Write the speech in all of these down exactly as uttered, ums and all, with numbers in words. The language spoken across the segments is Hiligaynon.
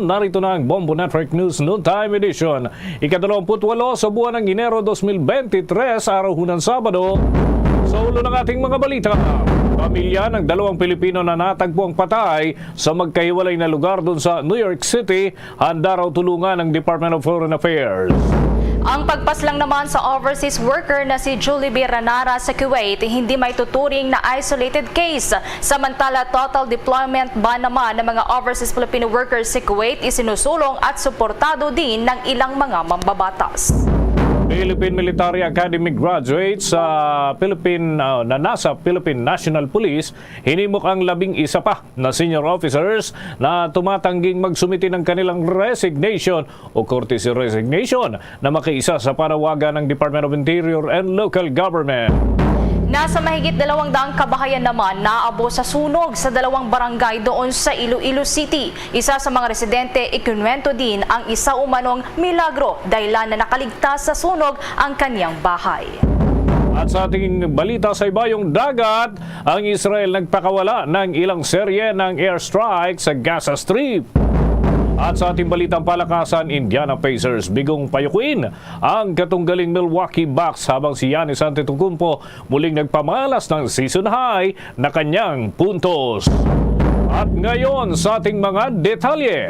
Narito na ang Bombo Network News Noontime Edition. Ikadalawamput-walo sa buwan ng Enero dos mil bente tres, araw hunan Sabado. Sa ulo ng ating mga balita, pamilya ng dalawang Pilipino na natagpuang patay sa magkahiwalay na lugar dun sa New York City, handa raw tulungan ng Department of Foreign Affairs. Ang pagpaslang naman sa overseas worker na si Julie B. Ranara sa Kuwait, hindi maituturing na isolated case. Samantala, total deployment ban naman ng mga overseas Filipino workers sa Kuwait isinusulong at suportado din ng ilang mga mambabatas. Philippine Military Academy graduate sa Philippine, ah, na nasa Philippine National Police, hinimok ang labing isa pa na senior officers na tumatangging magsumite ng kanilang resignation o courtesy resignation na makiisa sa panawagan ng Department of Interior and Local Government. Nasa mahigit dalawang daang kabahayan naman naabo sa sunog sa dalawang barangay doon sa Iloilo City. Isa sa mga residente, ikinuwento din ang isa umanong milagro, dahilan na nakaligtas sa sunog ang kanyang bahay. At sa ating balita sa ibayong dagat, ang Israel nagpakawala ng ilang serye ng airstrike sa Gaza Strip. At sa ating balitang palakasan, Indiana Pacers bigong payukuin ang katunggaling Milwaukee Bucks, habang si Giannis Antetokounmpo muling nagpamalas ng season high na kanyang puntos. At ngayon sa ating mga detalye.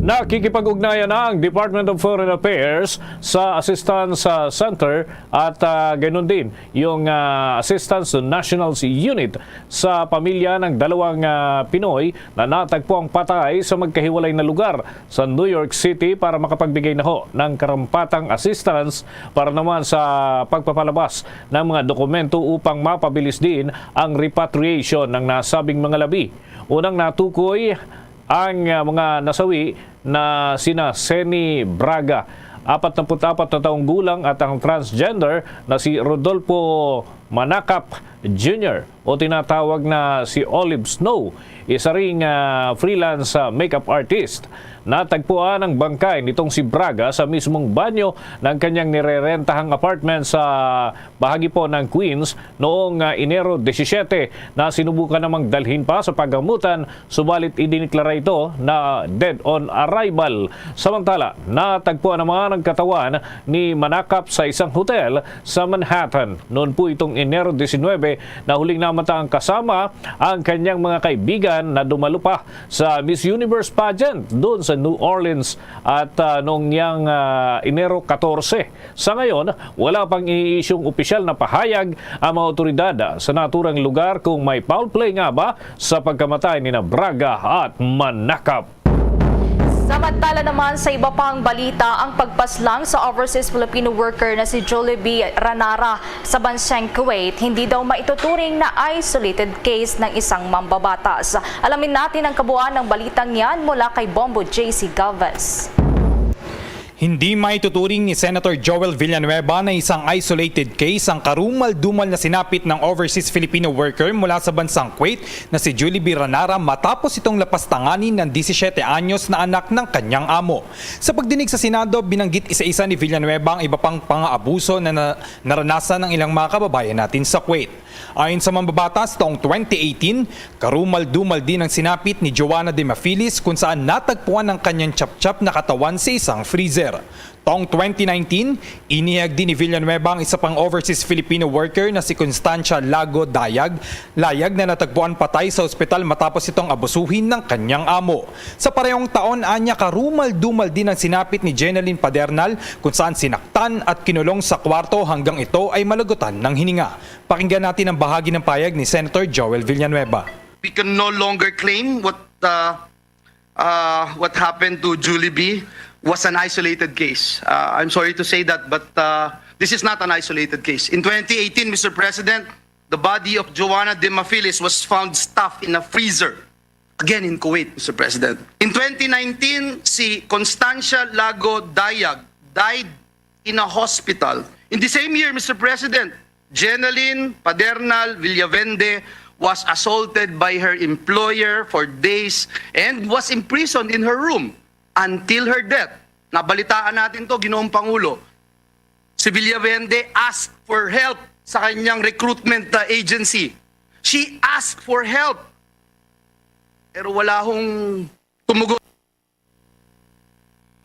Nakikipag-ugnayan na ang Department of Foreign Affairs sa Assistance, ah, Center at, ah, ganun din yung, ah, Assistance to Nationals Unit sa pamilya ng dalawang, ah, Pinoy na natagpuang patay sa magkahiwalay na lugar sa New York City para makapagbigay na ho ng karampatang assistance para naman sa pagpapalabas ng mga dokumento upang mapabilis din ang repatriation ng nasabing mga labi. Unang natukoy ang, ah, mga nasawi na sina Seni Braga, apat na put apat na taong gulang, at ang transgender na si Rodolfo Manacap Junior o tinatawag na si Olive Snow, isa ring, ah, freelance, ah, makeup artist. Natagpuan ang bangkay nitong si Braga sa mismong banyo ng kanyang nirerentahang apartment sa bahagi po ng Queens noong, ah, Enero disisiete, na sinubukan namang dalhin pa sa paggamutan, subalit idiniklara ito na dead on arrival. Samantala, natagpuan naman ang katawan ni Manacap sa isang hotel sa Manhattan. Noon po itong Enero disinwebe na huling namata ang kasama ang kanyang mga kaibigan na dumalo pa sa Miss Universe pageant doon sa New Orleans at, ah, noong niyang, ah, Enero katorse. Sa ngayon, wala pang iniisyung opisyal na pahayag ang mga awtoridad sa naturang lugar kung may foul play nga ba sa pagkamatay ni na Braga at Manacap. Samantala naman, sa iba pang balita, ang pagpaslang sa overseas Filipino worker na si Julie B. Ranara sa bansang Kuwait, hindi daw maituturing na isolated case ng isang mambabatas. Alamin natin ang kabuuan ng balitang yan mula kay Bombo J C Galvez. Hindi maituturing ni Senator Joel Villanueva na isang isolated case ang karumal-dumal na sinapit ng overseas Filipino worker mula sa bansang Kuwait na si Julie B. Ranara matapos itong lapastanganin ng disisiete anyos na anak ng kanyang amo. Sa pagdinig sa Senado, binanggit isa-isa ni Villanueva ang iba pang pang-aabuso na, na naranasan ng ilang mga kababayan natin sa Kuwait. Ayon sa mambabatas, taong twenty eighteen, karumal-dumal din ang sinapit ni Joanna de Mafilis kung saan natagpuan ang kanyang chapchap na katawan sa isang freezer. Taong twenty nineteen, inihayag din ni Villanueva ang isa pang overseas Filipino worker na si Constancia Lago Dayag, Layag, na natagpuan patay sa ospital matapos itong abusuhin ng kanyang amo. Sa parehong taon, anya, karumal-dumal din ang sinapit ni Jenalyn Padernal kung saan sinaktan at kinulong sa kwarto hanggang ito ay malagutan ng hininga. Pakinggan natin ang bahagi ng pahayag ni Senator Joel Villanueva. We can no longer claim what, uh, uh, what happened to Julie B was an isolated case. Uh, I'm sorry to say that, but, uh, this is not an isolated case. In twenty eighteen, Mister President, the body of Joanna de Mafilis was found stuffed in a freezer. Again, in Kuwait, Mister President. In twenty nineteen, si Constancia Lago Dayag died in a hospital. In the same year, Mister President, Jenalyn Padernal Villavende was assaulted by her employer for days and was imprisoned in her room until her death. Nabalitaan natin to, Ginoong Pangulo. Si Villavende asked for help sa kanyang recruitment, uh, agency. She asked for help. Pero wala hong tumugon.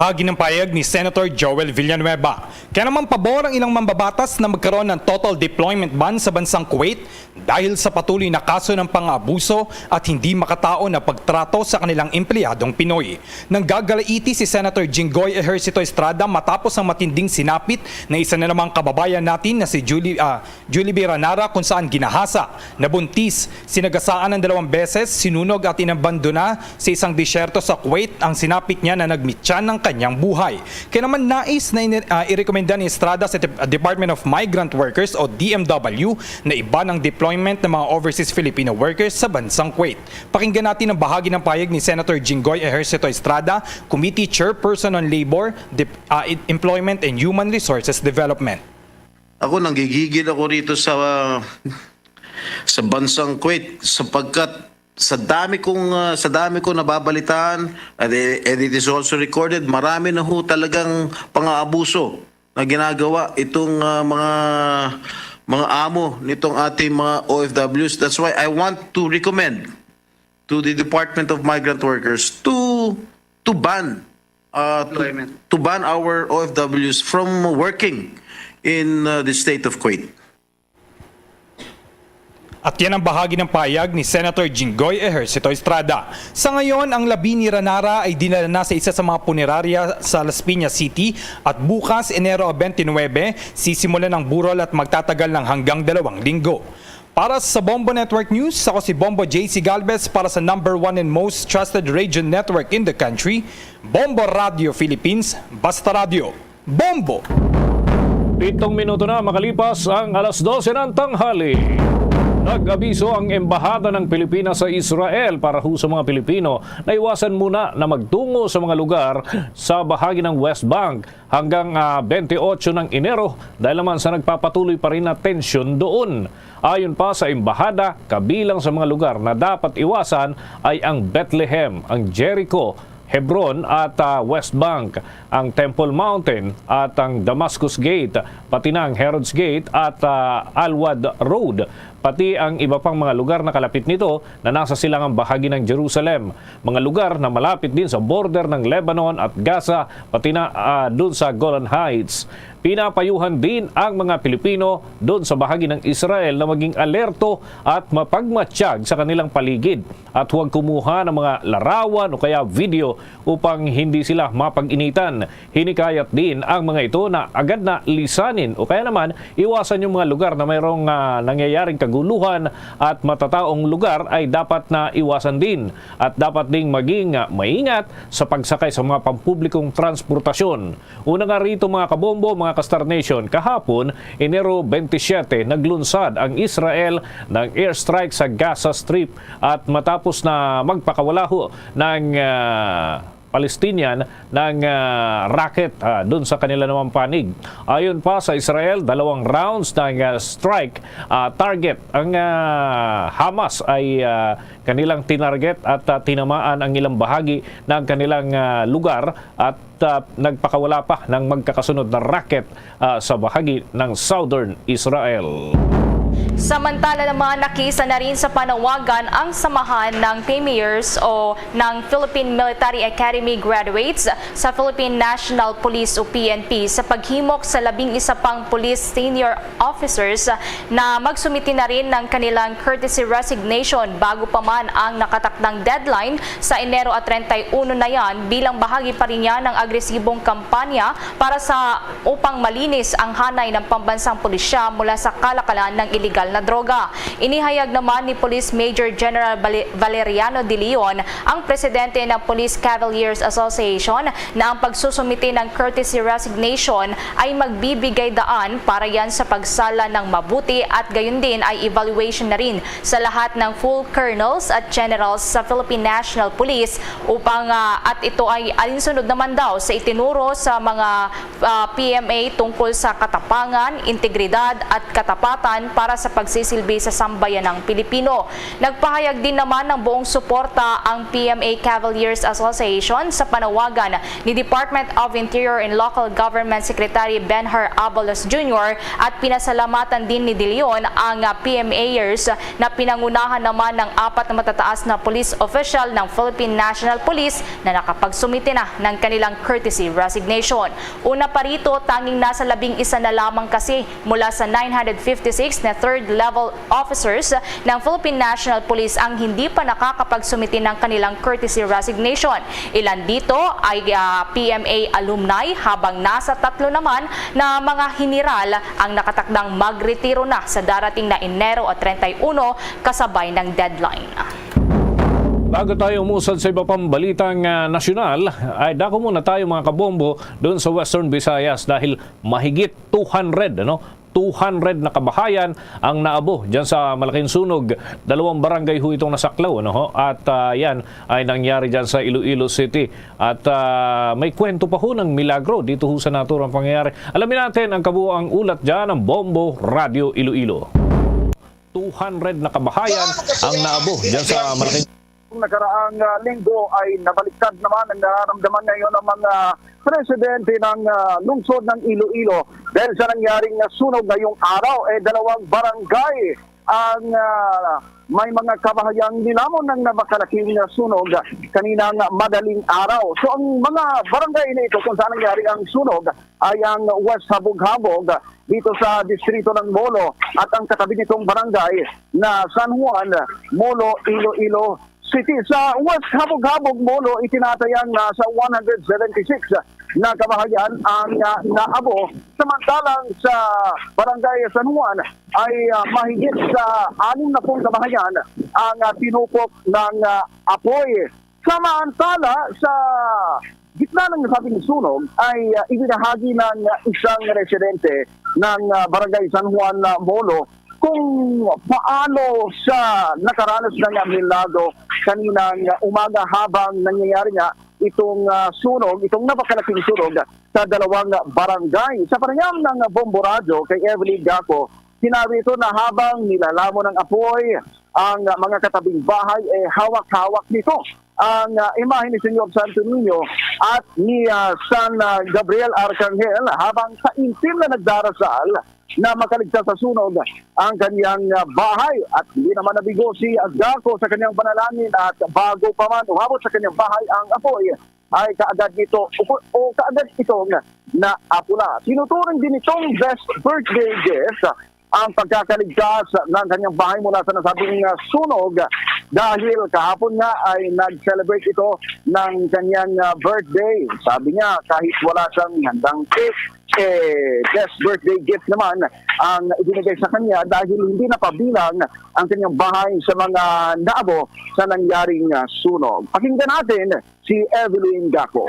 Bahagi ng pahayag ni Senator Joel Villanueva. Kaya naman pabor ang ilang mambabatas na magkaroon ng total deployment ban sa bansang Kuwait dahil sa patuloy na kaso ng pang-abuso at hindi makatao na pagtrato sa kanilang empleyadong Pinoy. Nanggagalaiti si Senator Jinggoy Ejercito Estrada matapos ang matinding sinapit na isa na namang kababayan natin na si Julie, ah, Julie Biranara, kung saan ginahasa, nabuntis, sinagasaan ng dalawang beses, sinunog at inabandona sa isang disyerto sa Kuwait ang sinapit niya na nagmityan ng kanyang buhay. Kaya naman nais na ini-, ah, irekomenda ni Estrada sa Dep-, Department of Migrant Workers o D M W na iban ang deployment ng mga overseas Filipino workers sa bansang Kuwait. Pakinggan natin ang bahagi ng pahayag ni Senator Jinggoy Ejercito Estrada, Committee Chairperson on Labor, Dep-, ah, Employment and Human Resources Development. Ako, nanggigigil ako rito sa sa bansang Kuwait sapagkat sa dami kong ah, sa dami kong nababalitaan, and, and it is also recorded, marami na ho talagang pang-aabuso na ginagawa itong ah, mga mga amo nitong ating mga O F Ws. That's why I want to recommend to the Department of Migrant Workers to to ban uh, to, to ban our O F Ws from working in uh, the state of Kuwait. At yan ang bahagi ng pahayag ni Senator Jinggoy Ejercito Estrada. Sa ngayon, ang labi ni Ranara ay dinala na sa isa sa mga punerarya sa Las Piñas City at bukas, Enero twenty-nine, sisimulan ang burol at magtatagal ng hanggang dalawang linggo. Para sa Bombo Network News, ako si Bombo J C Galvez para sa number one and most trusted radio network in the country, Bombo Radio Philippines, Basta Radio. Bombo! Pitong minuto na makalipas ang alas dose ng tanghali. Nag-abiso ang Embahada ng Pilipinas sa Israel para ho sa mga Pilipino na iwasan muna na magtungo sa mga lugar sa bahagi ng West Bank hanggang ah, twenty-eight ng Enero dahil naman sa nagpapatuloy pa rin na tensyon doon. Ayon pa sa Embahada, kabilang sa mga lugar na dapat iwasan ay ang Bethlehem, ang Jericho, Hebron at ah, West Bank, ang Temple Mountain at ang Damascus Gate, pati na ang Herod's Gate at ah, Alwad Road, pati ang iba pang mga lugar na kalapit nito na nasa silangang bahagi ng Jerusalem, mga lugar na malapit din sa border ng Lebanon at Gaza, pati na ah, dun sa Golan Heights. Pinapayuhan din ang mga Pilipino dun sa bahagi ng Israel na maging alerto at mapagmatsyag sa kanilang paligid at huwag kumuha ng mga larawan o kaya video upang hindi sila mapag-initan. Hinikayat din ang mga ito na agad na lisanin o kaya naman iwasan yung mga lugar na mayroong ah, nangyayaring kaguluhan at matataong lugar ay dapat na iwasan din at dapat ding maging ah, maingat sa pagsakay sa mga pampublikong transportasyon. Una nga rito, mga kabombo, mga ka-Star Nation, kahapon, Enero twenty-seven, naglunsad ang Israel ng airstrike sa Gaza Strip at matapos na magpakawala ho ng ah, Palestinian ng ah, rocket ah, dun sa kanila namang panig. Ayon pa sa Israel, dalawang rounds ng ah, strike ah, target ang ah, Hamas ay ah, kanilang tinarget at ah, tinamaan ang ilang bahagi ng kanilang ah, lugar at ah, nagpakawala pa ng magkakasunod na rocket ah, sa bahagi ng southern Israel. Samantala naman, nakiisa na rin sa panawagan ang samahan ng P M Ers o ng Philippine Military Academy graduates sa Philippine National Police o P N P sa paghimok sa labing isa pang police senior officers na magsumiti na rin ng kanilang courtesy resignation bago pa man ang nakatakdang deadline sa Enero at treinta y uno na yan bilang bahagi pa rin yan ng agresibong kampanya para sa upang malinis ang hanay ng pambansang pulisya mula sa kalakalan ng iligal na droga. Inihayag naman ni Police Major General Bale- Valeriano De Leon, ang presidente ng Police Cavaliers Association, na ang pagsusumite ng courtesy resignation ay magbibigay daan para yan sa pagsala ng mabuti at gayon din ay evaluation na rin sa lahat ng full colonels at generals sa Philippine National Police upang ah, at ito ay alinsunod naman daw sa itinuro sa mga ah, P M A tungkol sa katapangan, integridad at katapatan para sa pagsisilbi sa sambayanang Pilipino. Nagpahayag din naman ng buong suporta ang P M A Cavaliers Association sa panawagan ni Department of Interior and Local Government Secretary Benhur Abalos Junior at pinasalamatan din ni De Leon ang, ah, P M Ers na pinangunahan naman ng apat na matataas na police official ng Philippine National Police na nakapagsumite na ng kanilang courtesy resignation. Una pa rito, tanging nasa labing isa na lamang kasi mula sa nine hundred fifty-six na third level officers ng Philippine National Police ang hindi pa nakakapagsumite ng kanilang courtesy resignation. Ilan dito ay, ah, P M A alumni, habang nasa tatlo naman na mga general ang nakatakdang magretiro na sa darating na Enero o treinta y uno, kasabay ng deadline. Bago tayo umusad sa iba pang balitang, ah, nasyonal, ay dako muna tayo, mga kabombo, doon sa Western Visayas dahil mahigit two hundred, ano? Two hundred na kabahayan ang naabo dyan sa malaking sunog. Dalawang barangay ho itong nasaklaw, ano ho? At, ah, yan ay nangyari dyan sa Iloilo City. At, ah, may kwento pa ho ng milagro dito ho sa naturang pangyayari. Alamin natin ang kabuoang ulat dyan ng Bombo Radyo Iloilo. Two hundred na kabahayan ang naabo dyan sa malaking Nakaraang, ah, linggo ay nabaliktad naman ang nararamdaman ngayon ng mga residente ng, ah, lungsod ng Iloilo dahil sa nangyaring, ah, sunog ngayong araw. Eh, dalawang barangay ang, ah, may mga kabahayang nilamon ng napakalaking, ah, sunog kaninang madaling araw. So, ang mga barangay na ito kung saan nangyari ang sunog ay ang West Habog-Habog dito sa distrito ng Molo at ang katabi nitong barangay na San Juan, Molo, Iloilo City. Sa West Habog-Habog, Molo, itinatayang nasa one hundred seventy-six na kabahayan ang, ah, naabo. Samantalang sa Barangay San Juan ay, ah, mahigit sa anim na pung kabahayan ang, ah, tinupok ng, ah, apoy. Samantala, sa gitna ng nasabing sunog ay, ah, ibinahagi ng isang residente ng, ah, Barangay San Juan, ah, Molo kung paano siya nakaranas ng milagro kaninang umaga habang nangyayari nga itong, ah, sunog, itong napakalaking sunog sa dalawang barangay. Sa panayam ng Bombo Radyo kay Evelyn Gaco, sinabi ito na habang nilalamon ng apoy ang mga katabing bahay, eh, hawak-hawak nito ang, ah, imahe ni Senyor Santo Niño at ni, ah, San, ah, Gabriel Arcangel habang taimtim na nagdarasal na makaligtas sa sunog ang kanyang, ah, bahay. At hindi naman nabigo si Gaco sa kanyang panalangin at bago pa man umabot sa kanyang bahay ang apoy, ay kaagad nito o, o kaagad itong naapula. Tinuturing din itong best birthday gift ang pagkakaligtas ng kanyang bahay mula sa nasabing, ah, sunog dahil kahapon nga ay nag-celebrate ito ng kanyang, ah, birthday. Sabi niya, kahit wala siyang handang cake, eh, best birthday gift naman ang ibinigay sa kanya dahil hindi napabilang ang kanyang bahay sa mga naabo sa nangyaring, ah, sunog. Pakinggan natin si Evelyn Gaco.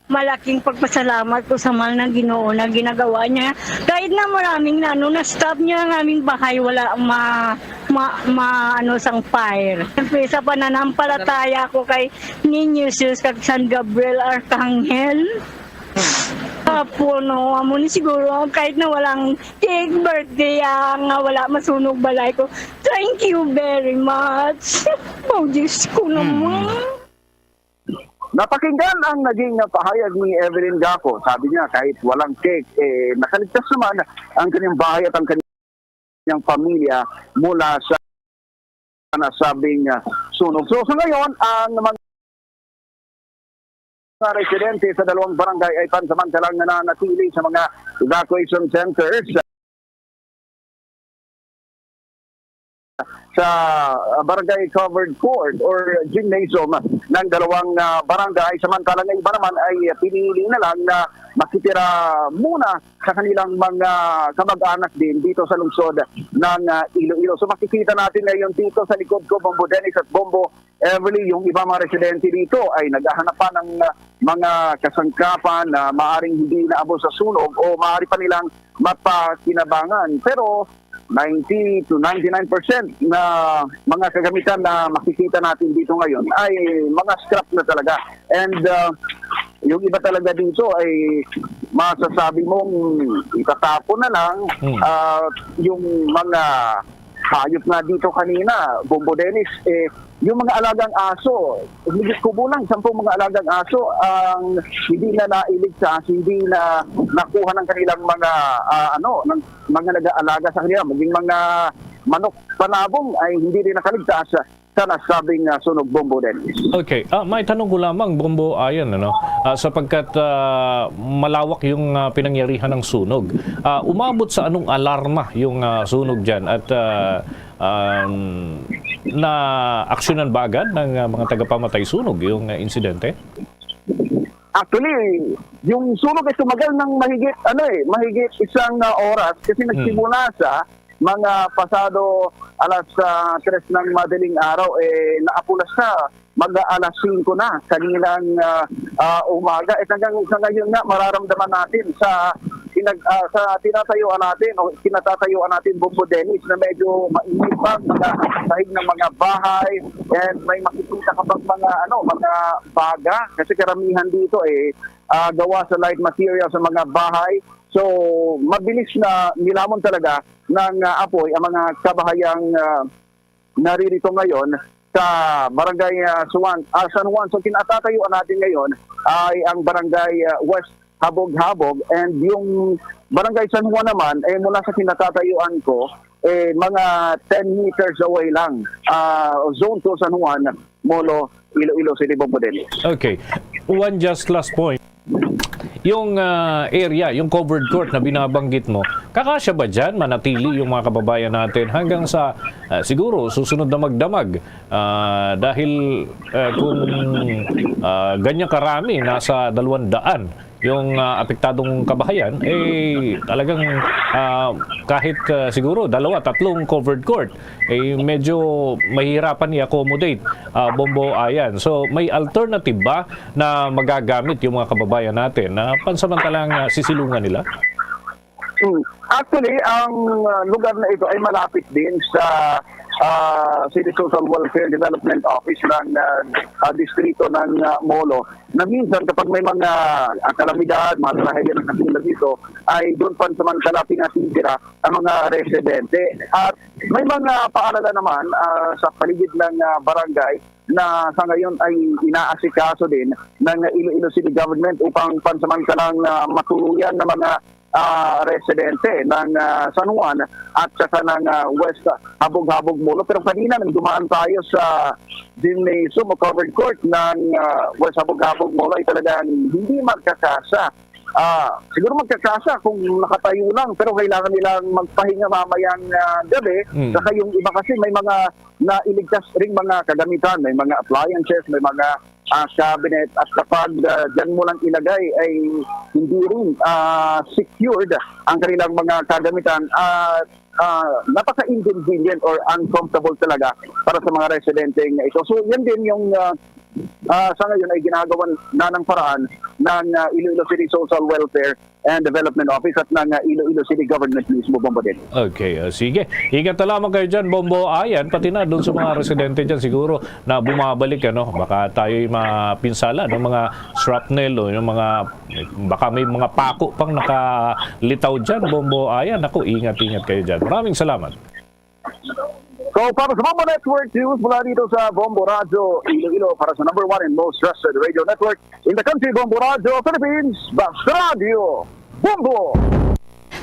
Malaking pagpasalamat ko sa mahal na Ginoo na ginagawa niya. Kahit na maraming na, ano, na-stop niya ang aming bahay, wala ma, ma, ma, ano, sang fire. Siyempre, sa pananampalataya ko kay Niño Jesus kag San Gabriel Arcangel. Apo, no, amo ni siguro, kahit na walang cake, birthday, ah, nga wala masunog balay ko. Thank you very much. Oh, Diyos ko naman. Napakinggan ang naging pahayag ni Evelyn Gaco. Sabi niya, kahit walang cake, eh, nakaligtas naman ang kanyang bahay at ang kanyang pamilya mula sa nasabing, ah, sunog. So, sa ngayon, ang mga residente sa dalawang barangay ay pansamantalang nananatili sa mga evacuation centers sa, ah, barangay covered court or gymnasium ng dalawang, ah, barangay, samantalang ang iba naman ay pinili na lang na makitira muna sa kanilang mga kamag-anak din dito sa lungsod ng, ah, Iloilo. So, makikita natin ngayon dito sa likod ko, Bombo Dennis at Bombo Everly, yung iba mga residente dito ay naghahanap pa ng, ah, mga kasangkapan na maaring hindi naabot sa sunog o maaari pa nilang mapakinabangan. Pero ninety to ninety-nine percent na mga kagamitan na makikita natin dito ngayon ay mga scrap na talaga. And, ah, yung iba talaga dito ay masasabi mong itatapon na lang, Hmm. ah, yung mga hayop nga dito kanina, Bombo Dennis, eh, yung mga alagang aso, hindi ko bulang, sampung mga alagang aso ang hindi na nailigtas, hindi na nakuha ng kanilang mga, ah, ano, ng mga nag-aalaga sa kanila, maging mga manok panabong ay hindi rin nakaligtas sa nasabing, ah, sunog, Bombo Dennis. Okay. Ah, may tanong ko lamang, Bombo Ayan, ano? Ah, sapagkat, ah, malawak yung, ah, pinangyarihan ng sunog. Ah, umabot sa anong alarma yung, ah, sunog dyan? At, ah, um, na-aksyonan ba agad ng, ah, mga tagapamatay sunog yung, ah, insidente? Actually, yung sunog ay tumagal ng mahigit, ano eh, mahigit isang, ah, oras kasi Hmm. nagsimula sa mga pasado alas, ah, tres ng madaling araw, eh, naapula sa mag-aalas singko na kaninang, ah, ah, umaga. At hanggang sa ngayon nga, mararamdaman natin sa pinag-, ah, sa tinatayuan natin o kinatatayuan natin, Bombo Dennis, na medyo mainit pa ang mga sahig ng mga bahay and may makikita ka pang mga, ano, mga baga kasi karamihan dito, eh, ah, gawa sa light material sa mga bahay. So, mabilis na nilamon talaga ng, ah, apoy ang mga kabahayang, ah, naririto ngayon sa Barangay, ah, Suan-, ah, San Juan. So, kinatatayuan natin ngayon ay ang Barangay, ah, West Habog-Habog, and yung Barangay San Juan naman, eh, mula sa kinatatayuan ko, eh, mga ten meters away lang. Ah, Zone two San Juan, Molo, Iloilo City, Bombo Dennis. Okay. One just last point. Yung, ah, area, yung covered court na binabanggit mo, kakasya ba dyan manatili yung mga kababayan natin hanggang sa, ah, siguro, susunod na magdamag? Ah, dahil, ah, kung, ah, ganyan karami, nasa dalawang daan yung, ah, apektadong kabahayan, eh, talagang, ah, kahit, ah, siguro dalawa, tatlong covered court, eh, medyo mahirapan i-accommodate, ah, Bombo Ayan. So, may alternative ba na magagamit yung mga kababayan natin na pansamantalang, ah, sisilungan nila? Hmm. Actually, ang, ah, lugar na ito ay malapit din sa, ah, City Social Welfare Development Office ng, ah, ah, distrito ng, ah, Molo, na minsan kapag may mga, ah, kalamidad, mga trahedya na katulad dito, ay doon pansamantala pinatitira ang mga residente. At may mga paaralan naman, ah, sa paligid ng, ah, barangay na sa ngayon ay inaasikaso din ng Iloilo City Government upang pansamantalang, ah, matuluyan ng mga, ah, residente ng, ah, San Juan at saka ng, ah, West Habog-Habog Molo. Pero kanina nang dumaan tayo sa gymnasium o covered court ng, ah, West Habog-Habog Molo ay talagang hindi magkakasa. Ah, siguro magkakasa kung nakatayo lang, pero kailangan nilang magpahinga mamayang, ah, gabi. Mm. Saka yung iba kasi may mga nailigtas ring mga kagamitan, may mga appliances, may mga, ah, cabinet, at kapag, ah, dyan mo lang ilagay ay hindi rin, ah, secured ang kanilang mga kagamitan at, ah, napaka-inconvenient or uncomfortable talaga para sa mga residente nga ito. So, yan din yung, ah, ah, sa ngayon ay ginagawa na ng paraan ng, ah, Iloilo City Social Welfare and Development Office at ng, ah, Iloilo City Government mismo, Bombo Dennis. Okay, ah, sige. Ingat na lamang kayo dyan, Bombo Ayan, pati na doon sa mga residente dyan siguro na bumabalik, ano, baka tayo'y mapinsala ng mga shrapnel o yung mga, baka may mga pako pang nakalitaw dyan, Bombo Ayan. Naku, ingat-ingat kayo dyan. Maraming salamat. So, para sa Bombo Network News mula dito sa Bombo Radyo Iloilo, para sa number one and most trusted radio network in the country, Bombo Radyo Philippines, Basta Radyo Bombo!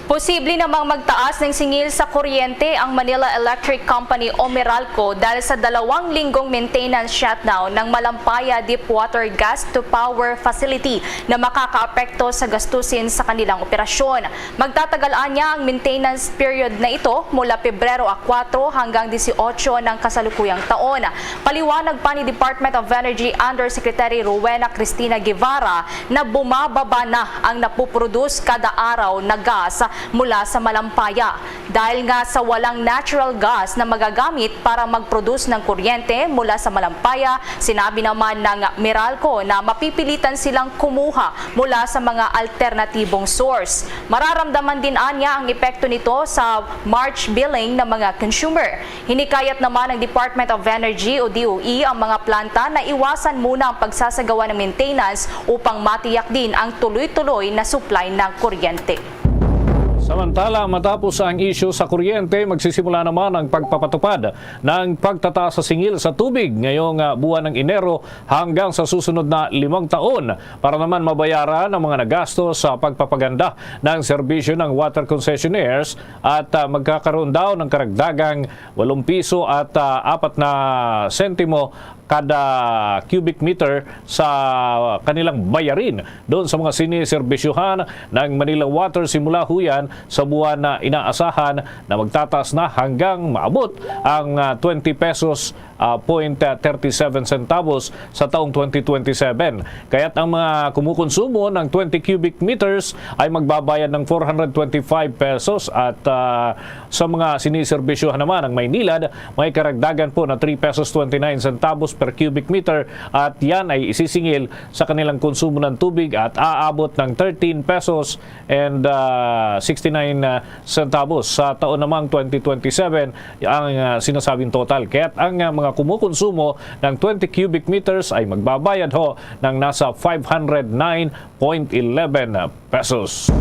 Posible namang magtaas ng singil sa kuryente ang Manila Electric Company o Meralco dahil sa dalawang linggong maintenance shutdown ng Malampaya Deepwater Gas to Power Facility na makakaapekto sa gastusin sa kanilang operasyon. Magtatagal anya ang maintenance period na ito mula Pebrero a kuwatro hanggang disiotso ng kasalukuyang taon. Paliwanag pa ni Department of Energy Undersecretary Rowena Cristina Guevara na bumababa na ang napuproduce kada araw na gas mula sa Malampaya. Dahil nga sa walang natural gas na magagamit para mag-produce ng kuryente mula sa Malampaya, sinabi naman ng Meralco na mapipilitan silang kumuha mula sa mga alternatibong source. Mararamdaman din anya ang epekto nito sa March billing ng mga consumer. Hinikayat naman ng Department of Energy o D O E ang mga planta na iwasan muna ang pagsasagawa ng maintenance upang matiyak din ang tuloy-tuloy na supply ng kuryente. Samantala, matapos ang isyu sa kuryente, magsisimula naman ang pagpapatupad ng pagtataas sa singil sa tubig ngayong, ah, buwan ng Enero hanggang sa susunod na limang taon para naman mabayaran ang mga nagastos sa pagpapaganda ng serbisyo ng water concessionaires at, ah, magkakaroon daw ng karagdagang walong piso at, ah, apat na sentimo kada cubic meter sa kanilang bayarin doon sa mga siniserbisyuhan ng Manila Water simula huyan sa buwan na inaasahan na magtataas na hanggang maabot ang, ah, twenty pesos, ah, point thirty seven centavos sa taong twenty twenty-seven. Kaya't ang mga kumukonsumo ng twenty cubic meters ay magbabayad ng four hundred twenty-five pesos at, ah, sa mga siniserbisyuhan naman ng Maynilad, may karagdagan po na three pesos twenty-nine centavos per cubic meter at yan ay isisingil sa kanilang konsumo ng tubig at aabot ng thirteen pesos and, ah, sixty-nine, ah, centavos sa taon namang twenty twenty-seven ang, ah, sinasabing total. Kaya't ang, ah, mga kumukonsumo ng twenty cubic meters ay magbabayad ho ng nasa five hundred nine point eleven pesos.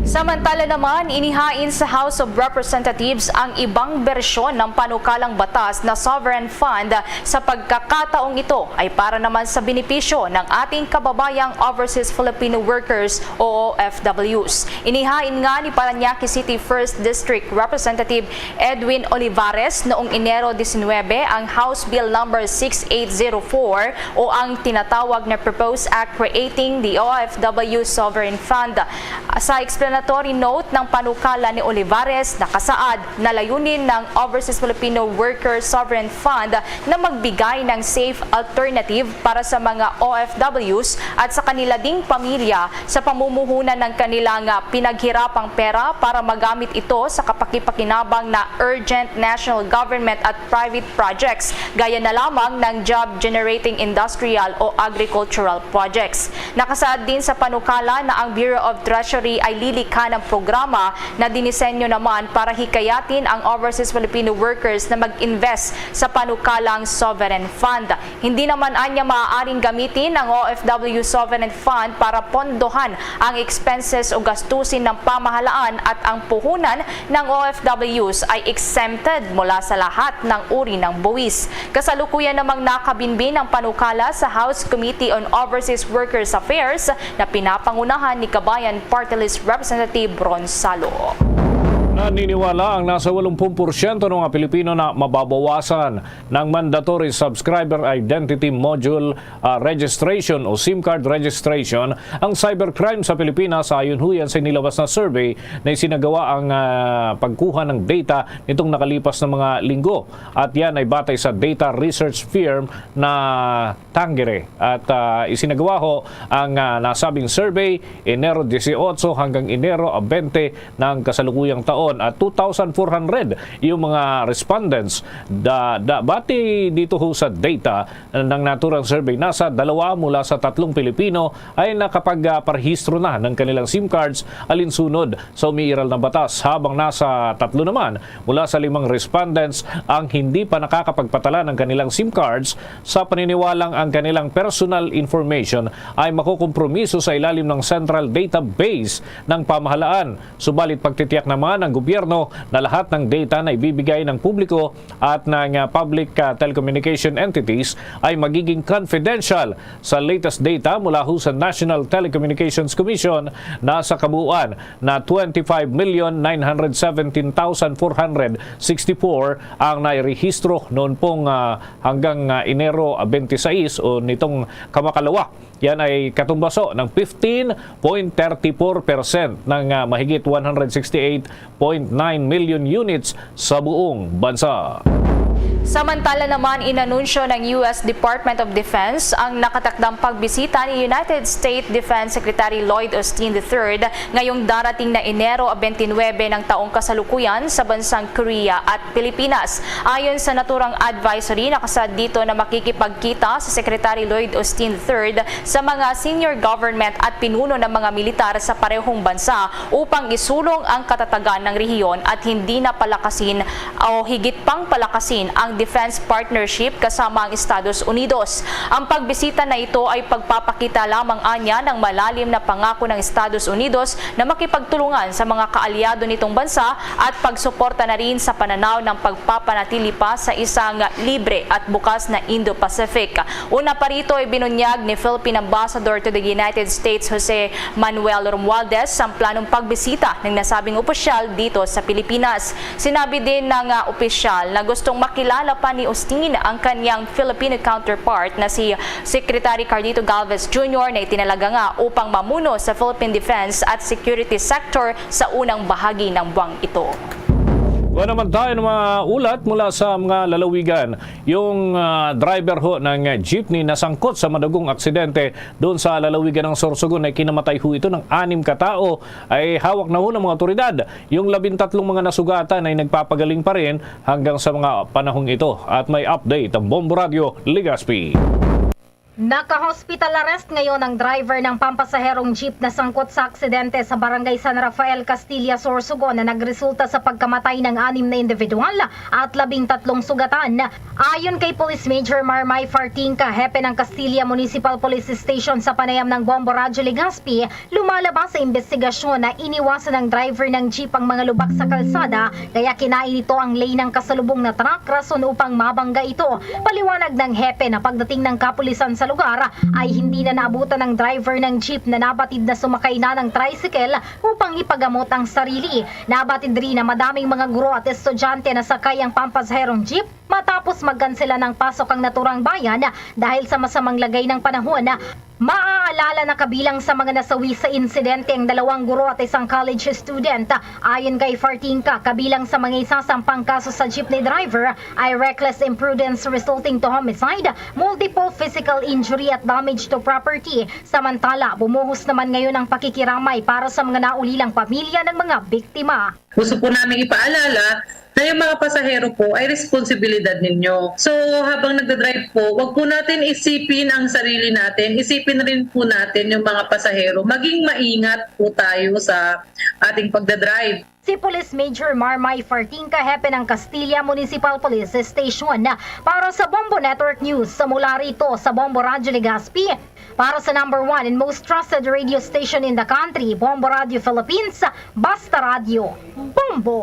Samantala naman, inihain sa House of Representatives ang ibang bersyon ng panukalang batas na sovereign fund. Sa pagkakataong ito ay para naman sa benepisyo ng ating kababayang overseas Filipino workers o O F Ws. Inihain nga ni Parañaque City First District Representative Edwin Olivares noong Enero diecinuebe ang House Bill Number six eight zero four o ang tinatawag na Proposed Act Creating the O F W Sovereign Fund. Sa explanatory note ng panukala ni Olivares, nakasaad na layunin ng Overseas Filipino Workers Sovereign Fund na magbigay ng safe alternative para sa mga O F Ws at sa kanila ding pamilya sa pamumuhunan ng kanilang, ah, pinaghirapang pera para magamit ito sa kapakipakinabang na urgent national government at private projects, gaya na lamang ng job-generating industrial o agricultural projects. Nakasaad din sa panukala na ang Bureau of Treasury ay lilikha ng programa na dinisenyo naman para hikayatin ang overseas Filipino workers na mag-invest sa panukalang sovereign fund. Hindi naman anya maaaring gamitin ang O F W Sovereign Fund para pondohan ang expenses o gastusin ng pamahalaan at ang puhunan ng O F Ws ay exempted mula sa lahat ng uri ng buwis. Kasalukuyan namang nakabinbin ang panukala sa House Committee on Overseas Workers Affairs na pinapangunahan ni Kabayan Party List Representative Ron Salo. Naniniwala ang nasa walumpung porsyento ng mga Pilipino na mababawasan ng mandatory subscriber identity module, ah, registration o SIM card registration ang cybercrime sa Pilipinas, ayon huyan sa inilabas na survey na isinagawa ang, ah, pagkuha ng data nitong nakalipas na mga linggo. At yan ay batay sa data research firm na Tangere. At, ah, isinagawa ho ang, ah, nasabing survey Enero dieciocho hanggang Enero, ah, twenty ng kasalukuyang taon at two thousand four hundred yung mga respondents. Da, da, bati dito ho sa data ng naturang survey, nasa dalawa mula sa tatlong Pilipino ay nakapagparehistro na ng kanilang SIM cards alinsunod sa umiiral na batas, habang nasa tatlo naman mula sa limang respondents ang hindi pa nakakapagpatala ng kanilang SIM cards sa paniniwalang ang kanilang personal information ay makukompromiso sa ilalim ng central database ng pamahalaan. Subalit pagtitiyak naman ng gobyerno na lahat ng data na ibibigay ng publiko at ng, ah, public, ah, telecommunication entities ay magiging confidential. Sa latest data mula ho sa National Telecommunications Commission, nasa kabuuan na twenty-five million nine hundred seventeen thousand four hundred sixty-four ang nairehistro noon pong, ah, hanggang, ah, Enero, ah, twenty-six o nitong kamakalawa. Yan ay katumbaso ng fifteen point thirty-four percent ng, ah, mahigit one hundred sixty-eight point nine million units sa buong bansa. Samantala naman, inanunsyo ng U S Department of Defense ang nakatakdang pagbisita ni United States Defense Secretary Lloyd Austin the third ngayong darating na Enero twenty-nine ng taong kasalukuyan sa bansang Korea at Pilipinas. Ayon sa naturang advisory, nakasaad dito na makikipagkita si Secretary Lloyd Austin the third sa mga senior government at pinuno ng mga militar sa parehong bansa upang isulong ang katatagan ng rehiyon at hindi na palakasin o higit pang palakasin ang defense partnership kasama ang Estados Unidos. Ang pagbisita na ito ay pagpapakita lamang anya ng malalim na pangako ng Estados Unidos na makipagtulungan sa mga kaalyado nitong bansa at pagsuporta na rin sa pananaw ng pagpapanatili pa sa isang libre at bukas na Indo-Pacific. Una pa rito ay binunyag ni Philippine Ambassador to the United States, Jose Manuel Romualdez, ang planong pagbisita ng nasabing opisyal dito sa Pilipinas. Sinabi din ng, ah, opisyal na gustong makilala pa ni Austin ang kanyang Filipino counterpart na si Secretary Carlito Galvez Junior na itinalaga nga upang mamuno sa Philippine defense at security sector sa unang bahagi ng buwang ito. Wala naman tayo ng mga ulat mula sa mga lalawigan. Yung, ah, driver ho ng jeepney nasangkot sa madugong aksidente doon sa lalawigan ng Sorsogon ay kinamatay ho ito ng anim ka tao ay hawak na ho ng mga otoridad. Yung labintatlong mga nasugatan ay nagpapagaling pa rin hanggang sa mga panahong ito. At may update ang Bombo Radyo Legazpi. Naka-hospital arrest ngayon ang driver ng pampasaherong jeep na sangkot sa aksidente sa Barangay San Rafael, Castilla, Sorsogon na nagresulta sa pagkamatay ng anim na individual at labing tatlong sugatan. Ayon kay Police Major Marmay Fartingka, hepe ng Castilla Municipal Police Station sa panayam ng Bombo Radyo Legazpi, lumalabas sa investigasyon na iniwasan ng driver ng jeep ang mga lubak sa kalsada, kaya kinain nito ang lane ng kasalubong na truck rason upang mabangga ito. Paliwanag ng hepe na pagdating ng kapulisan sa lugar ay hindi na naabutan ng driver ng jeep na nabatid na sumakay na ng tricycle upang ipagamot ang sarili. Nabatid rin na madaming mga guro at estudyante na sakay ang pampasaherong jeep matapos magkansela ng pasok ang naturang bayan dahil sa masamang lagay ng panahon. Maaalala na kabilang sa mga nasawi sa insidente ang dalawang guro at isang college student. Ayon kay Fartingka, kabilang sa mga isasampang kaso sa jeepney driver ay reckless imprudence resulting to homicide, multiple physical injury at damage to property. Samantala, bumuhos naman ngayon ang pakikiramay para sa mga naulilang pamilya ng mga biktima. Gusto po namin ipaalala na yung mga pasahero po ay responsibilidad ninyo. So, habang nagdadrive po, wag po natin isipin ang sarili natin. Isipin rin po natin yung mga pasahero. Maging maingat po tayo sa ating pagdadrive. Si Police Major Marmay Fartingka, hepe ng Castilla Municipal Police Station. Para sa Bombo Network News, mula rito sa Bombo Radyo Legazpi, para sa number one and most trusted radio station in the country, Bombo Radyo Philippines, Basta Radyo, Bombo!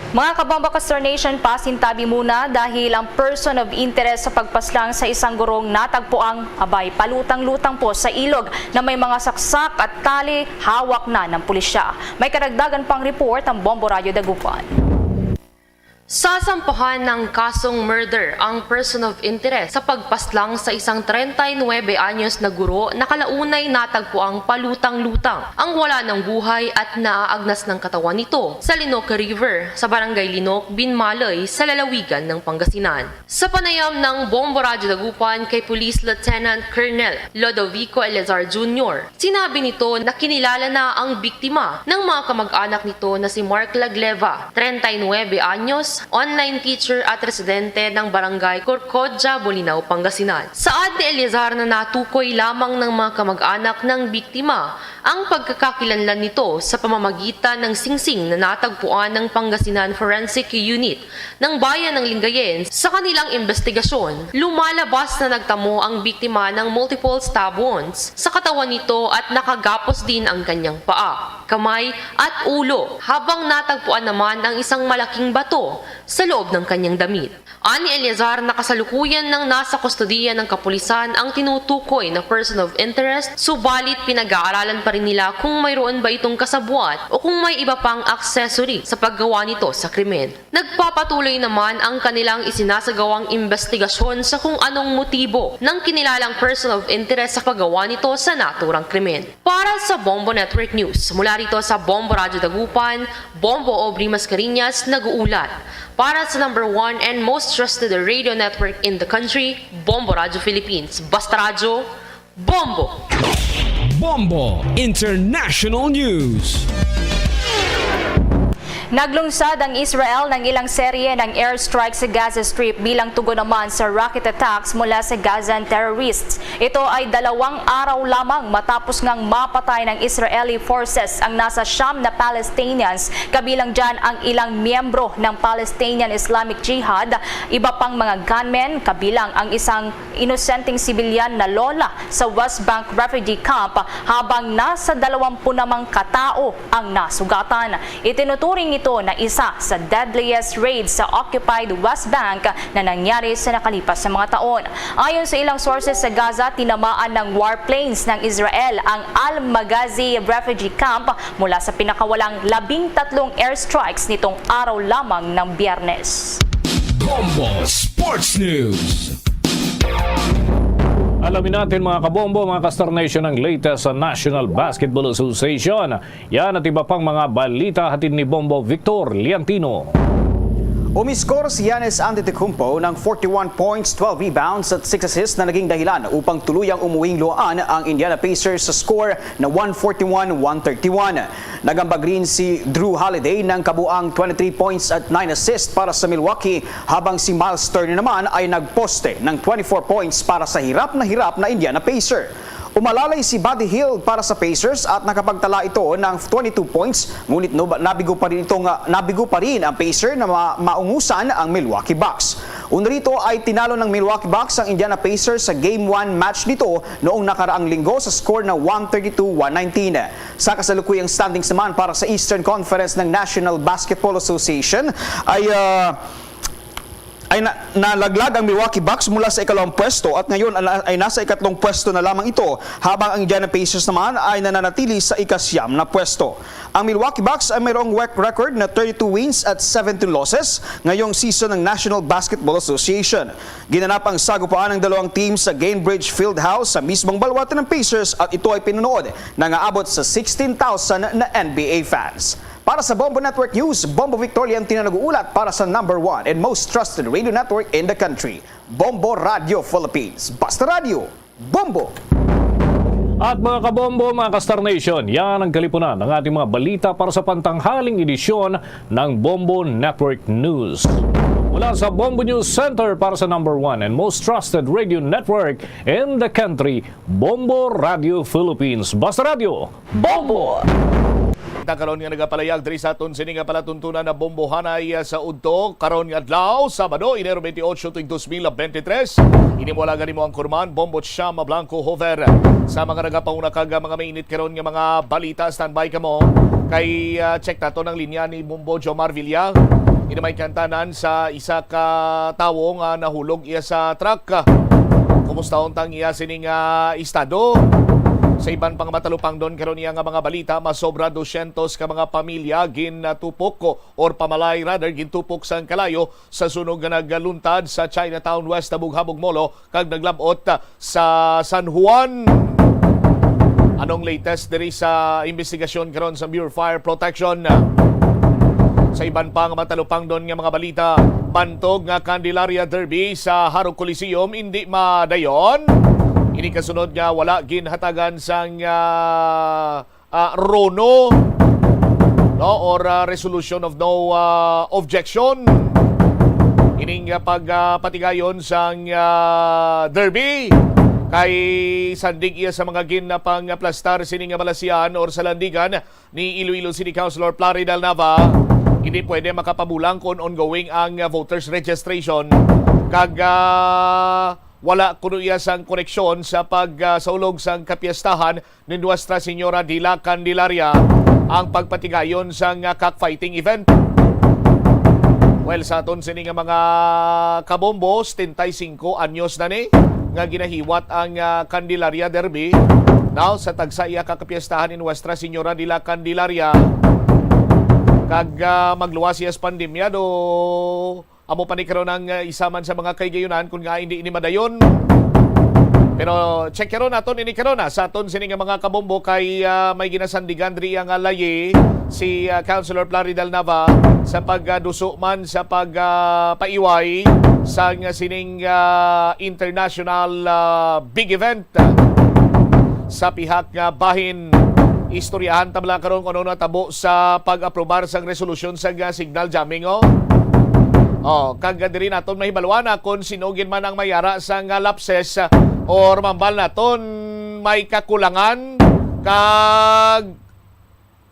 Mga Kabombo Kastor Nation, pasintabi muna dahil ang person of interest sa pagpaslang sa isang gurong natagpuang, abay, palutang-lutang po sa ilog na may mga saksak at tali, hawak na ng pulisya. May karagdagan pang report ang Bombo Radyo Dagupan. Sasampahan ng kasong murder ang person of interest sa pagpaslang sa isang treinta y nuebe anyos na guro na kalaunay natagpuang palutang-lutang, ang wala ng buhay at naaagnas ng katawan nito sa Linoc River, sa Barangay Linoc, Binmaloy, sa lalawigan ng Pangasinan. Sa panayam ng Bombo Radyo Dagupan kay Police Lieutenant Colonel Lodovico Eleazar Junior, sinabi nito na kinilala na ang biktima ng mga kamag-anak nito na si Mark Lagleva, treinta y nuebe anyos, online teacher at residente ng Barangay Corcodia, Bolinao, Pangasinan. Saad ni Eleazar na natukoy lamang ng mga kamag-anak ng biktima ang pagkakakilanlan nito sa pamamagitan ng singsing na natagpuan ng Pangasinan Forensic Unit ng Bayan ng Lingayen. Sa kanilang investigasyon, lumalabas na nagtamo ang biktima ng multiple stab wounds sa katawan nito at nakagapos din ang kanyang paa, kamay at ulo, habang natagpuan naman ang isang malaking bato sa loob ng kanyang damit. Ani Eleazar, nakasalukuyan nang nasa kustodiya ng kapulisan ang tinutukoy na person of interest, subalit pinag-aaralan pa rin nila kung mayroon ba itong kasabwat o kung may iba pang accessory sa paggawa nito sa krimen. Nagpapatuloy naman ang kanilang isinasagawang investigasyon sa kung anong motibo ng kinilalang person of interest sa paggawa nito sa naturang krimen. Para sa Bombo Network News, mula rito sa Bombo Radyo Dagupan, Bombo Aubrey Mascareñas nag-uulat. Para sa number one and most trusted radio network in the country, Bombo Radio Philippines. Basta Radyo, Bombo! Bombo International News. Naglungsad ang Israel ng ilang serye ng airstrike sa Gaza Strip bilang tugon naman sa rocket attacks mula sa Gazan terrorists. Ito ay dalawang araw lamang matapos ngang mapatay ng Israeli forces ang nasa siyam na Palestinians, kabilang dyan ang ilang miyembro ng Palestinian Islamic Jihad, iba pang mga gunmen, kabilang ang isang inosenteng sibilyan na lola sa West Bank refugee camp, habang nasa dalawampu namang katao ang nasugatan. Itinuturing ito na isa sa deadliest raids sa occupied West Bank na nangyari sa nakalipas na mga taon. Ayon sa ilang sources sa Gaza, tinamaan ng warplanes ng Israel ang Al-Maghazi refugee camp mula sa pinakawalang labing tatlong airstrikes nitong araw lamang ng Biyernes. Bombo Sports News. Alamin natin, mga kabombo, mga ka-Star Nation, ang latest sa National Basketball Association. Yan at iba pang mga balita hatid ni Bombo Victor Liantino. Umiskor si Giannis Antetokounmpo ng forty-one points, twelve rebounds at six assists na naging dahilan upang tuluyang umuwing luhaan ang Indiana Pacers sa score na one forty-one one thirty-one. Nagambag rin si Jrue Holiday ng kabuang twenty-three points at nine assists para sa Milwaukee, habang si Miles Turner naman ay nagposte ng twenty-four points para sa hirap na hirap na Indiana Pacer. Umalalay si Buddy Hield para sa Pacers at nakapagtala ito ng twenty-two points, ngunit no-, nabigo pa rin ito nga, nabigo pa rin ang Pacer na ma-, maungusan ang Milwaukee Bucks. Una rito ay tinalo ng Milwaukee Bucks ang Indiana Pacers sa Game one match nito noong nakaraang linggo sa score na one thirty-two one nineteen. Sa kasalukuyang standings naman para sa Eastern Conference ng National Basketball Association ay, ah, ay na-, nalaglag ang Milwaukee Bucks mula sa ikalawang pwesto at ngayon ala-, ay nasa ikatlong pwesto na lamang ito, habang ang Indiana Pacers naman ay nananatili sa ikasyam na pwesto. Ang Milwaukee Bucks ay mayroong wek-, record na thirty-two wins at seventeen losses ngayong season ng National Basketball Association. Ginanap ang sagupaan ng dalawang team sa Gainbridge Fieldhouse sa mismong balwate ng Pacers, at ito ay pinunood ng aabot sa sixteen thousand na N B A fans. Para sa Bombo Network News, Bombo Victor Liantino nag-uulat para sa number one and most trusted radio network in the country, Bombo Radio Philippines. Basta Radyo, Bombo! At mga kabombo, mga ka-Star Nation, yan ang kalipunan ng ating mga balita para sa pantanghaling edisyon ng Bombo Network News. Mula sa Bombo News Center para sa number one and most trusted radio network in the country, Bombo Radio Philippines. Basta Radyo, Bombo! Kita karon nga nagapalayag diri sa aton sini nga palatuntunan na Bombohanay, ah, sa udto karon nga adlaw, Sabado, Enero twenty-eight, tuig dos mil bente tres. Ini mo lang gani mo ang kurman, Bombo Chama Blanco Hover. Sa mga nagapauna kag, ah, mga mainit karon nga mga balita, standby kamo. Kay, ah, check nato ng linya ni Bombo Jomar Villa. Ini may kantanan sa isa ka tawo nga nahulog iya sa truck. Kumusta untang iya sining, ah, estado? Sa iban pang matalupangdon karon niya nga mga balita, masobra dosyentos ka mga pamilya ginatupok ko, or pamalay rather, gintupok sang kalayo sa sunog nga nagluntad sa Chinatown West, Habog-Habog Molo, kag naglab-ot sa San Juan. Anong latest diri sa investigasyon karon sa Bureau of Fire Protection? Sa iban pa nga matalupangdon nga mga balita, bantog nga Candelaria Derby sa Jaro Coliseum indi madayon. Ini kasunod nga wala ginhatagan sang, ah, ah, RONO, no, or, ah, resolution of no, ah, objection. Ining, ah, pag, ah, patigayon sang, ah, Derby kay sandig iya sa mga ginapangaplastar sini nga balasian or salandigan ni Iloilo City Councilor Plaridel Nava. Hindi pwede makapabulang kung ongoing ang, ah, voters registration kag, ah, wala kuno iya sang koneksyon sa pag, ah, saulog sang kapiestahan ni Nuestra Señora de la Candelaria ang pagpatigayon sang, ah, cockfighting event. Well, sa aton sini nga mga kabombo, setenta y cinco anyos na ni nga ginahiwat ang, ah, Candelaria Derby. Now, sa tagsa iya ka kapiestahan ni Nuestra Señora de la Candelaria, kag, ah, magluwas siya sa pandemya, do amo pa ni karon ang, ah, isa man sa mga kahigayonan kun nga hindi ini madayon. Pero check karon naton ini karon, ah, sa aton sini nga mga kabombo kay, ah, may ginasandigan diri ang, ah, layi si, ah, Councilor Plaridel Nava sa pagduso man sa pag, ah, paiway sang sining, ah, international, ah, big event, ah, sa pihak nga bahin. Istoryahan ta bala karon kung ano natabo sa pag-aprobar sang resolusyon sang, ah, signal jamming, oh. Oh, kag diri naton mahibaluan na kung sino gid man ang may ara sang, ah, lapses, ah, or mambal naton may kakulangan kag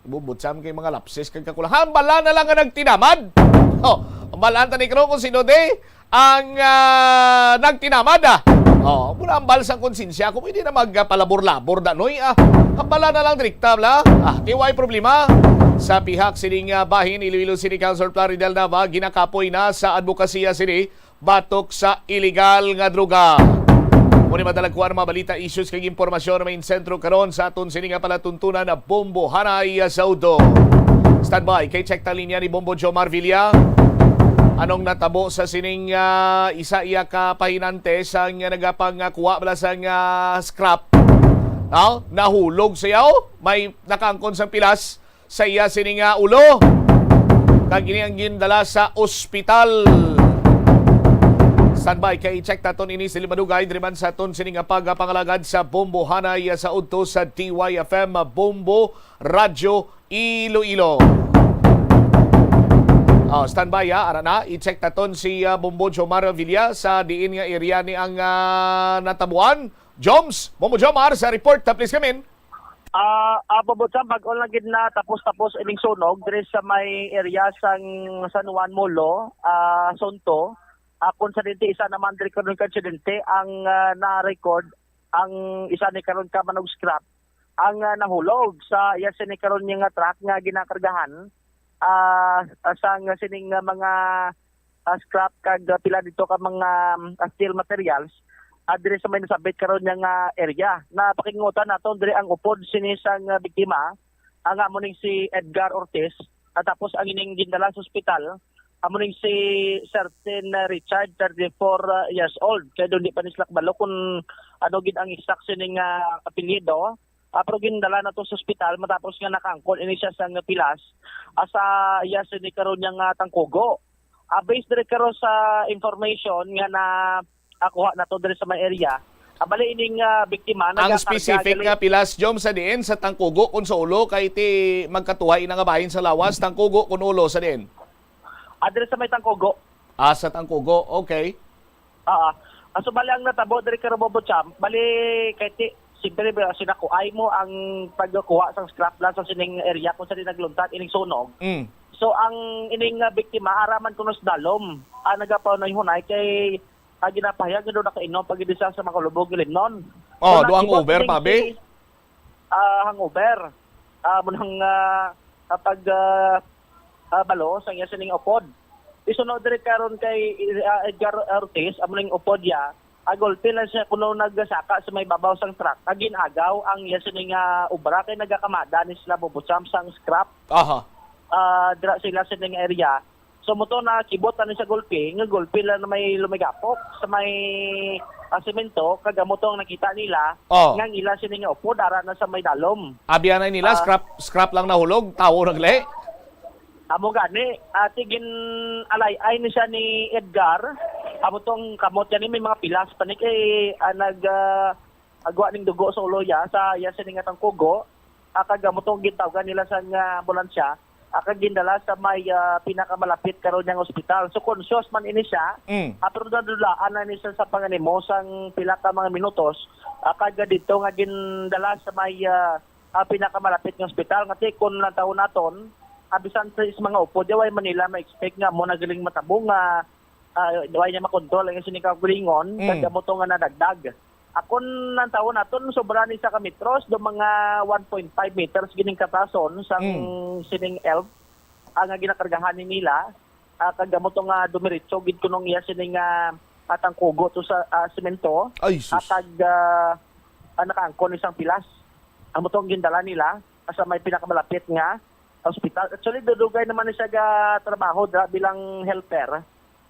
Bubot sa kay mga lapses kag kakulang. Hambala na lang nga nagtinamad. Oh, hambalaan ta ni Kro kung sino di ang, ah, nagtinamad, ah. Oh, muna ang balsang konsensya. Kung pwede na magpalabor-labor, danoy, ah. Hambala na lang direkta, bla. Ah, di way problema. Sa pihak sining, ah, bahin, Iloilo City Council Plaridel Nava, ginakapoy na sa advokasya sini batok sa iligal nga droga. Muni madalagkuan ang mga balita, issues kag impormasyon na may sentro karon sa aton sini nga palatuntunan na Bombo Hanay sa Udto. Standby kay check ta linya ni Bombo Jomar Villa. Anong natabo sa sining, ah, isa iya ka pahinante sang nagapangakuha bala sang, ah, scrap? No? Nahulog siya, oh. May nakaangkon sang pilas sa iya sini nga ulo. Kag ini ang gindala sa ospital. Standby kay i-check naton ini sa limadugay diri man sa aton sini nga pagapangalagad sa Bombo Hanay sa udto sa D Y F M Bombo Radyo Iloilo. Oh, standby ha, ara na, i-check naton si, ah, Bombo Jomar Villa sa diin nga area ni ang, ah, natabuan. Joms, Bombo Jomar sa report, ah, please come in. Ah, ah, Bobo Cham, bag-o lang gid na tapos-tapos ining sunog diri sa may area sang San Juan Molo, ah, Sonto. Ah, kung sa dinti, isa naman diri karon ka insidente ang, ah, na-record, ang isa ni karon ka manog scrap ang, ah, nahulog sa iya sini karon nga truck nga ginakargahan, ah, sang sining, ah, mga, ah, scrap kag, ah, pila dito ka mga, ah, steel materials, ah, diri sa may nasabit karon niya nga area. Napakingutan naton diri ang upod sini sang, ah, biktima, ang amo ning si Edgar Ortiz, at tapos ang ining gindala sa ospital, amo ning si Certain, ah, Richard, thirty-four years old. Kaya doon di pa ni sila kabalo kung ano gid ang exact sining, ah, apelyido. Ah, pero gindala na to sa ospital matapos nga nakaangkon ini siya sa nga pilas, ah, sa iya sini karon niya nga tangkugo. Ah, based diri karon sa information nga na, ah, kuha nato diri sa may area, ah, bali ining, ah, biktima Ang nagakarga specific gali nga pilas, Jom, sa diin, sa tangkugo kun sa ulo, kay ti magkatuhay na nga bahin sa lawas, tangkugo kun ulo sa diin? Ah, diri sa may tangkugo. Ah, sa tangkugo. Okay. Ah, ah. Ah, so bali ang natabo diri kay Robobo Champ, bali kay ti, siyempre, ba, sinakuay mo ang pagkuha sang scrap lang sa sining area kung sa di nagluntad ining sunog. Mm. So ang ining, ah, biktima, araman kuno sa dalom, ah, nagapahunay-hunay kay, ah, ginapahayag nga daw nakainom pag sa, sa makalubog nga limnon. Oh, So, duang nakibot over, ining pabi? si, ah, hangover. Ah, munang, ah, ah, pag, ah, ah, balo sa iya sining upod. Isunod diri karon kay, ah, Edgar Ortiz, amo ning upod ya, ah, gulpi lang siya kuno nagsaka sa may babaw sang truck. Agin-agaw ang iya sining, ah, obra kay nagakamada ni sila Bobo Champ sang scrap. Aha. Ah, dira sila sining area. So, mo to nakibot ani sa gulpi, nga gulpi lang na may lumigapok sa may, ah, semento, kag amo to ang nakita nila, Oh. nga ang ila sini nga upod, ara na sa may dalom. Abi anay nila, Ah. scrap, scrap lang nahulog, tawo naglahi. Amo gani, ati gin-alay-ay ni siya ni Edgar, amo tong kamot yan, may mga pilas pa ni kay, ah, nag, ah, agwa ning dugo sa ulo ya, sa iya sini nga tangkugo, ah, kag amo tong gintawgan nila sa nga ambulansya, ah, kag gindala sa may, ah, pinakamalapit karon nga ospital. So, conscious man ini siya, Mm. ah, pero nadulaan na ni siya sa panganimo sang pila ka mga minutos, ah, kag dito nga gindala sa may, ah, ah, pinakamalapit nga ospital. Nga ti, kung nantawon naton, ah, bisan sa is mga upod, di way man nila ma-expect nga mo nagaling matabo nga, ah, di way niya makontrol ang sining kaugalingon, Mm. kag amo to nga nadagdag. Akon nantawon naton, sobra ni sa ka metros, do mga one point five meters gining katason sang Mm. sining elf, ang nga ginakargahan ni nila, ah, kag amo to nga dumiretso gid kunong iya sining, ah, ah, tangkugo to sa, ah, semento, Ay, sus. ah, kag, ah, ah, nakaangkon isang pilas. Amo to ang gindala nila, ah, sa may pinakamalapit nga ospital. Actually, dudugay naman ni siya ga trabaho dira bilang helper.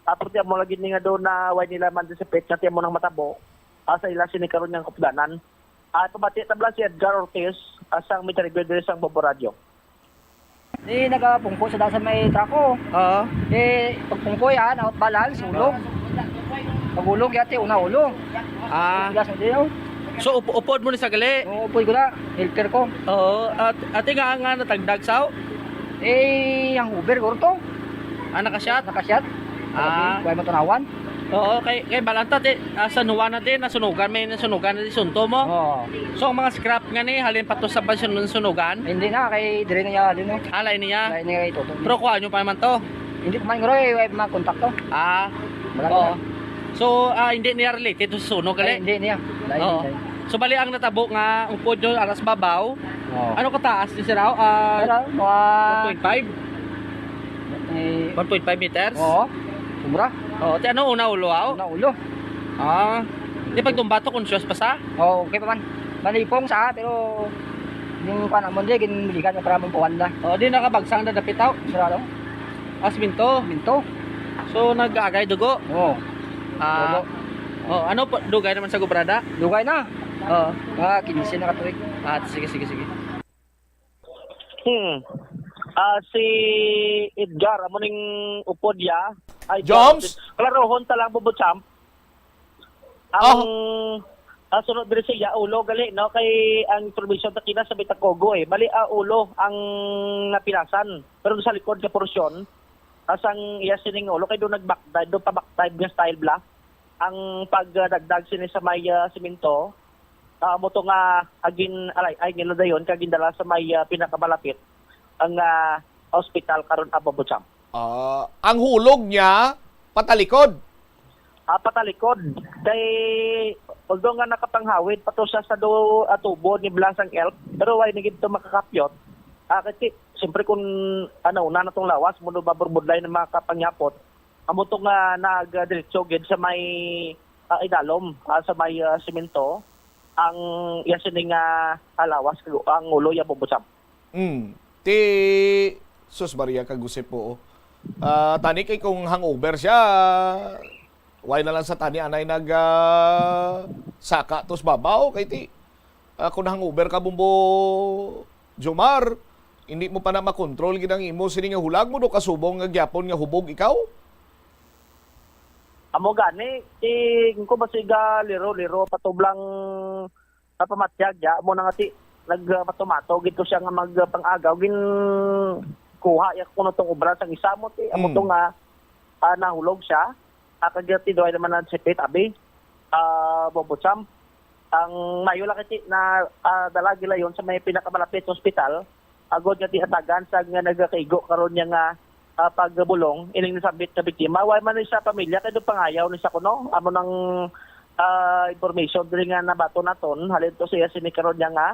Ah, pero ti amo lagi ni nga do na way nila man disipit nga ti amo nang matabo, ah, sa ila sini karon nga kupdanan. Ah, pabati tabla si Edgar Ortiz, ah, sang may diri sang Bobo Radio. Di nagapungko sa dasa may trako. Oo. Eh, pagpungko yan, out balance, ulog. Pag ulog, yati, una ulo. Ah. Gas na din, oh. So, up- upod mo ni sa gali? Oo, upod ko na. Helper ko. Oo. At ati nga nga natagdag sa Eh, ang Uber, guro to. Ah, nakashot? Nakashot. Ah. Wala mo tanawan. Oo, kay kay balanta ti ah, San Juan na din, nasunugan, may nasunugan na di sunto mo. Oo. So ang mga scrap nga ni halin pa to sa Bansunugan? Hindi na, kay dire na niya din, oh. Alay niya. Alay niya ito. Pero kuha nyo pa naman to. Hindi ko man guro eh, wala mga kontakto. Ah. Wala Oo. na. So, ah, hindi niya related to sa sunog, Ay, gali? Hindi niya. Lain, Oo. Lain. So, bali ang natabo nga upod nyo aras babaw. Oo. Ano kataas ni sila? Ah, Wala, mga one point five? Eh, one point five meters? Oo. Sobra. Oo, ti ano una ulo aw? Una ulo. Ah. Di pagtumba to conscious pa sa? Oo, okay pa man. Malipong sa, pero yung kuan mo di ginbiligan mo para mong pawanda. Oo, di nakabagsang na dapit aw. Sarado. Asminto. Minto. So nag-agay dugo. Oo. Ah. Dugo. Oh, ano po dugay naman sa gubrada? Dugay na. Oo. Mga quince na katuig. Ah, sige, sige, sige. Hmm. Ah, si Edgar, amo ning upod ya. Ay, Joms? Klarohon ta lang, Bobo Champ. Ang, Oh. ang sunod diri sa iya, ulo gali, no? Kay ang information ta kina sa Bitacogo, eh. Bali, ah, ulo ang napilasan. Pero sa likod nga porsyon, as ang iya sining ulo, kay doon nag-backdive, doon pa backdive nga style bla. Ang pagdagdag sini sa may, ah, simento, ah, amo to nga agin, alay, ay, ginladayon, kag gindala sa may, ah, pinakamalapit ang, ah, hospital karon, Bobo Champ. Ah, ang hulog niya patalikod. Ah, patalikod. Kay, although nga nakapanghawid pa to siya sa do, ah, tubo ni Blasang Elf, pero why ni gid to makakapyot? Ah, kasi, siyempre kung, ano, una na tong lawas, mundo maburbudlay ng mga kapangyapot, amo to nga nagdiretso gid sa may, ah, idalom, ah, sa may, ah, simento, ang iya sini nga, ah, lawas, ang ulo, iya bubutsam. Mm. Ti, sus, Maria, kagusip po, oh. Ah, tani kay kung hangover siya, why na lang sa tani anay nag, ah, saka tos babaw kay ti, ah, kung hangover ka, Bumbo Jomar, hindi mo pa na makontrol gid ang imo sini nga hulag mo do kasubong nga gyapon nga hubog ikaw? Amo gani, ti, ko basiga liro-liro patublang napamatyag ya mo na nga ti nagmato-mato gid to siya nga magpang-agaw gin kuha ya kuno tong obra sang isa mo ti amo to Mm. nga, ah, nahulog siya. Ah, kag ti duay naman ang sipit abi, ah, Bobo Cham. Ang mayo lang kay ti na, ah, dala gilayon sa may pinakamalapit sa ospital. Agod nga ti hatagan sa nga nagakaigo karon niya nga, ah, pagbulong ining nasambit nga biktima. Way man ni sa pamilya kay do pangayaw ni sa kuno. Amo nang, ah, information diri nga nabaton naton halin to sa iya sini karon niya nga,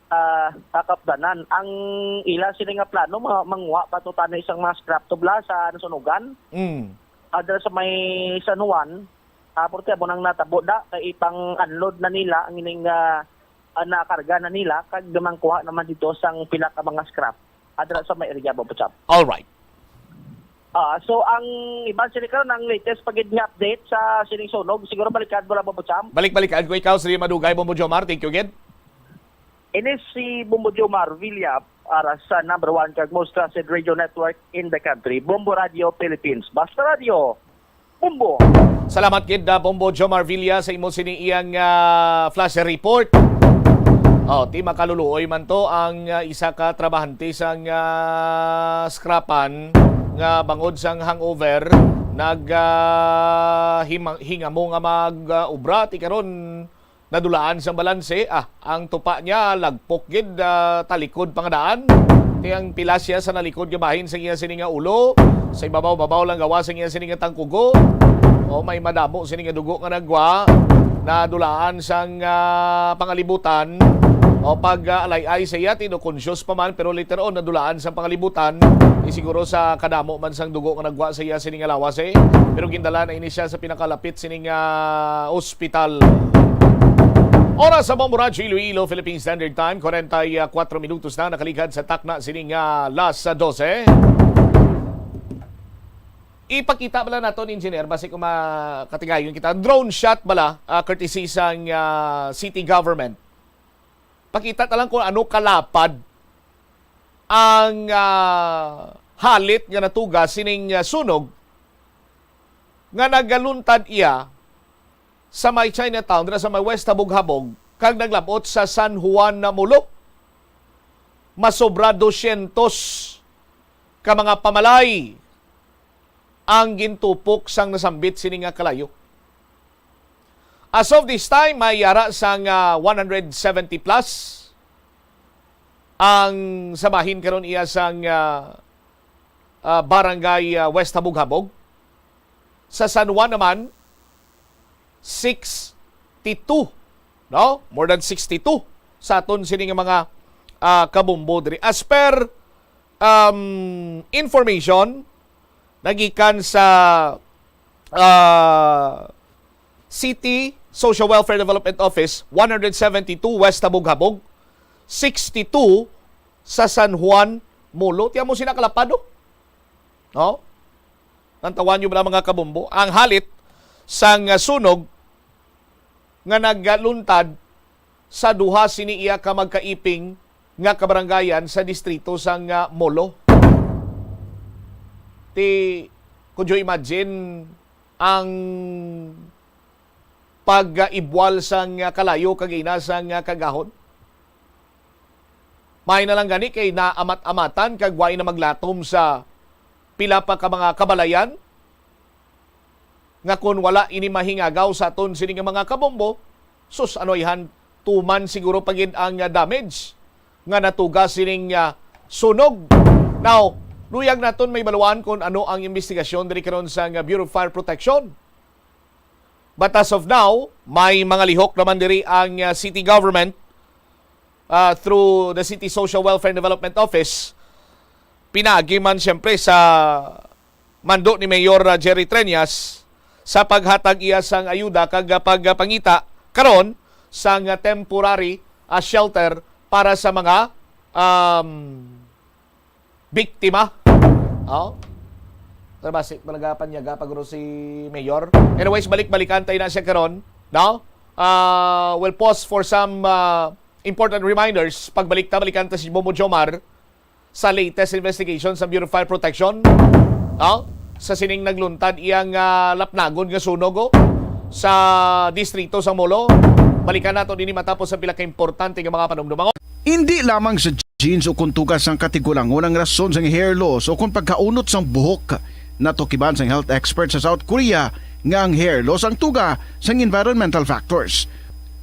ah, kakapdanan. Ang ila sini nga plano, ma-, manguha pa to tani isang mga scrap tubla sa nasunugan. Mm. Adra sa may San Juan, ah, porke amo nang natabo da, kay ipang-unload na nila ang ining, ah, ah, nakarga na nila, kag mangkuha naman dito sang pila ka mga scrap. Adra sa may area, Bobo Cham. All right. Ah, so ang iban sini karon ang latest pa gid nga update sa sining sunog. Siguro balikan mo lang, Bobo Cham. Balik-balikan ko ikaw, Sir Madugay, Bombo Jomar. Thank you gid. Ini si Bombo Jomar Villa para sa number one kag most trusted radio network in the country, Bombo Radio Philippines. Basta Radio, Bombo. Salamat gid, ah, Bombo Jomar Villa, sa imo sini iyang, ah, flash report. Oh, ti makaluluoy man to ang, ah, isa ka trabahante sang, ah, scrapan nga bangod sang hangover nag, ah, hima-, hingamo nga mag, ah, obra ti karon nadulaan sang balanse. Ah, ang tupa niya lagpok gid, ah, talikod pa nga daan. Ti ang pila siya sa nalikod nga bahin sa iya sini nga ulo, sa ibabaw-babaw lang gawa sa iya sini nga tangkugo. O may madamo sini nga dugo nga nagwa, nadulaan sang, ah, pangalibutan. O pag, ah, alay-ay sa iya, ti do conscious pa man, pero later on nadulaan sang pangalibutan. Di siguro sa kadamo man sang dugo nga nagwa sa iya sini nga lawas, eh. Pero gindala na ini siya sa pinakalapit sini nga ospital. Oras sa Bombo Radyo Iloilo, Philippine Standard Time, kwarenta y kuwatro minutos na nakaligad sa takna sini nga las dose. Ipakita bala naton, Engineer, basi kung makatigayon kita. Drone shot bala, ah, courtesy sang, ah, city government. Pakita ta lang kung ano kalapad ang, ah, halit nga natuga sining, ah, sunog nga nagaluntad iya sa may Chinatown, dira sa may West Habog-Habog, kag naglabot sa San Juan na Molo. Masobra dosyentos ka mga pamalay ang gintupok sang nasambit sini nga kalayo. As of this time, may yara sang, ah, one hundred seventy plus ang sa bahin karon iya sang, ah, ah, barangay, ah, West Habog-Habog. Sa San Juan naman, sixty-two, no? More than sixty-two sa aton sini nga mga, ah, kabombo diri. As per, um, information nagikan sa, ah, City Social Welfare Development Office, one hundred seventy-two West Habog-Habog, sixty-two sa San Juan Molo. Tiyan mo sina kalapado. No? Tantawan nyo ba, mga kabombo? Ang halit sang, ah, sunog nga nagluntad sa duha sini iya ka magkaiping nga kabarangayan sa distrito sang, ah, Molo. Ti, could you imagine ang pag-ibwal sang, ah, kalayo kag ina sang, ah, kagahon? May na lang gani kay naamat-amatan kag way na maglatom sa pila pa ka mga kabalayan nga kon wala ini mahingagaw sa aton sini nga mga kabombo, sus, anoyhan, tuman siguro pa gid ang, ah, damage nga natuga sining, ah, sunog. Now, luyag naton may baluan kung ano ang investigasyon diri karon sa, ah, Bureau of Fire Protection. But as of now, may mga lihok naman diri ang, ah, city government, ah, through the City Social Welfare and Development Office. Pinaagi man siyempre sa mando ni Mayor, ah, Jerry Treñas sa paghatag iya sang ayuda kag, ah, pagpangita karon sang, ah, temporary, ah, shelter para sa mga, um, biktima. Oh. Pero basi talaga panyaga pa guro si Mayor. Anyways, balik-balikan tayo na siya karon, no? Ah, we'll pause for some, ah, important reminders. Pagbalik ta, balikan ta si Bobo Jomar sa latest investigation sa Bureau of Fire Protection, no? Sa sining nagluntad iyang, ah, lapnagon nga sunog, oh, sa distrito sa Molo. Balikan nato dini matapos ang pila ka importante nga mga panumdumangon. Indi lamang sa genes o kon tuga sang katigulangon ang rason sang hair loss o kon pagkaunot sang buhok. Natukiban sang health expert sa South Korea nga ang hair loss ang tuga sang environmental factors.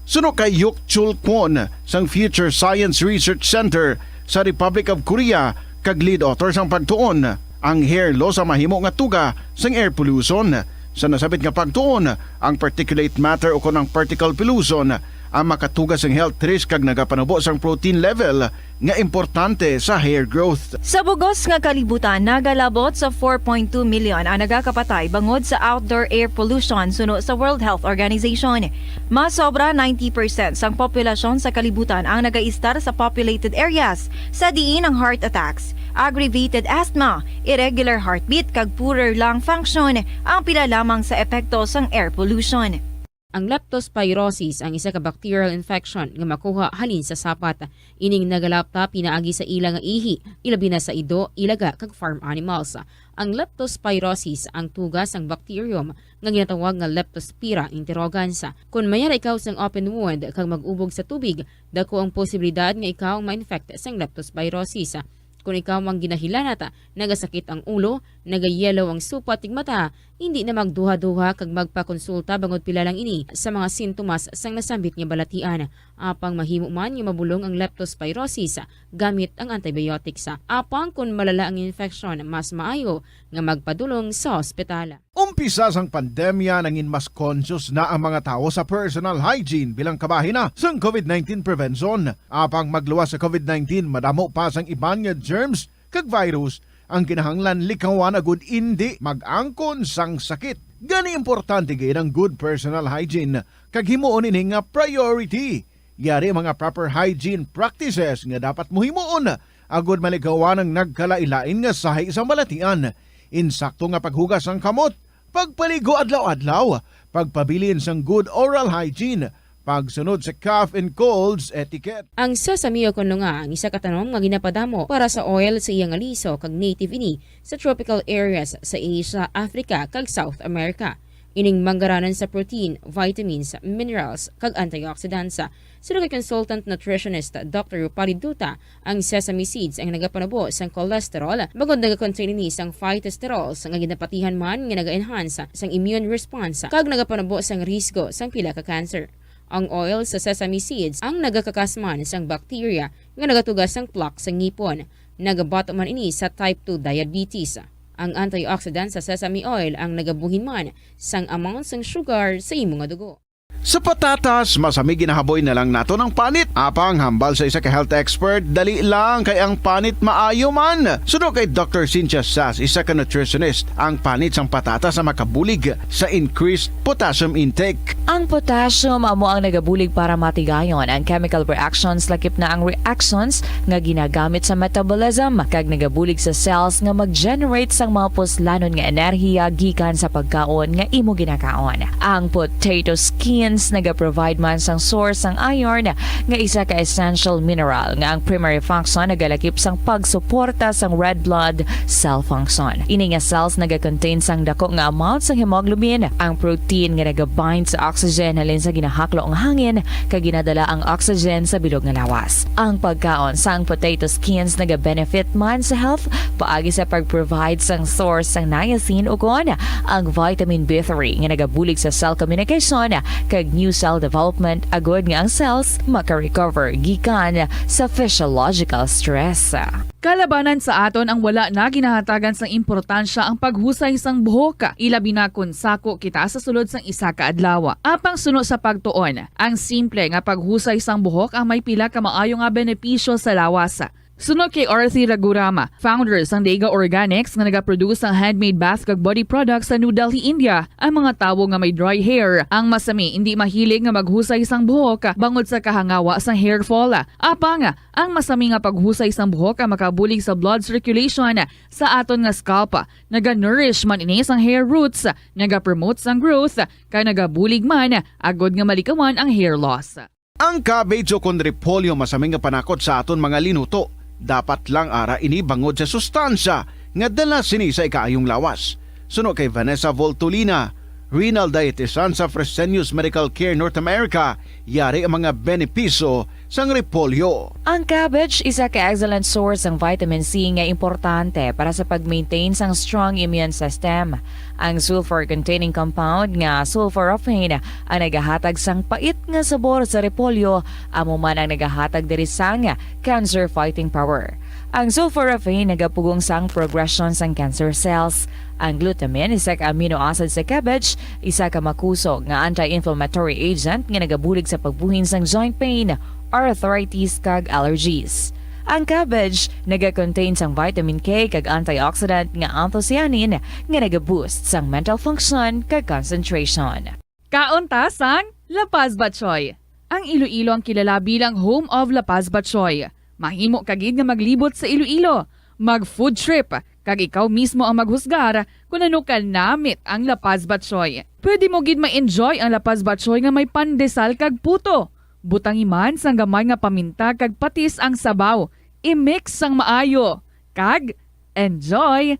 Suno kay Hyuk Chul Kwon sang Future Science Research Center sa Republic of Korea kag lead author sang pagtuon, ang hair loss ang mahimo nga tuga sang air pollution. Sa nasabit nga pagtuon, ang particulate matter o kon ang particle pollution ang makatuga sang health risk kag nagapanubo sang protein level nga importante sa hair growth. Sa bugos nga kalibutan, nagalabot sa four point two million ang nagakapatay bangod sa outdoor air pollution, suno sa World Health Organization. Mas sobra ninety percent sang populasyon sa kalibutan ang nagaistar sa populated areas, sa diin ang heart attacks, aggravated asthma, irregular heartbeat, kag poorer lung function ang pila lamang sa epekto sang air pollution. Ang leptospirosis ang isa ka bacterial infection nga makuha halin sa sapat. Ining nagalapta pinaagi sa ila nga ihi, ilabi na sa ido, ilaga, kag farm animals. Ang leptospirosis ang tuga sang bacterium nga ginatawag nga Leptospira interrogans. Kon mayara ikaw sang open wound kag mag-ubog sa tubig, dako ang posibilidad nga ikaw ang ma-infect sang leptospirosis. Kon ikaw ang ginahilanat, nagasakit ang ulo, nagayellow ang supat ug mata, hindi na magduha-duha kag magpakonsulta bangod pila lang ini sa mga sintomas sang nasambit nga balatian. Apang mahimo man nga mabulong ang leptospirosis gamit ang antibiotics. Apang kon malala ang infeksyon, mas maayo nga magpadulong sa ospital. Umpisa sang pandemya, nangin mas conscious na ang mga tawo sa personal hygiene bilang kabahin na sang COVID nineteen prevention. Apang magluwas sa COVID nineteen, madamo pa sang iban nga germs kag virus ang kinahanglan likawan agud indi mag-angkon sang sakit. Gani, importante gid ang good personal hygiene kag himuon ini nga priority. Yari mga proper hygiene practices nga dapat mo himuon agud malikawan ang nagkalain-lain nga sahi sang balatian. Insakto nga paghugas sang kamot, pagpaligo adlaw-adlaw, pagpabilin sang good oral hygiene, Pagsunod sa cough and colds etiquette. Ang sesame o kon nga ang isa ka tanom nga ginapadamo para sa oil sa iya nga liso kag native ini sa tropical areas sa Asia, Africa, kag South America. Ining manggaranan sa protein, vitamins, minerals, kag antioxidants. Suno kay consultant nutritionist Doctor Rupali Duta, ang sesame seeds ang nagapanubo sang cholesterol, bangod nagakontain ini sang phytosterols nga ginapatihan man nga naga-enhance sang immune response kag nagapanubo sang risgo sang pila ka cancer. Ang oil sa sesame seeds ang nagakakas man sang bacteria nga nagatuga sang plaque sa ngipon. Nagabato man ini sa type two diabetes. Ang antioxidant sa sesame oil ang nagabuhin man sang amount sang sugar sa imo nga dugo. Sa patatas, masami ginahaboy na lang naton ang panit. Apang hambal sa isa ka health expert, dali lang kay ang panit maayo man. Suno kay Doctor Cynthia Sass, isa ka nutritionist, ang panit sang patatas ang makabulig sa increased potassium intake. Ang potassium amo ang nagabulig para matigayon ang chemical reactions, lakip na ang reactions nga ginagamit sa metabolism, kag nagabulig sa cells nga mag-generate sang mga puslanon nga enerhiya gikan sa pagkaon nga imo ginakaon. Ang potato skins nagaprovide man sang source sang iron, nga isa ka essential mineral nga ang primary function nagalakip sang pagsuporta sang red blood cell function. Ini nga cells nagakontain sang dako nga amount sang hemoglobin, ang protein nga nagabind sa oxygen halin sa ginahaklo ang hangin, kag ginadala ang oxygen sa bilog nga lawas. Ang pagkaon sang potato skins nagabenefit man sa health paagi sa pag-provide sang source sang niacin, ukon ang vitamin B three nga nagabulig sa cell communication kag new cell development, agod nga ang cells maka-recover gikan sa physiological stress. Kalabanan sa aton ang wala na ginahatagan sang importansya ang paghusay sang buhok, ilabi na kon sako kita sa sulod sang isa ka adlaw. Apang suno sa pagtuon, ang simple nga paghusay sang buhok ang may pila ka maayo nga benepisyo sa lawas. Suno kay Arthi Ragurama, founder sang Dega Organics nga nagaproduce sang handmade bath kag body products sa New Delhi, India, ang mga tawo nga may dry hair ang masami indi mahilig nga maghusay sang buhok bangod sa kahangawa sang hair fall. Apang ang masami nga paghusay sang buhok ang makabulig sa blood circulation sa aton nga scalp. Naga-nourish man ini sang hair roots, nagapromote sang growth, kag nagabulig man agod nga malikawan ang hair loss. Ang cabbage o kon repolyo masami nga panakot sa aton mga linuto. Dapat lang ara ini bangod sa sustansya nga dala sini sa ikaayong lawas. Suno kay Vanessa Voltolina, renal dietitian sa Fresenius Medical Care North America, yari ang mga benepisyo sang repolyo. Ang cabbage isa ka excellent source sang vitamin C nga importante para sa pag-maintain sang strong immune system. Ang sulfur-containing compound nga sulforaphane ang nagahatag sang pait nga sabor sa repolyo, amo man ang nagahatag diri sang cancer-fighting power. Ang sulforaphane nagapugong sang progression sang cancer cells. Ang glutamine, isa ka amino acid sa cabbage, isa ka makusog nga anti-inflammatory agent nga nagabulig sa pagbuhin sang joint pain, arthritis, kag allergies. Ang cabbage nagakontain sang vitamin K kag antioxidant nga anthocyanin nga nagaboost sang mental function kag concentration. Kaon ta sang La Paz Batchoy. Ang Iloilo ang kilala bilang home of La Paz Batchoy. Mahimo ka gid nga maglibot sa Iloilo, mag-food trip, kag ikaw mismo ang maghusgar kon ano ka namit ang La Paz Batchoy. Pwede mo gid ma-enjoy ang La Paz Batchoy nga may pandesal kag puto. Butangi man sang gamay nga paminta kag patis ang sabaw. I-mix sang maayo. Kag enjoy!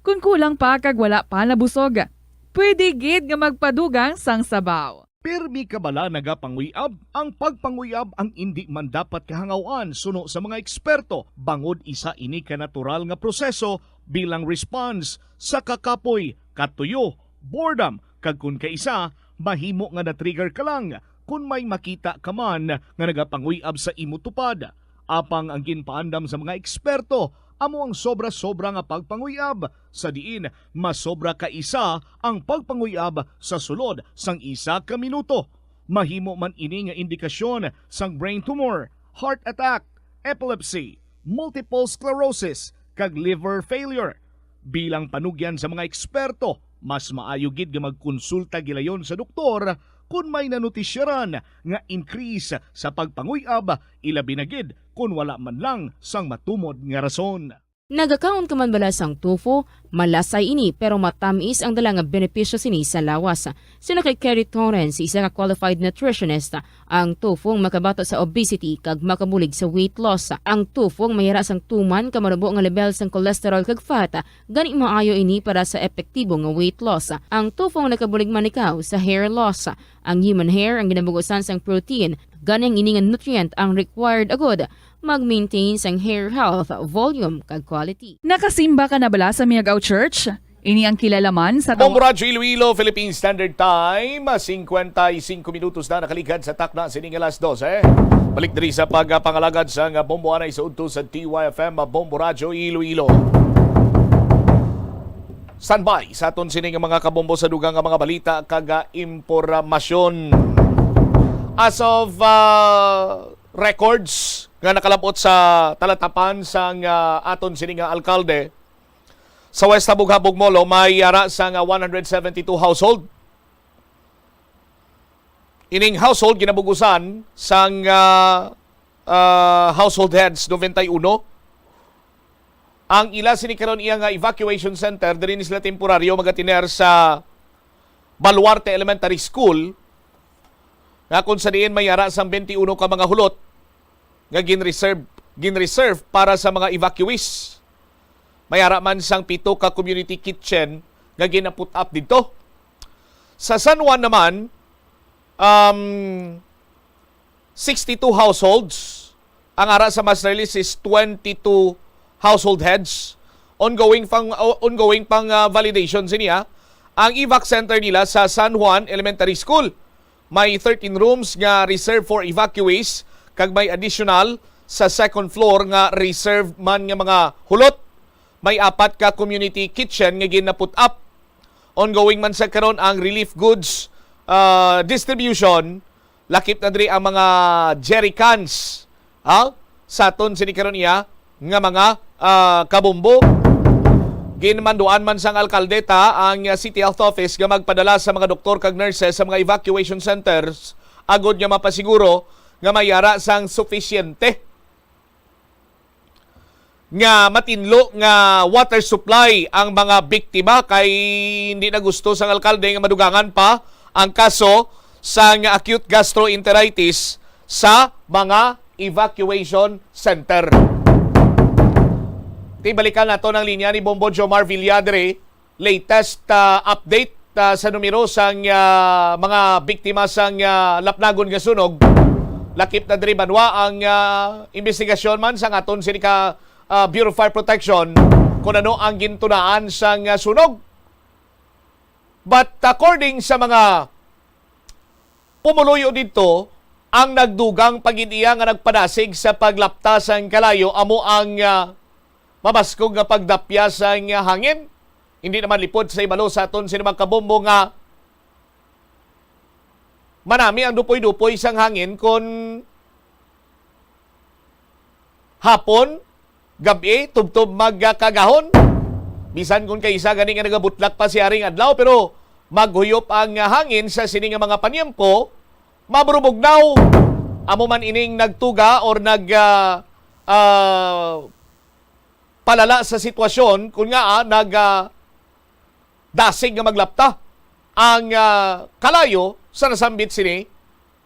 Kon kulang pa kag wala pa nabusog, pwede gid nga magpadugang sang sabaw. Pirmi ka bala nagapanguyab? Ang pagpanguyab ang indi man dapat kahangaw-an suno sa mga eksperto, bangod isa ini ka natural nga proseso bilang response sa kakapoy, katuyo, boredom, kag kon kaisa, mahimo nga na-trigger ka lang kon may makita ka man nga nagapanguyab sa imo tupad. Apang ang ginpaandam sa mga eksperto amo ang sobra-sobra nga pagpanguyab, sa diin masobra ka isa ang pagpanguyab sa sulod sang isa ka minuto. Mahimo man ini nga indikasyon sang brain tumor, heart attack, epilepsy, multiple sclerosis, kag liver failure. Bilang panugyan sa mga eksperto, mas maayo gid nga magkonsulta gilayon sa doktor kon may nanotisyaran nga increase sa pagpanguyab, ilabi na gid kon wala man lang sang matumod nga rason. Nagakaon ka man bala sang tofu? Malasay ini, pero matamis ang dala nga benepisyo sini sa lawas. Suno kay Kerry Torrens, isa ka qualified nutritionist, ang tofu ang makabato sa obesity kag makabulig sa weight loss. Ang tofu ang mayara sang tuman ka marubo nga level sang cholesterol kag fat, gani maayo ini para sa epektibo nga weight loss. Ang tofu ang nakabulig man ikaw sa hair loss. Ang human hair ang ginabugusan sang protein, gani ang ini nga nutrient ang required agud mag-maintain sang hair health, volume, kag quality. Nakasimba ka na bala sa Miagao Church? Ini ang kilalaman sa taw- Bombo Radyo Iloilo, Philippine Standard Time, cincuenta y cinco minutos na nakaligad sa takna sini nga alas doce. Balik diri sa pagpangalagad sa nga Bombo anay sa udto sa D Y F M, Bombo Radyo Iloilo. Standby sa aton sini nga mga kabombo sa dugang nga mga balita kag, ah, impormasyon. As of, ah, records nga nakalabot sa talatapan sang, ah, aton sini nga alkalde, sa West Habog-Habog Molo may ara sang, ah, one hundred seventy-two household. Ining household ginabugusan sang, ah, ah, household heads noventa y uno. Ang ila sini karon iya nga evacuation center diri ni sila temporaryo magatiner sa Baluarte Elementary School, nga kung sa diin may ara sang twenty-one ka mga hulot nga ginreserve, ginreserve para sa mga evacuees. May ara man sang pito ka community kitchen nga gina-put up didto. Sa San Juan naman, um, sixty-two households. Ang ara sa master list is twenty-two household heads. Ongoing pang, o-, ongoing pang, ah, validation sini, ah. Ang evac center nila sa San Juan Elementary School. May thirteen rooms nga reserved for evacuees, kag may additional sa second floor nga reserved man nga mga hulot. May apat ka community kitchen nga gina-put up. Ongoing man sa karon ang relief goods, ah, distribution. Lakip na diri ang mga jerry cans, ha? Sa aton sini karon iya nga mga, ah, kabombo. Ginmanduan man sang alkalde ta ang, ah, City Health Office nga magpadala sa mga doktor kag nurses sa mga evacuation centers agod nga mapasiguro nga may ara sang sufisyente nga matinlo nga water supply ang mga biktima, kay hindi na gusto sang alkalde nga madugangan pa ang kaso sang acute gastroenteritis sa mga evacuation center. Tibalikan nato ang linya ni Bombo Jomar Villadre. Latest, ah, update, ah, sa numero sang, ah, mga biktima sang, ah, lapnagon nga sunog. Lakip na diri banwa ang, ah, investigasyon man sang aton sini ka, ah, Bureau of Fire Protection kung ano ang gintunaan sang, ah, sunog. But according sa mga pumuluyo didto, ang nagdugang pa gid iya nga nagpadasig sa paglapta sang kalayo amo ang, ah, mabaskog nga pagdapya sang, ah, hangin. Hindi naman lipod sa ibalo sa aton sini mga kabombo nga manami ang dupoy-dupoy sang hangin kon hapon, gab-i, tubtob magkagahon. Bisan kon kay isa gani nga nagabutlak pa siya ring adlaw, pero maghuyop ang hangin sa sini nga mga panyempo, maburubugnaw. Amo man ining nagtuga or nag, ah, ah, palala sa sitwasyon, kun nga, ah, nag, ah, dasig nga maglapta ang, ah, kalayo sa nasambit sini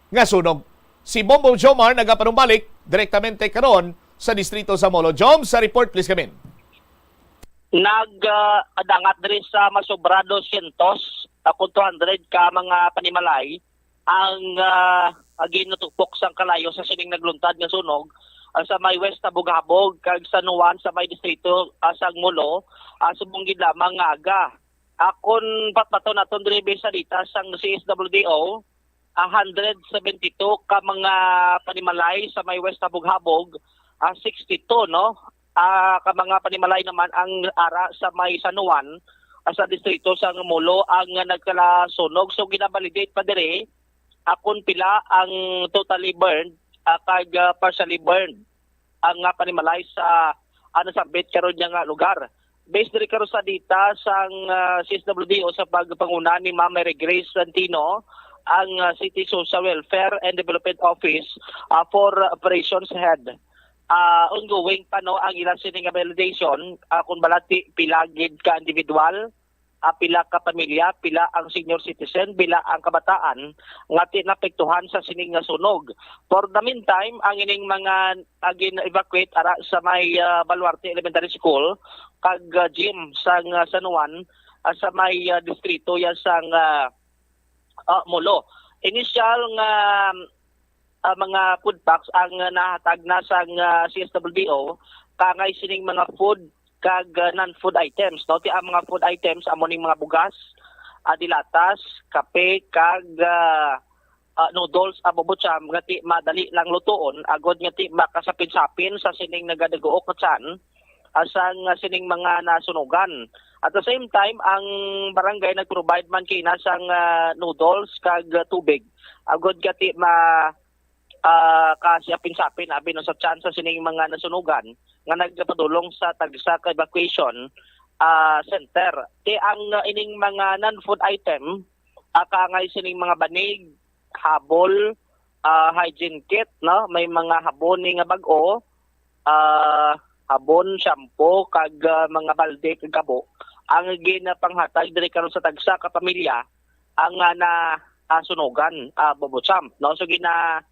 nga sunog. Si Bombo Jomar nagapanumbalik direktamente karon sa distrito sa Molo. Jom, sa report, please, kamin. Nag, ah, dangat diri sa masobra dosyentos, ah, kun two hundred ka mga panimalay ang, ah, ginatupok sang kalayo sa sining nagluntad nga sunog, ah, sa may West Habog-Habog kag San Juan sa may distrito, ah, sang Molo, ah, subong gid lamang nga aga. Ah, kun patbaton naton diri sa data sang C S W D O, a hundred seventy-two ka mga panimalay sa may West Habog-Habog, ah, sixty-two, no? Ah, ka mga panimalay naman ang ara sa may San Juan, ah, sa distrito sang Molo ang nagkalasunog. So, ginabalidate pa diri, ah, kung pila ang totally burned, ah, kag, ah, partially burned ang, ah, panimalay sa, ah, nasambit karon niya nga lugar. Based diri karon sa data sang, ah, C S W D O sa pagpanguna ni Ma'am Mary Grace Santino, ang, ah, City Social Welfare and Development Office, ah, for Operations Head. Ah, ongoing pa, no, ang ila sini nga validation, ah, kung balati pila gid ka individual, ah, pila ka pamilya, pila ang senior citizen, pila ang kabataan nga ti-, naapektuhan sa sining nga sunog. For the meantime, ang ining mga, ah, gin-evacuate ara sa may, ah, Baluarte Elementary School kag, ah, gym sang, ah, San Juan, ah, sa may, ah, distrito ya sang, ah, ah, Molo. Initial nga, ah, mga food packs ang, ah, nahatag na sang, ah, C S W D O, kangay sining mga food kag, ah, non-food items, no? Ti ang mga food items amo ning mga bugas, ah, dilatas, kape, kag, ah, ah, noodles, ah, bubucham, nga ti madali lang lutuon, agod nga ti makasapin-sapin sa sining nagadaguok nga tiyan, ah, sang, ah, sining mga nasunugan. At the same time, ang barangay nag-provide man kina sang, ah, noodles kag, ah, tubig, agod nga ti ma-, ah, kasapin-sapin abi, no, sa tiyan sa sining mga nasunugan nga nagpadulong sa tagsa ka evacuation, ah, center. Ti ang, ah, ining mga non-food item, ah, kaangay sining mga banig, habol, ah, hygiene kit, no? May mga habon ni nga bag-o, ah, habon, shampoo, kag, ah, mga balde kag kabo ang ginapanghatag diri karon sa tagsa ka pamilya ang, ah, na, ah, sunugan, ah, bubucham, no? So gina,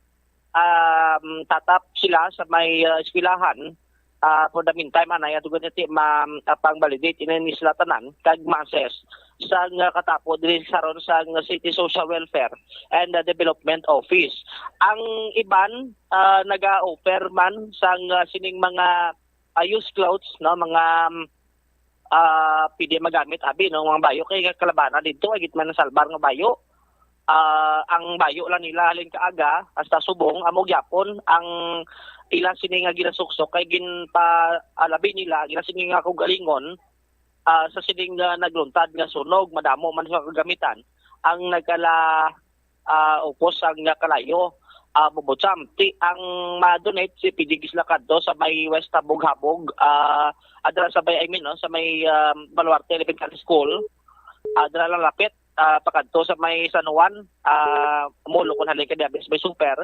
um, tatap sila sa may, ah, eskwelahan. Ah, for the meantime, anay ato gani ti ma, ah, pang-validate ini ni sila tanan kag ma-assess sa nga katapo diri sa ron sa nga City Social Welfare and, ah, Development Office. Ang iban, ah, naga-offer man sang, ah, sining mga, ah, used clothes, no, mga, um, ah, pwede magamit abi, no, mga bayo kay kalabana didto ay gid man nasalbar nga bayo. Ah, ang bayo lang nila halin kaaga hasta subong amo gyapon ang ila sini nga ginasuksok kay ginpaalabi nila ang ila sini nga kaugalingon, ah, sa sining, ah, nagluntad nga sunog, madamo man sa kagamitan ang nagkala, ah, upos ang, ah, kalayo, ah, bubucham. Ti ang ma-donate si pwede sila kadto sa may West Habog-Habog, ah, adra sa may, I mean, no, sa may, ah, Baluarte Elementary School, adra lang lapit, ah, pakadto sa may San Juan, ah, Molo, kung halin ka diya, sa may Super.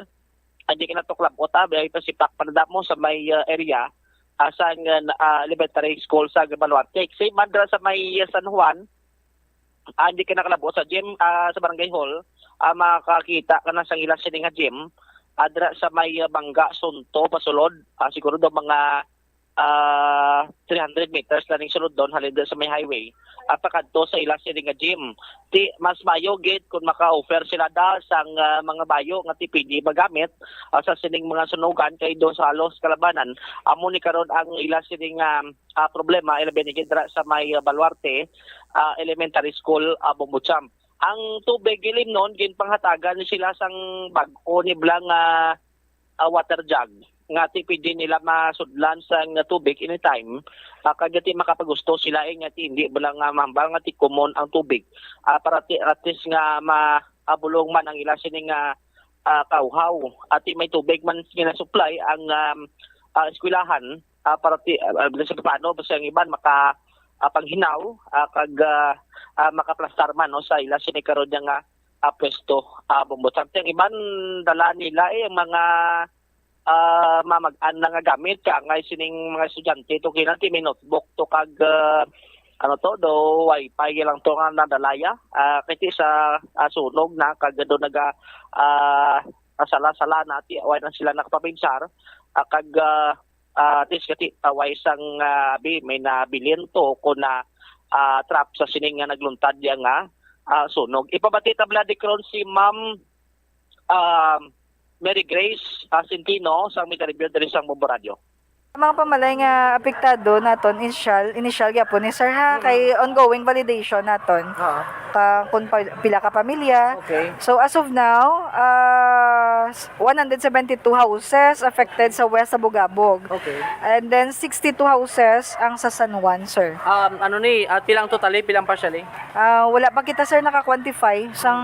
Hindi ka na to club o tabi, ay pasipak pa na mo sa may, ah, area, ah, sa, ah, elementary school sa Baluarte. Same man dira sa may, ah, San Juan, ah, hindi ka nakalabo sa gym, ah, sa barangay hall, ah, makakita ka na sa ila sini nga gym, ah, dira sa may, ah, Bangga, Sunto, pasulod, ah, siguro daw mga, ah, three hundred meters lang ning sulod doon, halin doon sa may highway, ah, pakadto sa ila sini nga gym. Ti, mas mayo gid kung maka-offer sila da sang, ah, mga bayo nga ti pwede magamit, ah, sa sining mga sunugan kay do sa halos kalabanan. Amo ni karon ang ila sini nga, ah, problema, ilabi ni gid dira sa may, ah, Baluarte, ah, Elementary School, ah, Bumbucham. Ang tubig ilimnon ginpanghatagan ni sila sang bag-o ni bala nga, ah, water jug nga ti pwede nila masudlan sang tubig anytime. Ah, kag ti makapagusto sila, eh, nga ti hindi bala nga mahambal nga ti common ang tubig. Ah, para ti at least nga ma-, abulong man ang ila sini nga, ah, kauhaw. At ti may tubig man nga na-supply ang, um, ah, eskwelahan, ah, para ti, ah, ah, sa paano basta ang iban maka, ah, panghinaw, ah, kag, ah, ah, makaplastar man, no, sa ila sini karon nga, ah, pwesto, ah, Bumbucham. Ang iban dala nila, eh, ang mga, ah, mamag-an na nga gamit, kaangay sining mga estudyante to kinati may notebook to kag, ah, ano to, do wifi lang to nga nadalaya. Ah, kasi sa, ah, sunog na kag do naga, ah, sala-sala na ti, wala na sila nakapabinsar. Ah, kag, ah, ah, at least kati taway sang, ah, bi, may nabilin to ko na, ah, trap sa sining nga nagluntad ya nga, ah, sunog. Ipabati ta bala di karon si Ma'am, ah, Mary Grace, ah, Centino sang Mega Review diri sang Bombo Radio. Ang mga pamalay nga apektado naton, initial, initial gyapon ni sir ha, Mm. kay ongoing validation naton. Oo. Ka, kung pa, pila ka pamilya. Okay. So as of now, ah, s-, one hundred seventy-two houses affected sa West Sabugabog. Okay. And then sixty-two houses ang sa San Juan, sir. Um, ano ni, ah, pilang totally, pilang partially? Ah, wala pa kita, sir, naka-quantify sang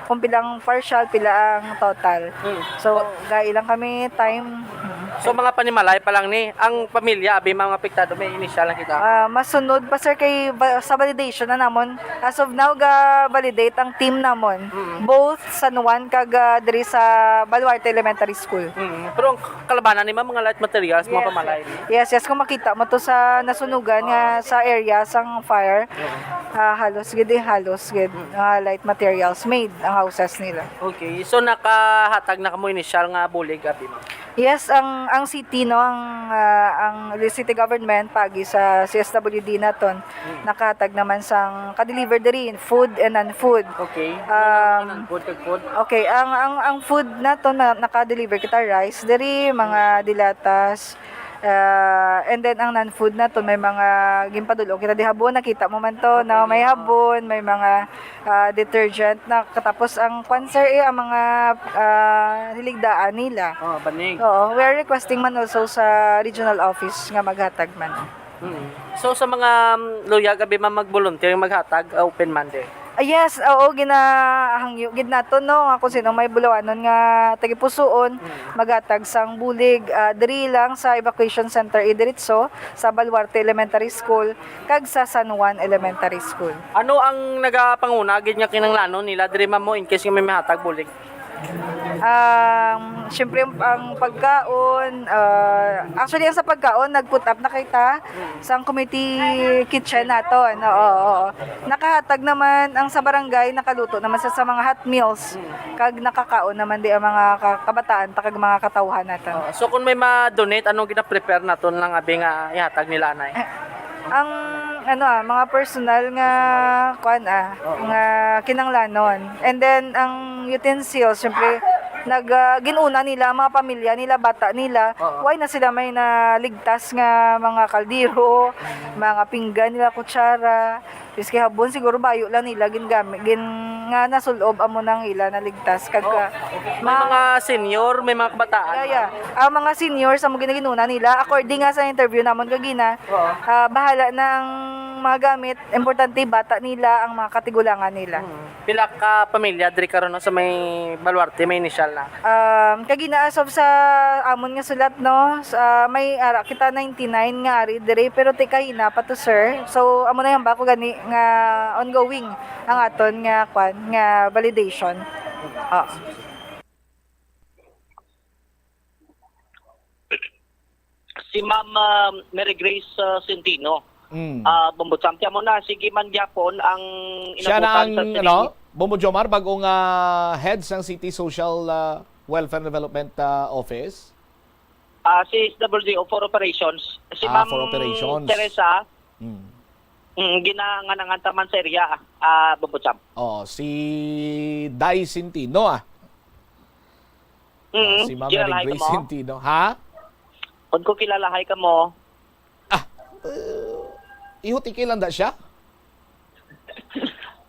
kung pilang partial, pila ang total. Mm. So, gai lang kami time. So, mga panimalay pa lang ni, ang pamilya, abi, mga apektado, may initial na kita. Ah, masunod pa, sir, kay va- sa validation na namon. As of now, ga-validate ang team namon. Mm. Both San Juan kag ah, diri sa Baluarte Elementary School. Mm. Pero ang kalabanan ni, ma'am, mga light materials, mga Yes, pamalay. yes, yes, yes. Kung makita mo to sa nasunugan nga sa area sang fire, ah, halos gid eh, halos gid ah, light materials made ang houses nila. Okay, so nakahatag na kamo initial nga bulig, abi, ma'am? Yes, ang ang city, no, ang ah, ang city government pagi sa C S W D naton nakahatag naman sang ka-deliver diri, food and non-food. Okay. Um, Ang food, kag food. Okay, ang ang ang food nato na naka-deliver kita, rice diri, mga dilatas, ah, and then ang non-food nato may mga ginpadul-ong kita di habon, nakita mo man to, no? May habon, may mga ah, detergent na katapos ang kwan, sir, eh, ang mga ah, hiligdaan nila. Oh, banig. Oo, we are requesting man also sa regional office nga maghatag man. Mm. So, sa mga um, luyag, abi, ma'am, mag-volunteer, maghatag, ah, open man, di? Ah, yes, oo, ginahangyo gid nato, no, nga kung sino may bulawanon nga tagipusuon, maghatag sang bulig ah, diri lang sa evacuation center idiritso sa Baluarte Elementary School kag sa San Juan Elementary School. Ano ang nagapanguna gid nga kinahanglanon nila diri, ma'am, mo, in case nga may mahatag bulig? Um, syempre ang pagkaon, ah, actually ang sa pagkaon nag-put up na kita sang committee kitchen nato, no? Oo, oo. Nakahatag naman ang sa barangay, nakaluto naman sa, sa mga hot meals. Kag nakakaon naman di ang mga ka- kabataan ta kag mga katawhan nato. Oh, so kung may ma-donate, anong gina-prepare naton lang, abi, nga ihatag nila, anay? Ang ano ah, mga personal nga kuan ah, nga kinanglanon. And then ang utensils, syempre nag ah, ginuna nila ang mga pamilya nila, bata nila. Oo. Why na sila may naligtas nga mga kaldero, mga pinggan nila, kutsara. Piski habon siguro bayo lang nila gingamit, gin nga nasulob amo nang ila naligtas kag ah, May mga senior, may mga kabataan. Yeah, yeah. Ang mga seniors, ang ginaginuna nila, according nga sa interview namon kagina, Oo. ah, bahala na ang mga gamit, importante bata nila, ang mga katigulangan nila. Mm. Pila ka pamilya diri karon, no, sa may Baluarte, may initial na? Um, kagina as of sa amon nga sulat, no, sa, may ara kita ninety-nine nga ari diri, pero ti kahina pa to, sir. So amo na yung bako gani nga ongoing ang aton nga kwan nga validation. Ah. Si Ma'am ah, Mary Grace ah, Centino, Mm. ah, Bombo Champ, mo na, sige man gyapon ang Siya na inabutan ang, sa city. Ano, Bombo Jomar, bagong ah, head sang City Social ah, Welfare Development ah, Office. Ah, si S W D O for Operations, si Ah, Ma'am for Operations. Teresa, Mm. mm, ginanganangan taman sa area, ah, Bombo Champ. Oh, si Dai Centino ah. Mm, Si Ma'am kilalahay Mary Grace ka mo? Centino. Ha? Kung ko kilalahay ka mo, Ah, uh, ihutiki lang da siya?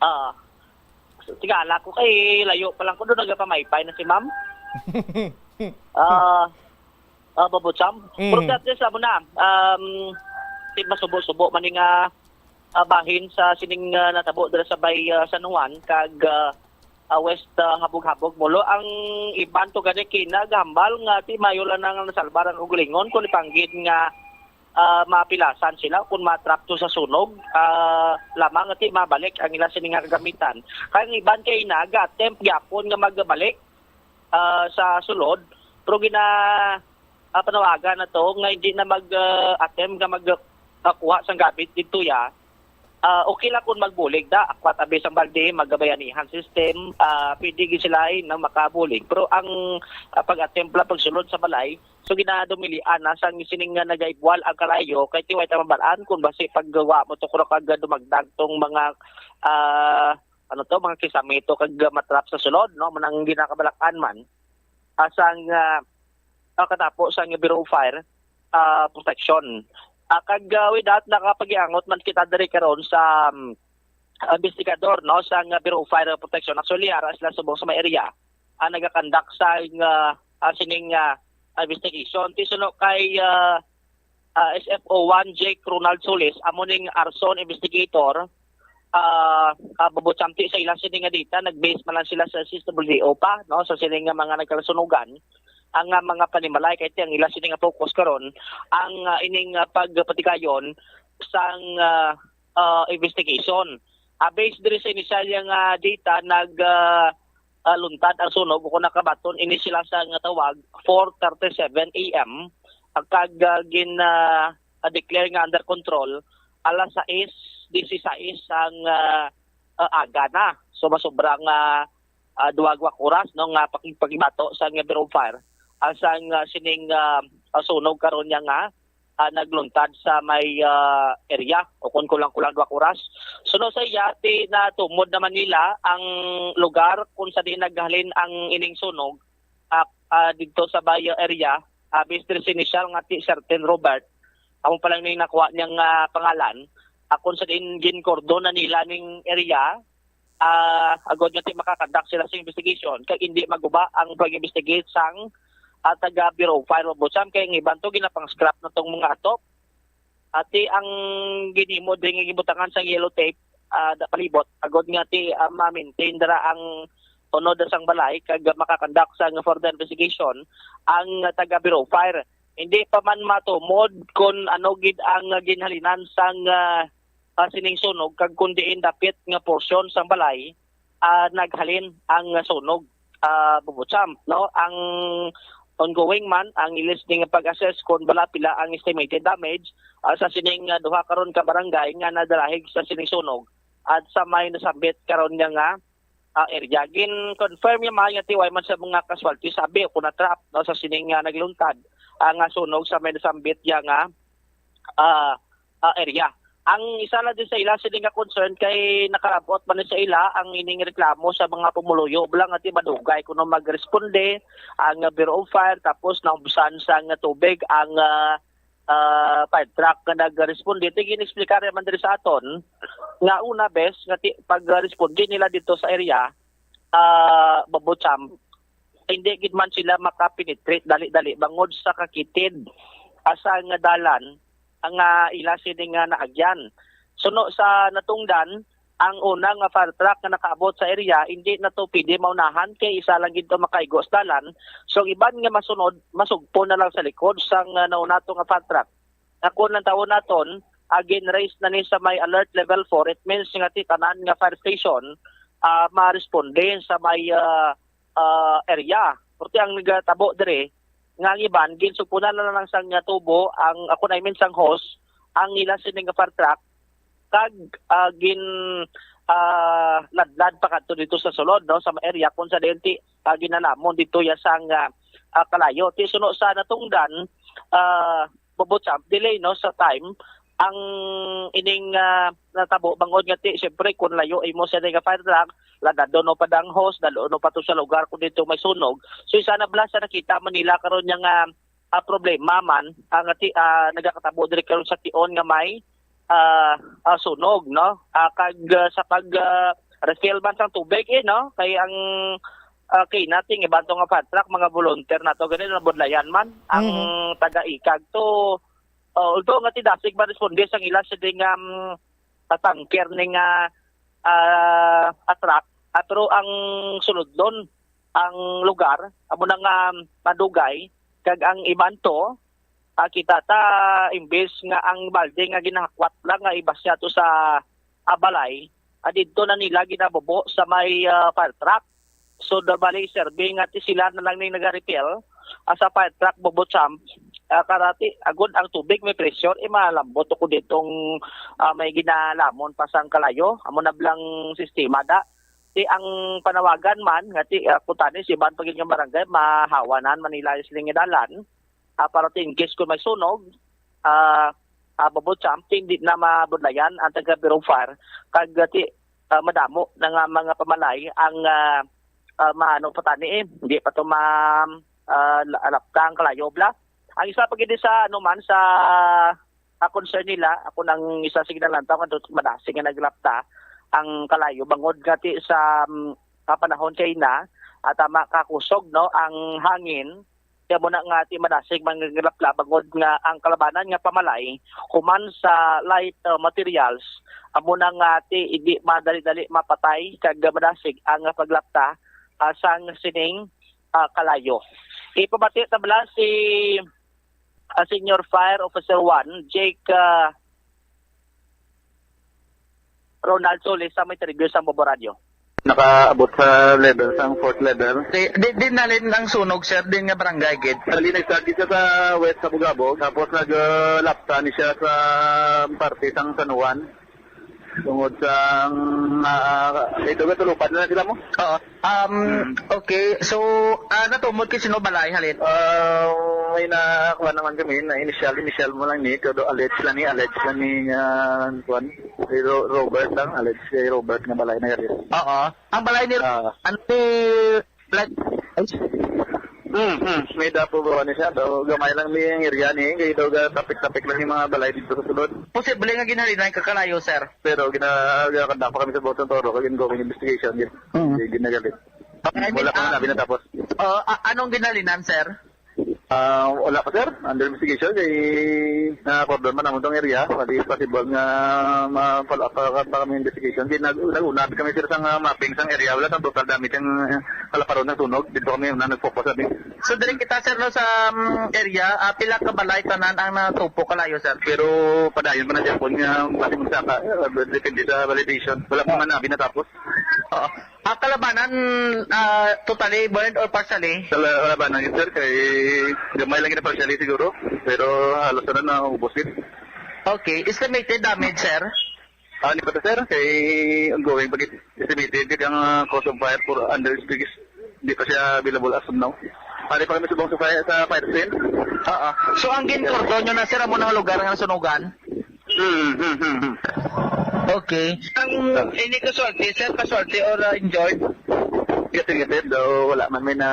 ah, tigala ko kay layo pa lang ko doon, nagapamaypay na si Ma'am. Ah, ah, Bombo Champ. Mm. Pero that is, amo na, um, ti masubo-subo man nga ah, bahin sa sining ah, natabo dira sa Bay ah, San Juan kag ah, ah, West ah, Habog-Habog, Molo. Ang iban to gani kinagahambal nga ti mayo lang nang nasalbar ang ugalingon kun ipanggid nga ah, mapilasan sila kun matrap to sa sunog ah, lamang nga ti mabalik ang ila sini nga kagamitan. Kay ang iban kay naga-attempt gyapon nga magbalik ah, sa sulod, pero gina ah, panawagan na to nga hindi na mag ah, attempt nga mag ah, kuha sang gamit didto ya. Ah, okay lang kung magbulig da, akwat abi sang balde, magabayanihan system, ah, pwede gid sila ay nang makabulig. Pero ang ah, pag-attempt lang pagsulod sa balay, so ginadumilian na sang sining nga nagaigwal ang kalayo kay tiway ta mabalaan kung basi paggawa mo to kuro kag dumagdag tong mga ah, ano to, mga kisame to kag matrap sa sulod, no, manang ginakabalakan man asang ah, ah, katapo sang Bureau of Fire ah, Protection. Ah, kag ah, with that, nakapagiangot man kita diri karon sa um, investigador, no, sang Bureau of Fire Protection. Actually ara sila subong sa may area. Ah, nagakandak sa ah, ah, sining ah, investigation. Ti suno kay ah, ah, S F O one Jake Ronald Solis, amo ning arson investigator, ah, ah, Bombo Champ, ti sa ilang sini nga data, nag-base man lang sila sa S W D O pa, no, sa sini nga mga nagkalasunugan. ang, ah, mga panimalay, kay ang ila sini nga focus karon ang, ah, ining, ah, pagpatigayon sang, ah, ah, investigation. Ah, based diri sa inisyal nga data, nag, ah, ah, luntad ang sunog o kung nakabaton ini sila sa nga tawag four thirty-seven A M, ah, kag, ah, gin, ah, ah, declare nga under control alas sais disisais ang, ah, ah, aga na. So, masobra nga, ah, duha ka oras, no, nga pakig-, pakibato sa nga Bureau of Fire, ah, sang, ah, sining, ah, ah, sunog karon niya nga, ah, nagluntad sa may, ah, area, o kung kulang-kulang duha ka oras. Suno sa iya, ti natumod naman nila ang lugar kung sa diin naghalin ang ining sunog, ah, ah, dito sa Bayo area, ah, Mister Sinisial nga ti Certain Robert, amo pa lang ni nakuha niyang, ah, pangalan, ah, kung sa diin ginkordon na nila ning area, ah, agod nga ti makakandak sila sa investigation, kay hindi maguba ang pag-investigate sang, ah, taga Bureau of Fire, Ombudsman, kay ang iban to ginapang-scrap na tong mga atop. Ati ang ginimo din nga gibutangan sang yellow tape, ah, da palibot, agod nga ti, ah, ma-maintain dira ang tunod sang balay kag makakandak sang further investigation ang taga Bureau of Fire. Hindi pa man matumod kung ano gid ang ginhalinan sang, ah, ah, sining sunog kag kung diin dapit nga porsyon sang balay, ah, naghalin ang sunog, ah, Bubutsam, no? Ang ongoing man ang ilis ning pag-assess kung bala pila ang estimated damage, ah, sa sining, ah, duha karon ka barangay nga nadalahig sa sining sunog at sa may nasambit karon niya nga, ah, area. Gin-confirm niya man nga ti way man sa mga casualty sabi o kung na-trap, no, sa sining, ah, nagluntad ang, ah, sunog sa may nasambit niya nga, ah, ah, area. Ang isa lang din sa ila sini nga concern kay nakarabot man ni sa ila ang ining reklamo sa mga pumuluyo bala nga ti madugay kuno magresponde ang Bureau of Fire, tapos naubsan sang tubig ang, ah, ah, fire truck nga nagresponde. Ti gin-explicar man diri sa aton nga una bes nga ti pagresponde nila dito sa area, ah, Babucham, hindi gid man sila makapenetrate dali-dali bangod sa kakitid asa nga dalan ang, ah, ila sini nga naagyan. Suno sa natungdan, ang una nga fire truck nga nakaabot sa area, hindi na to pwede maunahan kay isa lang gid to makaigo sa dalan. So, ang iban nga masunod, masugpo na lang sa likod sang, ah, nauna to nga fire truck. Nga kung ang tawon naton, again, raise na ni sa may alert level four, it means nga ti tanan nga fire station, ah, ma-responde sa may, ah, ah, area. Purti ang nagatabo diri, nga ang iban, ginsugpunan na lang sang, ah, tubo, ang, ako na, I mean, sang hose, ang ila sining nga fire truck, kag, ah, gin, ah, ladlad pa kadto dito sa sulod, no, sa area kung sa diin ti, ah, ginalamon dito ya sang, ah, ah, kalayo. Ti suno sa natungdan, ah, Bobo Champ, delay, no, sa time, ang ining, ah, natabo bangod nga ti, siyempre, kung layo imo sa nga fire truck, ladado no pa dang hose, dalo no pa to sa lugar kung dito may sunog. So, isa na bala sa nakita man nila karon niya nga, ah, problema man, ah, nga ti, ah, nagakatabo diri karon sa tion nga may, ah, ah, sunog, no? Ah, kag, ah, sa pag, ah, refill man sang tubig, eh, no? Kay ang, ah, kay nating iban to nga fire truck, mga volunteer na to, gani, nabudlayan man ang Mhm. taga-ikag to. Oh, although nga ti dasig man responde sang ila sa ding, um, sa tanker ni nga, ah, a truck, ah, pero ang sulodlon, ang lugar, amo na nga madugay, kag ang iban to, ah, kita ta, imbes nga ang balde nga ginahakwat lang nga ibasya to sa, ah, balay, ah, didto na nila ginabubo sa may, ah, fire truck. So, da bali, serving nga ti sila na lang ning nagarefill, ah, sa fire truck, Bobo Champ, ah, karati, agod ang tubig may pressure, eh, malambot ako ditong, ah, may ginalamon pa sang kalayo. Amo na blang sistema da. Ti ang panawagan man, nga ti, ah, kutani, si iban pa gid nga barangay, mahawanan man nila siling nga dalan. Ah, para ti in case kung may sunog, ah, ah, Bobo Champ, ti hindi na mabudlayan ang taga Bureau of Fire. Kag, ah, ti, ah, madamo na nga mga pamalay ang, ah, ah, maano pa tani, eh, hindi pa to ma-, ah, la-, alapta ang kalayo, bla. Ang isa pa gid sa, ano man, sa, ah, concern nila, ako nang isa sa ginalantaw nga dot madasig nga naglapta ang kalayo. Bangod nga ti sa, mm, ah, panahon kay na, at tama kakusog, no, ang hangin, kaya mo na nga ti madasig mangaglapla bangod nga ang kalabanan nga pamalay human sa light, ah, materials, amo na nga ti hindi madali-dali mapatay kag madasig ang paglapta, ah, sang sining, ah, kalayo. Ipabati ta bala si, ah, Senior Fire Officer one, Jake, ah, Ronald Solis sa may interview sa Bobo Radio. Nakaabot sa level, sa fourth level. Di, di, di nalin ang sunog, sir, din nga barangay gid. Dali, nag-start siya sa west sa Bugabog, tapos nag-lapta ni siya sa parte sang San Juan. Tungod sa, ah, ito, gatulupan na sila mo? Oo. Um, Hmm. Okay. So, ah, natumod kay sino balay halin? Ah, may na, kuha naman kami, na initial, initial mo lang ni, pero alleged lang ni, alleged lang ni, ah, kuwan, si Ro-, Robert lang, alleged kay Robert nga balay na gari. Oo. Ang balay ni Ah. Ante, like, ay, Hmm, hmm. May dapo ba ni siya? Daw gamay lang ni ang area ni, kay daw ga tapik-tapik lang yung mga balay dito sa sulod. Posible nga ginhalinan ka kalayo, sir? Pero gina-, ginakanda pa kami sa Boston Toro, kag ongoing investigation, gin-, Mm. gin-, ginagalit. Okay, I mean, Wala pa man ah, nabi natapos. Oh, a-, anong ginhalinan, sir? Ah, wala pa, sir. Under investigation, kay na-cordon man naman tong area. Pati possible nga ma-follow up pa, pa kami investigation. Kay nag-, nag-una kami, sir, sa nga mapping sang area. Wala sang total damage ang, ah, kalaparon ng sunog. Dito kami na nag-focus, sabi. So, diri kita, sir, no, sa, um, area, ah, pila ka balay tanan ang natupo kalayo, sir? Pero padayon pa na siya po nga base mo sa ka, ah, depende sa validation. Wala pa man nabi natapos. Oo. Ang kalabanan, ah, totally burned or partially? Sa la-, kalabanan yun, sir, kay gamay lang yun partially siguro. Pero halos na naubos yun. Okay. Estimated damage, sir? Ah, hindi pa to, sir. Kay ongoing pag estimated, kag ang, ah, cause of fire for under investigation, di pa siya available as of now. Pare pa kami subong sa fire, sa fire scene. Oo. So, ang ginkordon nyo na, sir, amo na lugar nga nasunugan? Hmm, hmm, hmm, hmm. Okay. Ang, Ah. Any casualty, sir? Casualty or, uh, injured? Yes, sir, yes, sir. Though wala man may na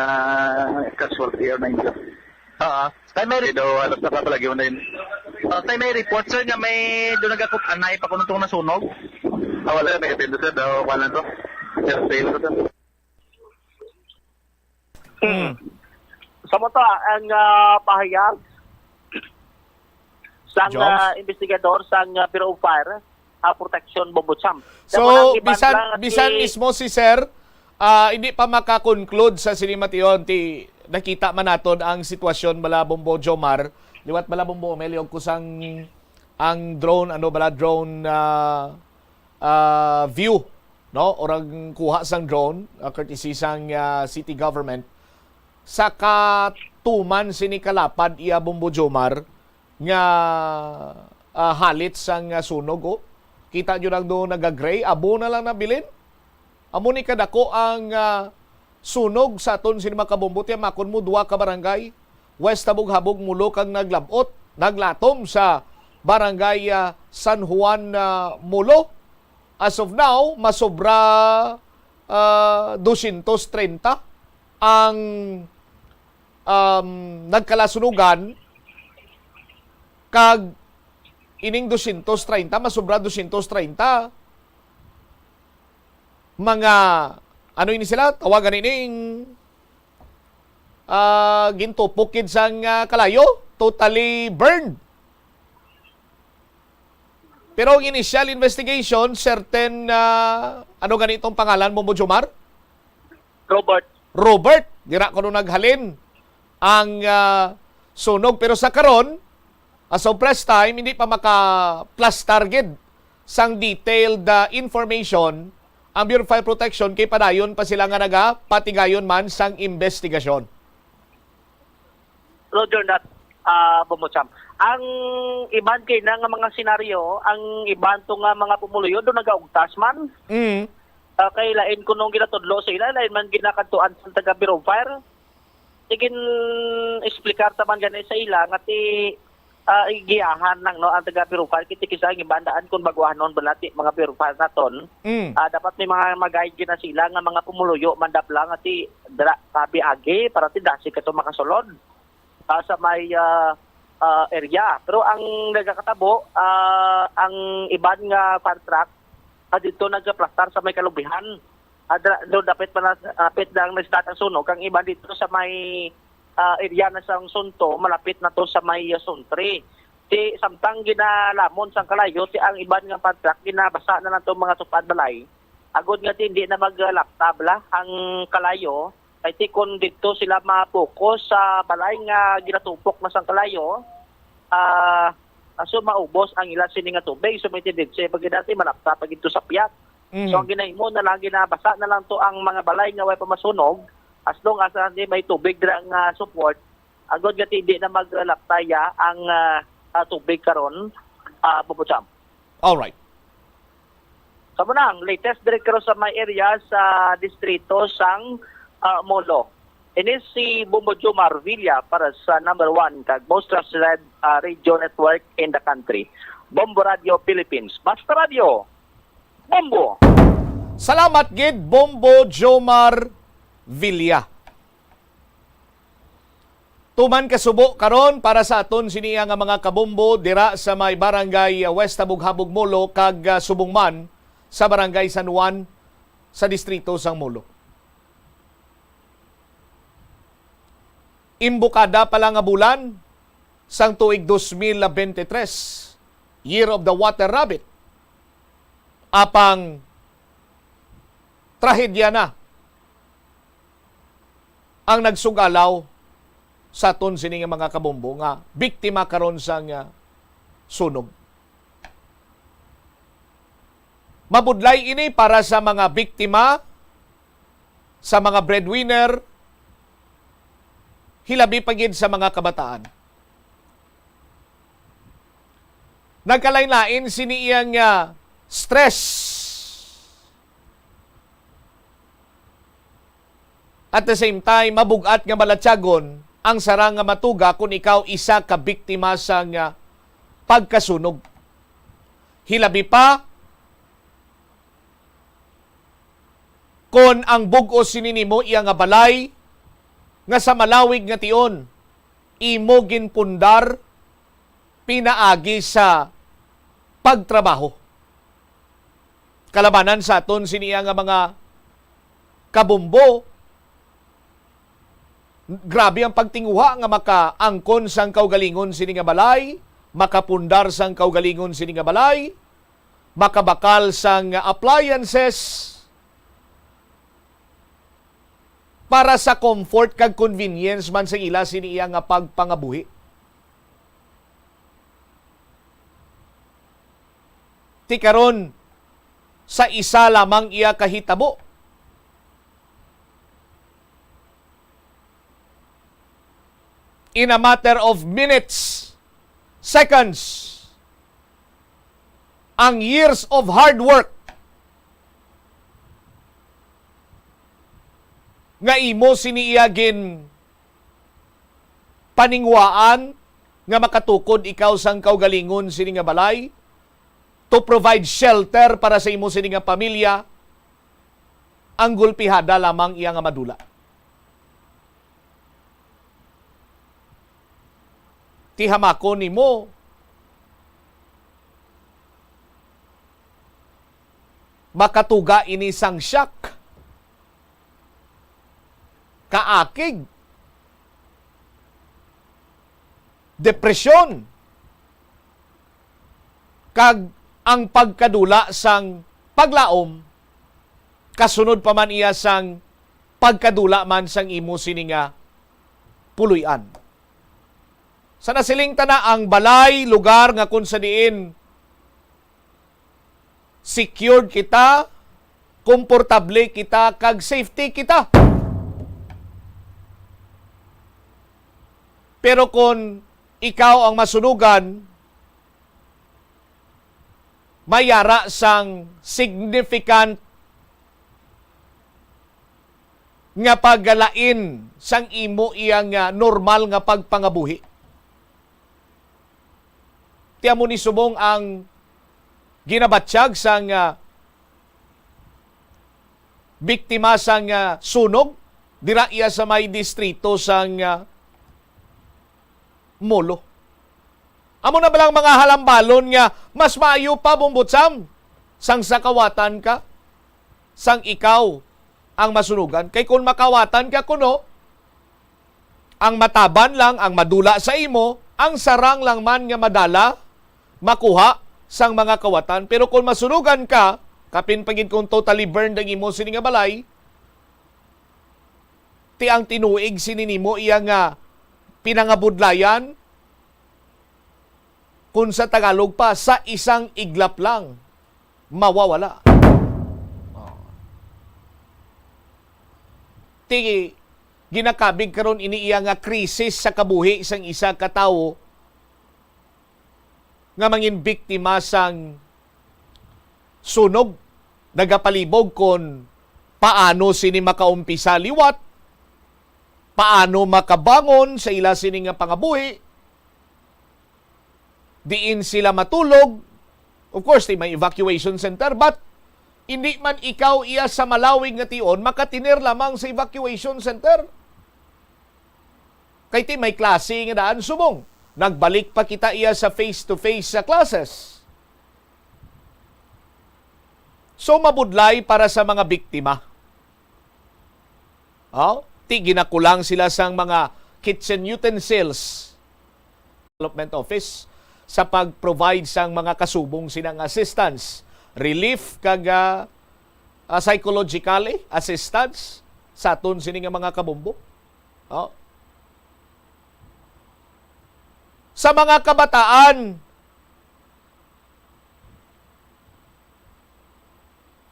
casualty or na injured. Oo. Kay may Kaya daw, halos nakapalagyo na yun. Oh, kay may report, sir, nga may doon nagakot anay pa kuno tong nasunog? Ah, wala, may attend, sir. Daw, wala to. Yes, sir, sir. Hmm. Sa mo to, ang, ah, pahayag sang, Joms? ah, investigador sang, ah, Bureau of Fire, ah, Protection, Bombo Champ. So, Sa mga iban bisan, lang, bisan si mismo si Sir, ah, hindi pa makakonclude sa sini, Mation, ti nakita man naton ang sitwasyon bala, Bombo Jomar, liwat bala, Bombo Omelio, kusang ang drone, ano bala, drone, ah, ah, view, no? Or ang kuha sang drone, ah, courtesy sang, ah, city government, sa katuman sini kalapad iya, Bombo Jomar, nga, ah, halit sang, ah, sunog, oh. Kita nyo lang doon nagagray, abo na lang nabilin. Amo ni kadako ang, ah, sunog sa aton sini, mga kabombo. Tiyamakon mo, dua ka barangay, West Habog-Habog, Molo, kag naglabot, naglatom sa barangay, ah, San Juan, ah, Molo. As of now, masobra, ah, dosyentos treinta ang, um, nagkalasunugan, kag ining dosyentos treinta, masobra dosyentos treinta, mga, ano ini sila? Tawagan ining, ah, gintupok gid sang, ah, kalayo, totally burned. Pero ang initial investigation, certain, ah, ano gani itong pangalan mo, Jomar? Robert. Robert, dira kuno naghalin ang, ah, sunog. Pero sa karon, as of press time, hindi pa makaplastar gid sang detailed, ah, information ang Bureau of Fire Protection, kay padayon pa sila nga nagapatigayon man sang investigasyon. Roger that, ah, Bombo Champ. Ang iban kay na nga mga senaryo, ang iban to nga mga pumuluyo do nagaugtas man. Mm. Ah, kay lain kuno ang ginatudlo sa ila, lain man ginakadtuan sa taga Bureau of Fire. Sige, explicar ta man gani sa ila nga ti, ah, igiyahan lang, no, ang taga Bureau of Fire, kiti kisa ang iban daan kung baguhanon bala ti mga Bureau of Fire naton. Mm. Ah, dapat may mga mag-guide gina sila nga mga pumuluyo man dapla nga ti dra-, tabi agi para ti dasi ka to makasulod, ah, sa may, ah, ah, area. Pero ang nagakatabo, ah, ang iban nga fire truck, ah, dito nagaplastar sa may kalubihan. Ah, dra-, do dapit pa na, dapit na ang nag-start ang sunog. Ang iban dito sa may, ah, area na sa Sunto, malapit na to sa may, ah, Suntri. Ti samtang ginalamon sang kalayo, ti ang iban nga fire truck, ginabasa na lang to mga tupad balay. Agod nga ti hindi na maglapta bala ang kalayo, Kay ti kon didto sila ma-focus sa balay nga ginatupok na sang kalayo, ah, ah, so maubos ang ila sini nga tubig. So, may tendency pag dati malapta pa gid to sa piyat. So, Mhm. ang ginahimo na lang, ginabasa na lang to ang mga balay nga way pa masunog, as long as, ah, di may tubig dira nga support, agod nga ti-, di na maglapta ya ang, ah, ah, tubig karon, ah, Bobo Cham. Alright. Kamo na ang latest diri karon sa may area sa distrito sang, ah, Molo. Ini si Bombo Jomar Villa para sa number one kag most trusted, ah, radio network in the country, Bombo Radio Philippines. Basta Radio, Bombo! Salamat gid, Bombo Jomar Villa. Tuman ka subo karon para sa aton sini nga mga kabombo dira sa may barangay, uh, West Habog-Habog, Molo, kag, uh, subong man sa barangay San Juan sa distrito sang Molo. Imbukada pa lang nga bulan sang tuig dos mil bente tres, Year of the Water Rabbit. Apang trahedya na ang nagsugalaw sa aton sini nga mga kabombo nga biktima karon sang, ah, sunog. Mabudlay ini para sa mga biktima, sa mga breadwinner, hilabi pa gid sa mga kabataan. Nagkalain-lain sini iyang, ah, stress. At the same time, mabug-at nga malatyagon ang sarang nga matuga kon ikaw isa ka biktima sang, ah, pagkasunog. Hilabi pa kon ang bug-os sini nimo iya nga balay nga sa malawig nga tion imo ginpundar pinaagi sa pagtrabaho. Kalabanan sa aton sini nga mga kabombo, grabe ang pagtinguha nga makaangkon sang kaugalingon sini nga balay, makapundar sang kaugalingon sini nga balay, makabakal sang appliances, para sa comfort kag convenience man sa ila sini iya nga pagpangabuhi. Ti karon, sa isa lamang iya kahitabo, in a matter of minutes, seconds, ang years of hard work nga imo sini iya gin paningwaan nga makatukod ikaw sang kaugalingon sini nga balay to provide shelter para sa imo sini nga pamilya, ang gulpihada lamang iya nga madula. Ti hamakon nimo, makatuga ini sang shock, kaakig, depresyon, kag ang pagkadula sang paglaom, kasunod pa man iya sang pagkadula man sang imo sini nga puloy-an. Sa nasiling ta na, ang balay, lugar nga kung sa diin secured kita, komportable kita, kag safety kita. Pero kung ikaw ang masunugan, may ara sang significant nga pagalain sang imo iya nga normal nga pagpangabuhi. Ti amo ni subong ang ginabatyag sang, ah, biktima sang, ah, sunog dira iya sa may distrito sang, ah, Molo. Amo na ba lang mga halambalon nga mas maayo pa, Bombo Cham, sang sa kawatan ka, sang ikaw ang masunugan? Kay kung makawatan ka kuno, ang mataban lang ang madula sa imo, ang sarang lang man nga madala, makuha sang mga kawatan. Pero kung masunugan ka, kapin pa gid kung totally burned ang imo sini nga balay, Ti ang tinuig sini nimo iya nga pinangabudlayan, kung sa Tagalog pa, sa isang iglap lang, mawawala. Oh. Ti ginakabig karon ini iya nga krisis sa kabuhi sang isa ka tawo nga mangin biktima sang sunog, nagapalibog kon paano sini makaumpisa liwat, paano makabangon sa ila sini nga pangabuhi, diin sila matulog. Of course, may evacuation center, but hindi man ikaw iya sa malawig nga tion makatener lamang sa evacuation center. Kay ti may klase nga daan subong nagbalik pa kita iya sa face-to-face sa classes. So, mabudlay para sa mga biktima. Oh, ti ginakulang sila sang mga kitchen utensils. Development Office sa pag-provide sang mga kasubong sina nga assistance, relief, kag, ah, ah, psychological, eh, assistance sa aton sini nga mga kabombo. Oh. Sa mga kabataan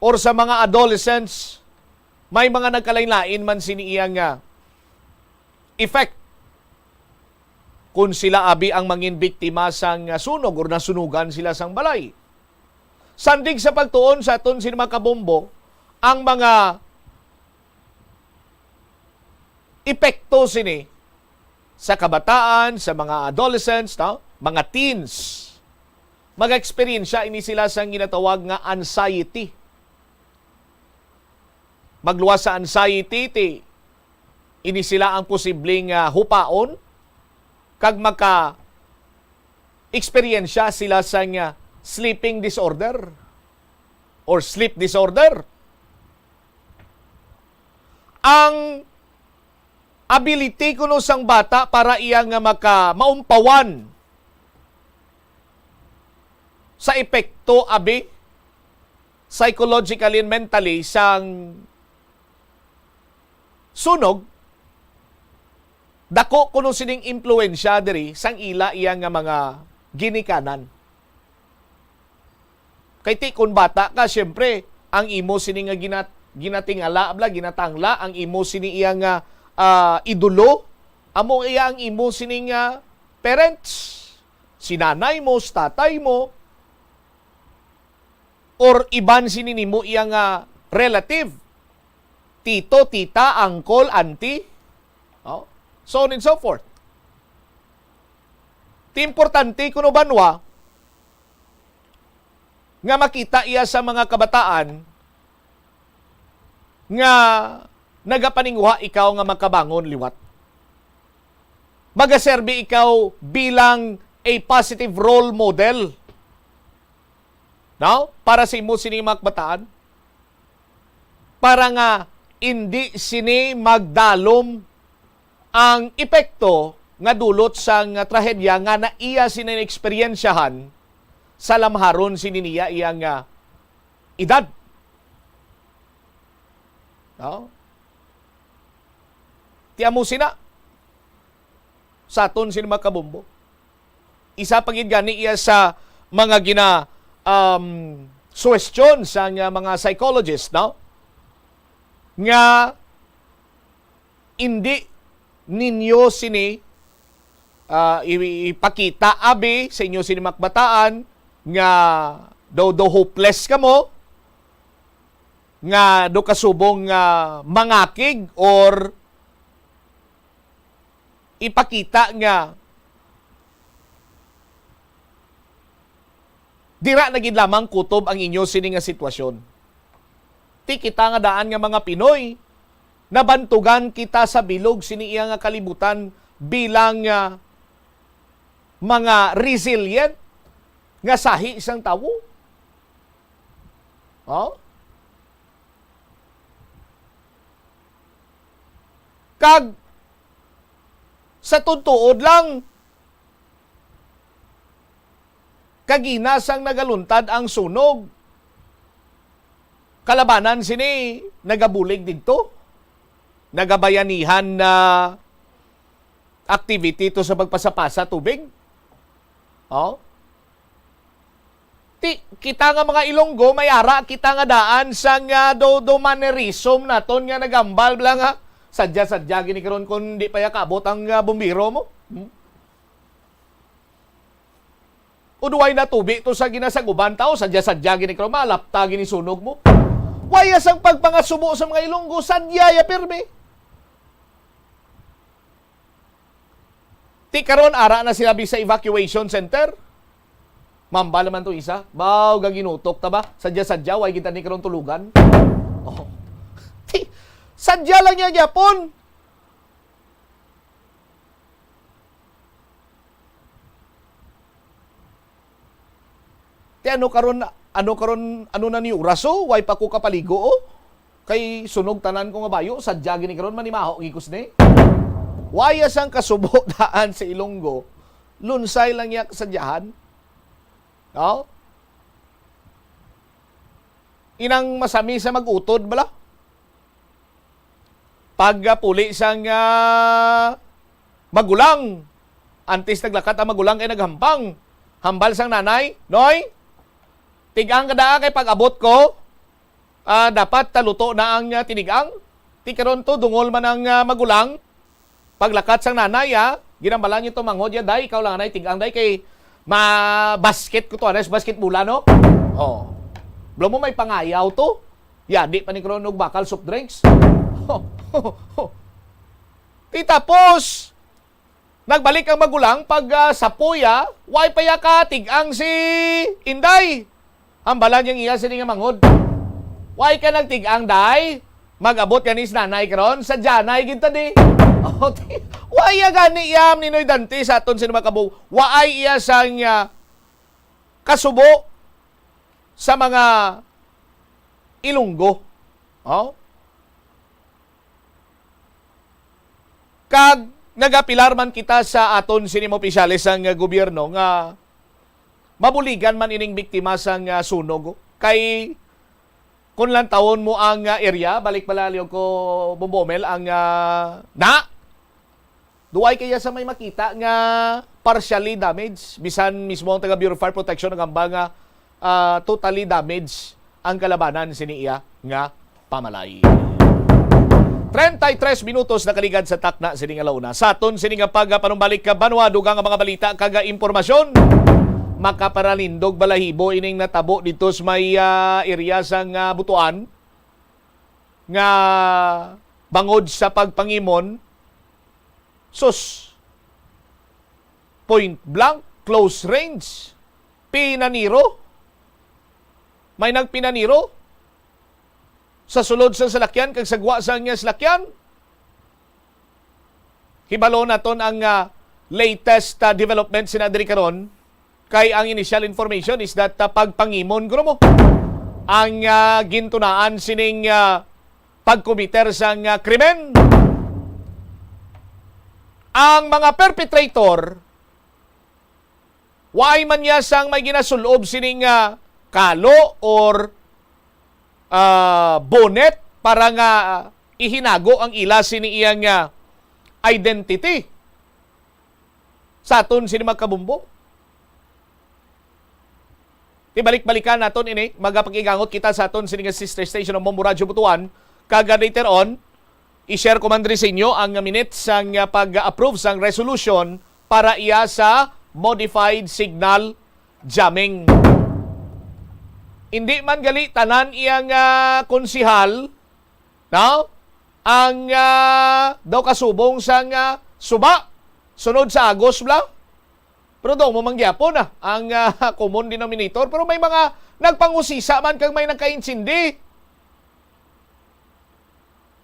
or sa mga adolescents, may mga nagkalain-lain man sini iya nga effect. Kung sila abi ang mangin biktima sang, ah, sunog or nasunugan sila sang balay. Sandig sa pagtuon sa aton sini mga kabombo, ang mga epekto sini sa kabataan, sa mga adolescents, no? Mga teens. Mag-eksperyensya ini sila sang ginatawag nga anxiety. Magluwas sa anxiety, ti ini sila ang posibleng, ah, hupaon kag maka-eksperyensya sila sang, ah, sleeping disorder or sleep disorder. Ang ability kuno sang bata para iya nga maka-, maumpawan sa epekto, abi, psychologically and mentally sang sunog, dako kuno sining impluwensya diri sang ila iya nga mga ginikanan. Kay ti, kun bata ka, siyempre, ang imo sini nga ginat-, ginatingala, bala, ginatangla, ang imo sini iya nga, ah, idolo, amo iya ang imo sini nga parents. Si nanay mo, si tatay mo, or iban sini nimo iya nga relative, tito, tita, uncle, auntie, oh, so on and so forth. Ti importante kuno, banwa, nga makita iya sa mga kabataan nga nagapaninguha ikaw nga makabangon liwat. Magaserbi ikaw bilang a positive role model, no? Para sa imo sini mga kabataan, para nga indi sini magdalom ang epekto nga dulot sang trahedya nga na iya sini naeksperyensyahan sa lamharon sini niya iya nga edad. No? Ti amo sina sa aton sini mga kabombo. Isa pa gid gani iya sa mga gina, um, suwestyon sang, uh, mga psychologist, no? Nga indi ninyo sini, ah, i-, ipakita abi sa inyo sini mga kabataan nga daw, daw hopeless kamo, nga daw kasubong nga mangakig or ipakita nga dira na gid lamang kutob ang inyo sini nga sitwasyon. Ti kita nga daan nga mga Pinoy, nabantugan kita sa bilog sini iya nga kalibutan bilang, ah, mga resilient nga sahi sang tawo. Oh? Kag sa tuod-tuod lang, kagina sang nagaluntad ang sunog, kalabanan sini nagabulig didto. nagabayanihan na activity to sa pagpasapasa tubig. Oh. Ti, kita nga mga Ilonggo, may ara kita nga daan sang, ah, do, do mannerism naton nga nagambal bala nga sadya-sadya gini karon kung di pa ya kaabot ang, ah, bumbiro mo. Hmm? Uduay na tubi to sa ginasaguban tao, sadya-sadya gini karon, malapta gini sunog mo. Waya sang pagpangasubo sa mga Ilonggo, sadya ya pirmi. Ti karon, ara na sila bi sa evacuation center. Mamba naman to isa. Baw, gaginutok ta ba? Sadya-sadya, way kita ni karon tulugan. Oh. Ti, sadya lang niya gyapon. Ti ano karon, ano karon, ano na ni oras, oh? Way pa ko kapaligo, oh. Kay sunog tanan ko nga bayo, sadya gini karon manimaho gikos ni. Waya sang kasubo daan sa Ilonggo, lunsay lang iya kasadyahan. No? Inang masami sa mag-utod bala. Pag, ah, puli sang, ah, magulang, antes naglakat ang magulang kay naghampang. Hambal sang nanay, "Noy, tig-ang ka daa kay pag-abot ko, ah, dapat taluto na ang, ah, tinigang." Ti karon to, dungol man ang, ah, magulang. Paglakat sang nanay, ah, ginambalan niyo to manghod ya, "Day, ikaw lang, anay, tig-ang, day, kay ma-basket ko to, anay, sa basketball, no?" Oh. Blo mo may pangayaw to. Ya, di pa ni karon og bakal soft drinks. Ti tapos, nagbalik ang magulang pag, ah, sapuya, way pa ya ka tig-ang si Inday. Hambalan yang iya sini nga manghod. Way ka nagtig-ang, day? Mag-abot gani si nanay karon, sa Janay gid ta di. Oh, ti-, way ya gani iya, Ninoy Dante, sa aton sini mga kabug-, waay iya sang, ah, kasubo sa mga Ilonggo. Oh? Kag nagapilar man kita sa aton sini mga opisyales sang, ah, gobyerno nga mabuligan man ining biktima sang, ah, sunog. Kay kun lantawon mo ang, ah, area, balik pala liog ko, Bombomel, ang, ah, na, duway kaya sa may makita nga partially damaged, bisan mismo ang taga Bureau of Fire Protection nagamba nga, ah, totally damaged ang kalabanan sini iya nga pamalay. Treinta y tres minutos nakaligad sa takna sini nga launa. Sa aton sini nga pagpanumbalik ka banwa, dugang nga mga balita kag impormasyon. Makaparanindog balahibo ining natabo dito sa may, ah, area sang, ah, Butuan nga bangod sa pagpangimon, sus, point blank, close range, pinaniro. May nagpinaniro sa sulod sa salakyan kag sa gwa sa iya salakyan. Hibalo naton ang, ah, latest, ah, development sina diri karon, kay ang initial information is that, ah, pagpangimon kuno mo ang, ah, gintunaan sining, ah, pagkomiter sang, ah, krimen. Ang mga perpetrator, waay man niya sang may ginasul-ob sining, ah, kalo or, ah, bonnet para nga, ah, ihinago ang ila sini iyang, ah, identity. Sa aton sini mga kabumbo. Ti balik-balikan naton ini, magapag-igangot kita sa aton sini nga sister station ang Bombo Radyo Butuan, kag later on, i-share ko man diri sa inyo ang minutes sang, ah, pag-approve sang resolution para iya sa modified signal jamming. Hindi man gali tanan iyang, ah, konsihal, no? Ang, ah, daw kasubong sang, ah, suba, sunod sa Agos bala. Pero daw mo man gyapon, ah, ang, ah, common denominator. Pero may mga nagpangusisa man kag may nagkaintindi.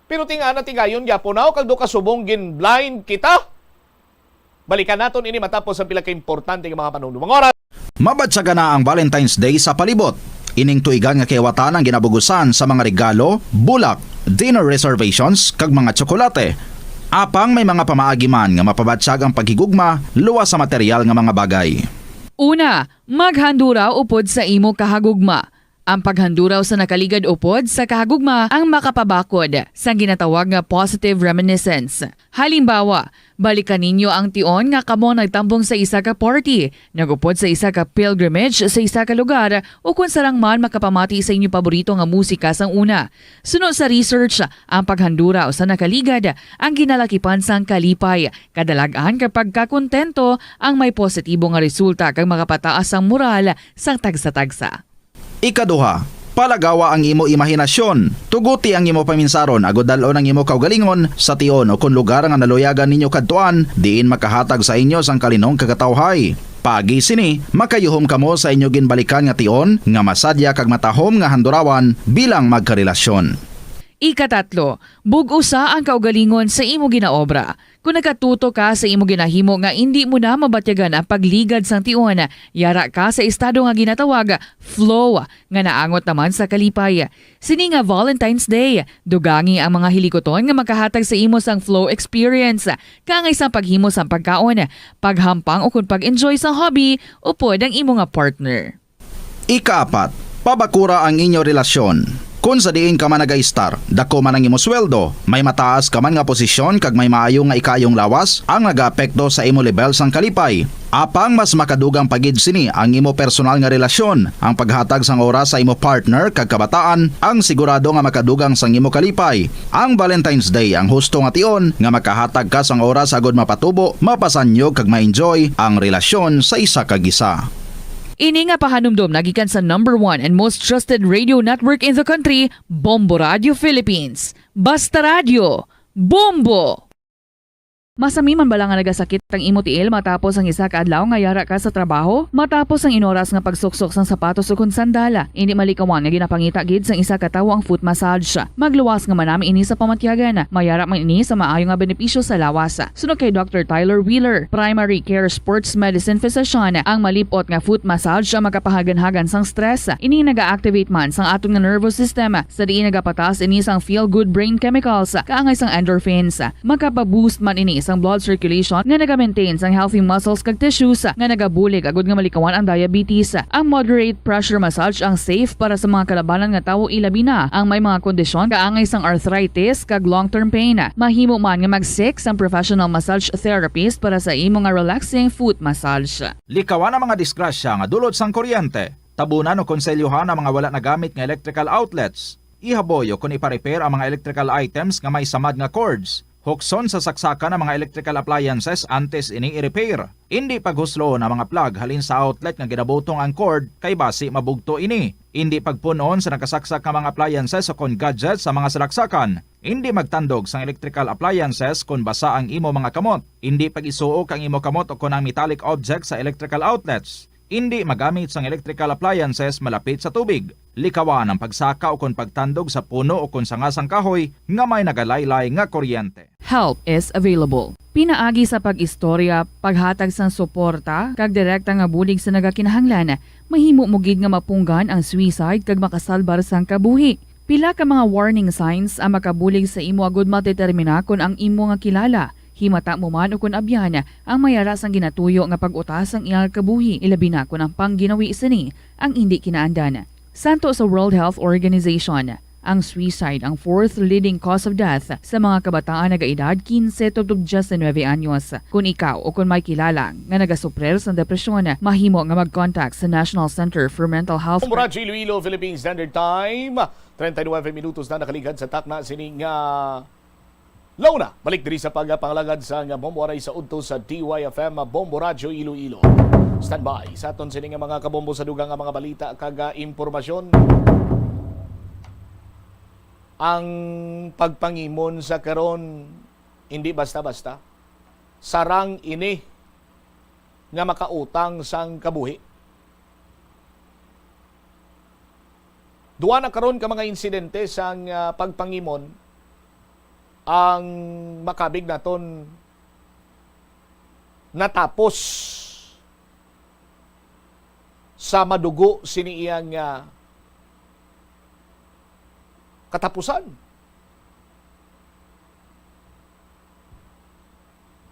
Pero tinga na tigayon gyapon, ah, kag daw kasubong gin-blind kita. Balikan naton ini matapos ang pila ka importante nga mga panumdom. Ang oras. Mabatyagan na ang Valentine's Day sa palibot. Ining tuigan nga kay awatan ang ginabugusan sa mga regalo, bulak, dinner reservations, kag mga tsokolate. Apang may mga pamaagi man nga mapabatyag ang paghigugma luwas sa material nga mga bagay. Una, maghandura upod sa imo kahagugma. Ang paghanduraw sa nakaligad upod sa kahagugma ang makapabakod sang ginatawag nga positive reminiscence. Halimbawa, balikan ninyo ang tion nga kamo nagtambong sa isa ka party, nagupod sa isa ka pilgrimage sa isa ka lugar, o kon sarang man makapamati sa inyo paborito nga musika sang una. Suno sa research, ang paghanduraw sa nakaligad ang ginalakipan sang kalipay, kadalag-an kag pagkakontento ang may positibo nga resulta kag makapataas sang moral sang tagsa-tagsa. Ikaduha, palagawa ang imo imahinasyon. Tuguti ang imo paminsaron agud dal-on ang imo kaugalingon sa tion ukon lugar nga naluyagan ninyo kadtuan, diin makahatag sa inyo sang kalinong kag katawhay. Paagi sini, makayuhom kamo sa inyo ginbalikan nga tion nga masadya kag matahom nga handurawan bilang magkarelasyon. Ikatatlo, bug-usa ang kaugalingon sa imo ginaobra. Kon nagatuto ka sa imo ginahimo nga indi mo na mabatyagan ang pagligad sang tion, yara ka sa estado nga ginatawag flow, nga naangot naman sa kalipay. Sini nga Valentine's Day, dugangi ang mga hilikuton nga makahatag sa imo sang flow experience, kaangay sang paghimo sang pagkaon, paghampang ukon pag-enjoy sang hobby upod ang imo nga partner. Ikaapat, pabakura ang inyo relasyon. Kon sa diin ka man nagaistar, dako man ang imo sweldo, may mataas ka man nga posisyon kag may maayo nga ikaayong lawas, ang nagaapekto sa imo lebel sang kalipay. Apang mas makadugang pa gid sini ang imo personal nga relasyon, ang paghatag sang oras sa imo partner kag kabataan, ang sigurado nga makadugang sang imo kalipay. Ang Valentine's Day ang husto nga tion nga makahatag ka sang oras agud mapatubo, mapasanyog kag ma-enjoy ang relasyon sa isa kag isa. Ini nga pahanumdom nagikan sa number one and most trusted radio network in the country, Bombo Radio Philippines. Basta Radyo, Bombo! Masami man bala nga nagasakit ang imo tiil matapos ang isa ka adlaw nga yara ka sa trabaho? Matapos ang inoras nga pagsuksok sang sapatos ukon sandal, indi malikawan nga ginapangita gid sang isa ka tawo ang foot massage. Magluwas nga manami ini sa pamatyagan. Mayara man ini sa maayo nga benepisyo sa lawas. Suno kay Doctor Tyler Wheeler, Primary Care Sports Medicine Physician, ang malip-ot nga foot massage ang makapahaganhagan sang stress. Ini naga-activate man sang aton nga nervous system, sa diin nagapataas ini sang feel-good brain chemicals, kaangay sang endorphins. Makapa-boost man ini sang blood circulation nga naga-maintain sang healthy muscles kag tissues nga nagabulig agud nga malikawan ang diabetes. Ang moderate pressure massage ang safe para sa mga kalabanan nga tawo, ilabi na ang may mga kondisyon kaangay sang arthritis kag long-term pain. Mahimo man nga mag-seek sang professional massage therapist para sa imo nga relaxing foot massage. Likawan ang mga disgrasya nga dulot sang kuryente. Tabunan o konselyohan ang mga wala nagamit nga electrical outlets. Ihaboy o kon ipa-repair ang mga electrical items nga may samad nga cords. Hukson sa saksakan ang mga electrical appliances antes ini i-repair. Indi paghusloon ang mga plug halin sa outlet nga ginabutong ang cord, kay basi mabugto ini. Indi pagpun-on sa nakasaksak nga mga appliances o kon gadgets sa mga salaksakan. Indi magtandog sang electrical appliances kon basa ang imo mga kamot. Indi pag-isuok ang imo kamot o kon ang metallic object sa electrical outlets. Indi magamit sang electrical appliances malapit sa tubig. Likawan ang pagsaka ukon pagtandog sa puno ukon sanga sang kahoy nga may nagalaylay nga kuryente. Help is available. Pinaagi sa pag-istorya, paghatag sang suporta, kag direkta nga bulig sa nagakinahanglan, mahimo mo gid nga mapunggan ang suicide kag makasalbar sang kabuhi. Pila ka mga warning signs ang makabulig sa imo agud madetermina kon ang imo nga kilala, himata mo man ukon abyan, ang mayara sang ginatuyo nga pag-utas sang iyang kabuhi, ilabi na kon ang pangginawi sini ang indi kinaandan. Santo sa World Health Organization, ang suicide ang fourth leading cause of death sa mga kabataan nagaedad kinse tubtob diyesinuebe anyos. Kon ikaw o kon may kilala nga nagasuprir sang depresyon, mahimo nga mag-contact sa National Center for Mental Health. Bombo Radyo Iloilo, Philippine Standard Time, treinta y nueve minutos na nakaligad sa takna sining, ah, launa. Balik diri sa pagpangalagad sang Bombo Aray sa udto sa D Y F M, Bombo Radyo Iloilo. Standby sa aton sini nga mga kabombo sa dugang nga mga balita kag, ah, impormasyon. Ang pagpangimon sa karon, hindi basta-basta. Sarang ini nga makautang sang kabuhi. Duha na karon ka mga insidente sang, ah, pagpangimon ang makabig naton natapos sa madugo sini iyang, ah, katapusan.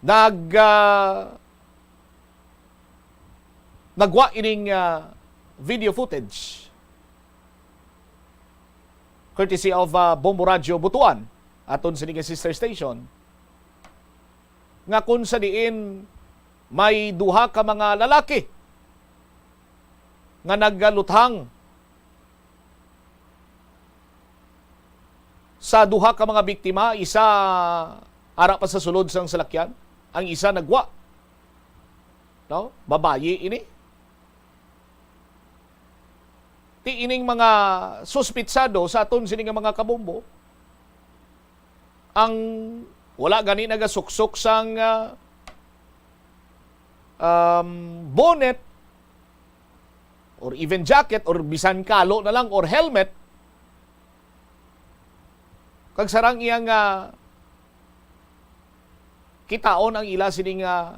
Nag, ah, nagwa ining, ah, video footage courtesy of, ah, Bombo Radyo Butuan, aton sini nga sister station, nga kung sa diin may duha ka mga lalaki nga nagaluthang sa duha ka mga biktima, isa ara pa sa sulod sang salakyan, ang isa nagwa. No? Babayi ini. Ti ining mga suspitsado sa aton sini nga mga kabombo, ang wala gani nagasuksok sang, ah, um, bonnet or even jacket or bisan kalo na lang or helmet, kag sarang iya nga kitaon ang ila sini nga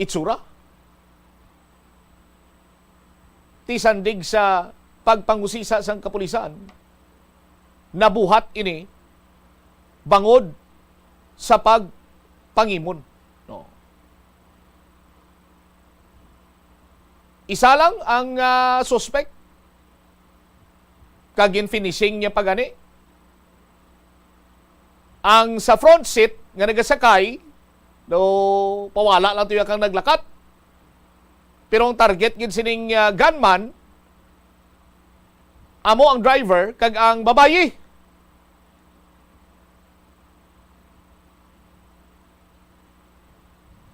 itsura. Ti sandig sa pagpangusisa sang kapulisan, nabuhat ini bangod sa pagpangimon. No. Isa lang ang, ah, suspek, kag gin-finishing niya pa gani. Ang sa front seat nga nagasakay, do pawala lang tuya kang naglakat. Pero ang target gid sining, ah, gunman, amo ang driver kag ang babayi.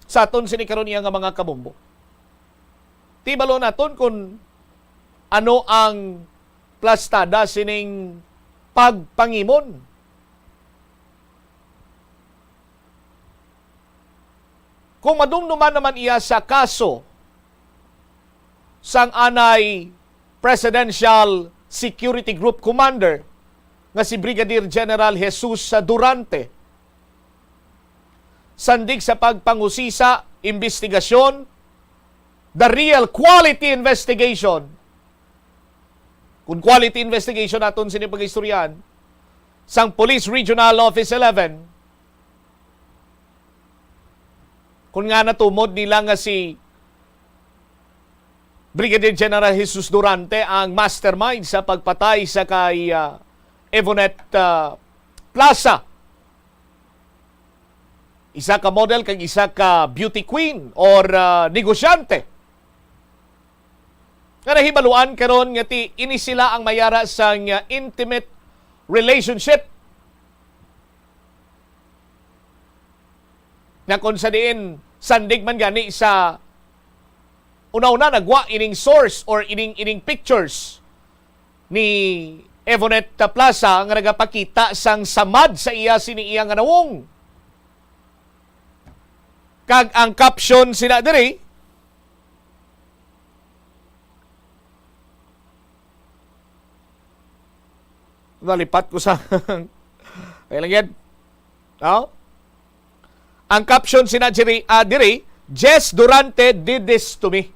Sa aton sini karon iya nga mga kabombo. Tibalo naton kung ano ang plastada sining pagpangimon. Kung madumduman naman iya sa kaso sang anay Presidential Security Group Commander nga si Brigadier General Jesus Durante, sandig sa pagpangusisa, imbestigasyon, the real quality investigation. Kung quality investigation aton sini pag-istoryahan, sang Police Regional Office eleven, kung nga natumod nila nga si Brigadier General Jesus Durante ang mastermind sa pagpatay sa kay, ah, Evonette, ah, Plaza, isa ka model kag isa ka beauty queen or, ah, negosyante. Nga nahibaluan karon nga ti ini sila ang may ara sang, ah, intimate relationship. Nga kung sa diin, sandig man gani sa una-una, nagwa ining source or ining, ining pictures ni Evonette Plaza nga nagapakita sang samad sa iya sini iya nga nawong. Kag ang caption sina diri, nalipat ko sa, kaya lang yan. No? Ang caption sina diri, ah, diri, "Jess Durante did this to me."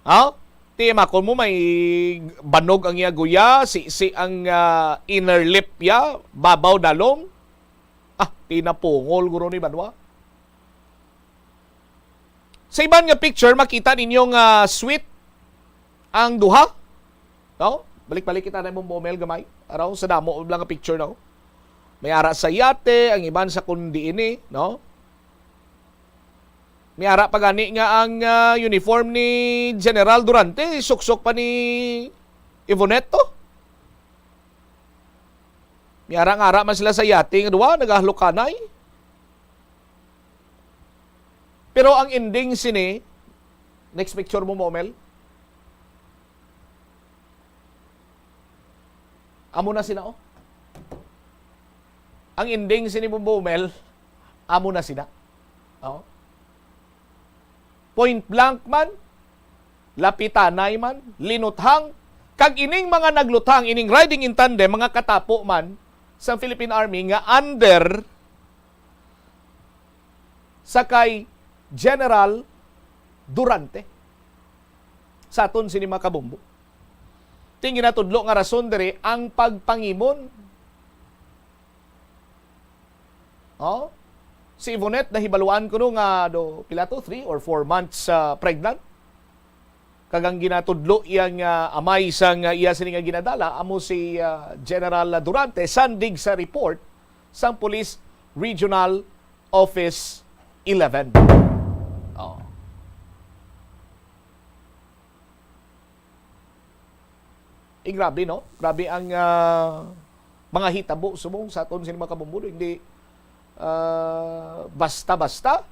Ha? Ti makon mo may banog ang iya guya, si, si ang, ah, inner lip ya, babaw dalom. Ah, ti napungol guro ni banwa. Sa iban nga picture, makita ninyo nga sweet ang duha. No? Balik-balik kita na mong bomel gamay. Araw, sa damo lang nga picture, no? May ara sa yate, ang iban sa kundi ini, no? May ara pa gani nga ang, ah, uniform ni General Durante, suksok pa ni Ivonette to. May ara nga ara man sila sa yate nga duha, nagahalukanay. Pero ang ending sini, next picture mo, Momel. Amo na sila, oh. Ang ending sini, Bombo Mel, amo na sila. Oh. Point blank man, lapitanay man, linuthang, kag ining mga nagluthang, ining riding in tandem, mga katapo man sa Philippine Army nga under sa kay General Durante. Sa aton sini, mga kabombo. Ti ang ginatudlo nga rason diri ang pagpangimon. Oh? Si Ivonette, nahibaluan ko no nga do, pila to, three or four months, ah, pregnant. Kag ang ginatudlo iya nga amay sang iya sini nga ginadala amo si, ah, General Durante, sandig sa report sang Police Regional Office eleven. Oh. Eh, grabe, no? Grabe ang, ah, mga hitabo subong sa aton sini mga kabombo. Hindi, ah, basta-basta.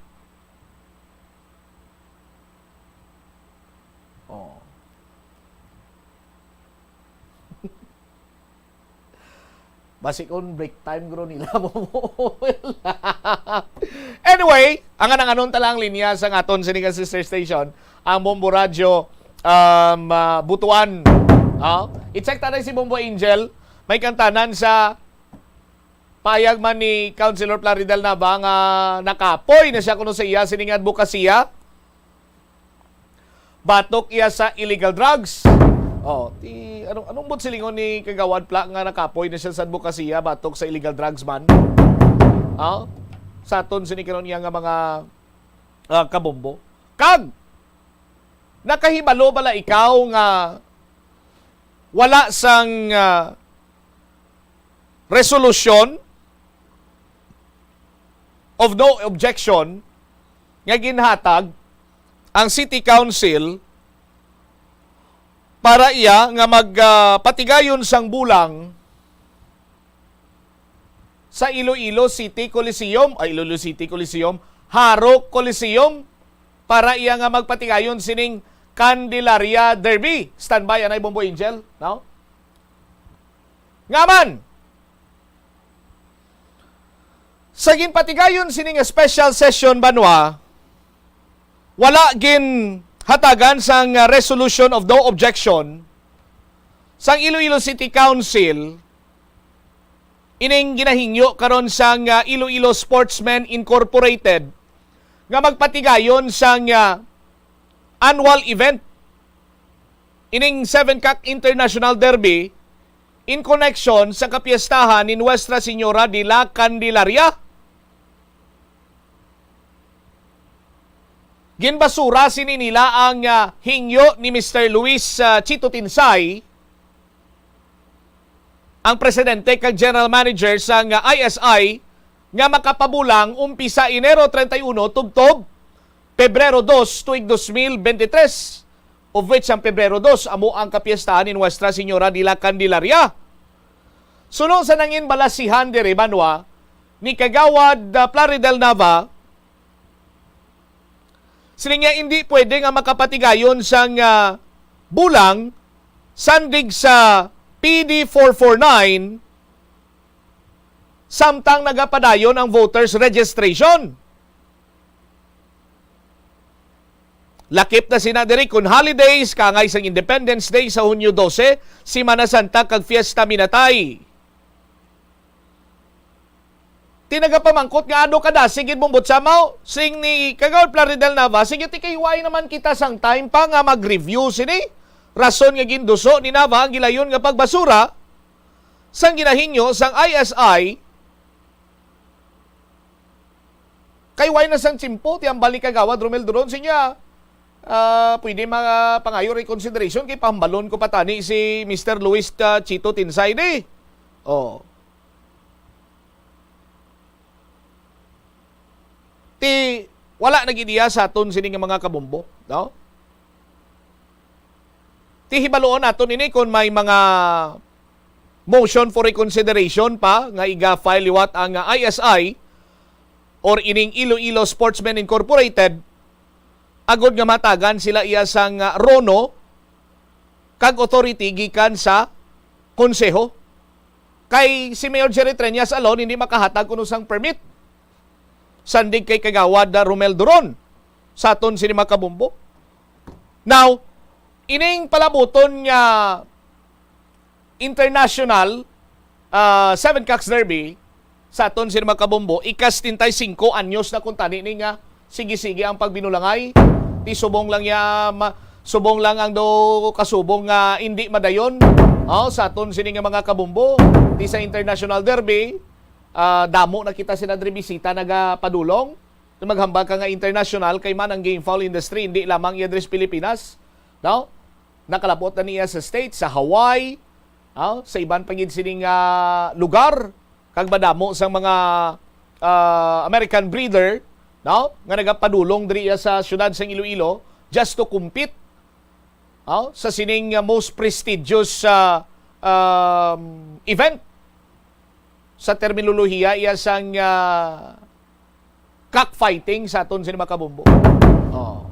Oh. Basi kon break time guro nila mo. Anyway, ang anang-anon ta lang linya sa aton sini nga sister station, ang Bombo Radyo, um, ah, Butuan. Oh, i-check ta na si Bombo Angel. May kantanan sa payag man ni Councilor Plaridel Nava nga nakapoy na siya kuno sa iya sining adbokasiya. Batok iya sa illegal drugs. Oh, ti, anong, anong buot silingon ni Kagawad Pla nga nakapoy na siya sa adbokasiya batok sa illegal drugs man? Oh, sa aton sini karon iya nga mga, ah, kabombo. Kag, nakahibalo bala ikaw nga wala sang, ah, resolution of no objection nga ginhatag ang City Council para iya nga mag, ah, patigayon sang bulang sa Iloilo City Coliseum, ay, Iloilo City Coliseum, Jaro Coliseum, para iya nga magpatigayon sining Candelaria Derby. Standby anay, Bombo Angel, no? Nga man, sa ginpatigayon sini nga special session, banwa, wala ginhatagan sang, ah, resolution of no objection sang Iloilo City Council ining ginahingyo karon sang, ah, Iloilo Sportsmen Incorporated nga magpatigayon sang, ah, annual event ining Seven Cock International Derby in connection sa kapiestahan ni Nuestra Señora de la Candelaria. Ginbasura sini nila ang, ah, hingyo ni Mister Luis, ah, Chito Tinsay, ang presidente kag general manager sang, ah, I S I, nga makapabulang umpisa Enero treinta y uno tubtob Pebrero dos tuig dos mil bente tres, of which ang Pebrero dos amo ang kapiestahan ni Nuestra Señora de la Candelaria. Suno sa nangin balasihan diri, banwa, ni Kagawad, ah, Plaridel Nava, sini nga indi pwede nga makapatigayon sang, ah, bulang sandig sa P D four four nine samtang nagapadayon ang voters registration. Lakip na sina diri kon holidays, kaangay sang Independence Day sa Hunyo dose, Semana Santa kag Fiesta Minatay. Ti nagapamangkot nga ano kadasi gid mong butsamaw, sing ni Kagawad Plaridel Nava, sige, ti kay why naman kita sang time pa nga mag-review sini? Rason nga ginduso ni Nava ang gilayon nga pagbasura sang ginahingyo sang I S I, kay why na sang tiyempo, ti hambal ni Kagawad Romel Duron, sinya, ah, pwede mga pangayo reconsideration kay pahambalon ko pa tani si Mister Luis, ah, Chito Tinsay di. Oh. Ti, wala na gid iya sa aton sini nga mga kabombo, no? Ti, hibaluon naton ini kon may mga motion for reconsideration pa nga iga-file liwat ang, ah, I S I or ining Iloilo Sportsmen Incorporated, agod nga matagan sila iya sang, ah, RONO kag authority gikan sa konseho. Kay si Mayor Jerry Treñas alone hindi makahatag kuno sang permit. Sandig kay Kagawad, ah, Romel Duron sa aton sini mga kabombo. Now, ining palabuton nga international, ah, Seven Cocks Derby sa aton sini mga kabombo, ika setenta y cinco anyos na kuntani ni nga sige-sige ang pagbinulangay. Ti subong lang ya, ma-, subong lang ang do kasubong nga indi madayon. Oh, sa aton sini nga mga kabombo, ti sa International Derby, ah, damo na kita sila diri bisita nagapadulong. Maghambal ka nga international kay man ang game fowl industry, hindi lamang iya diri sa Pilipinas. No? Nakalabot na niya sa States, sa Hawaii, no? Sa iban pa gid sining, ah, lugar, kag madamo sang mga, ah, American breeder, no? Nga nagapadulong diri sa siyudad sang Iloilo just to compete, no? Sa sining, ah, most prestigious, ah, um, event sa terminolohiya iya sang, ah, cockfighting sa aton sini makabumbo. Oh.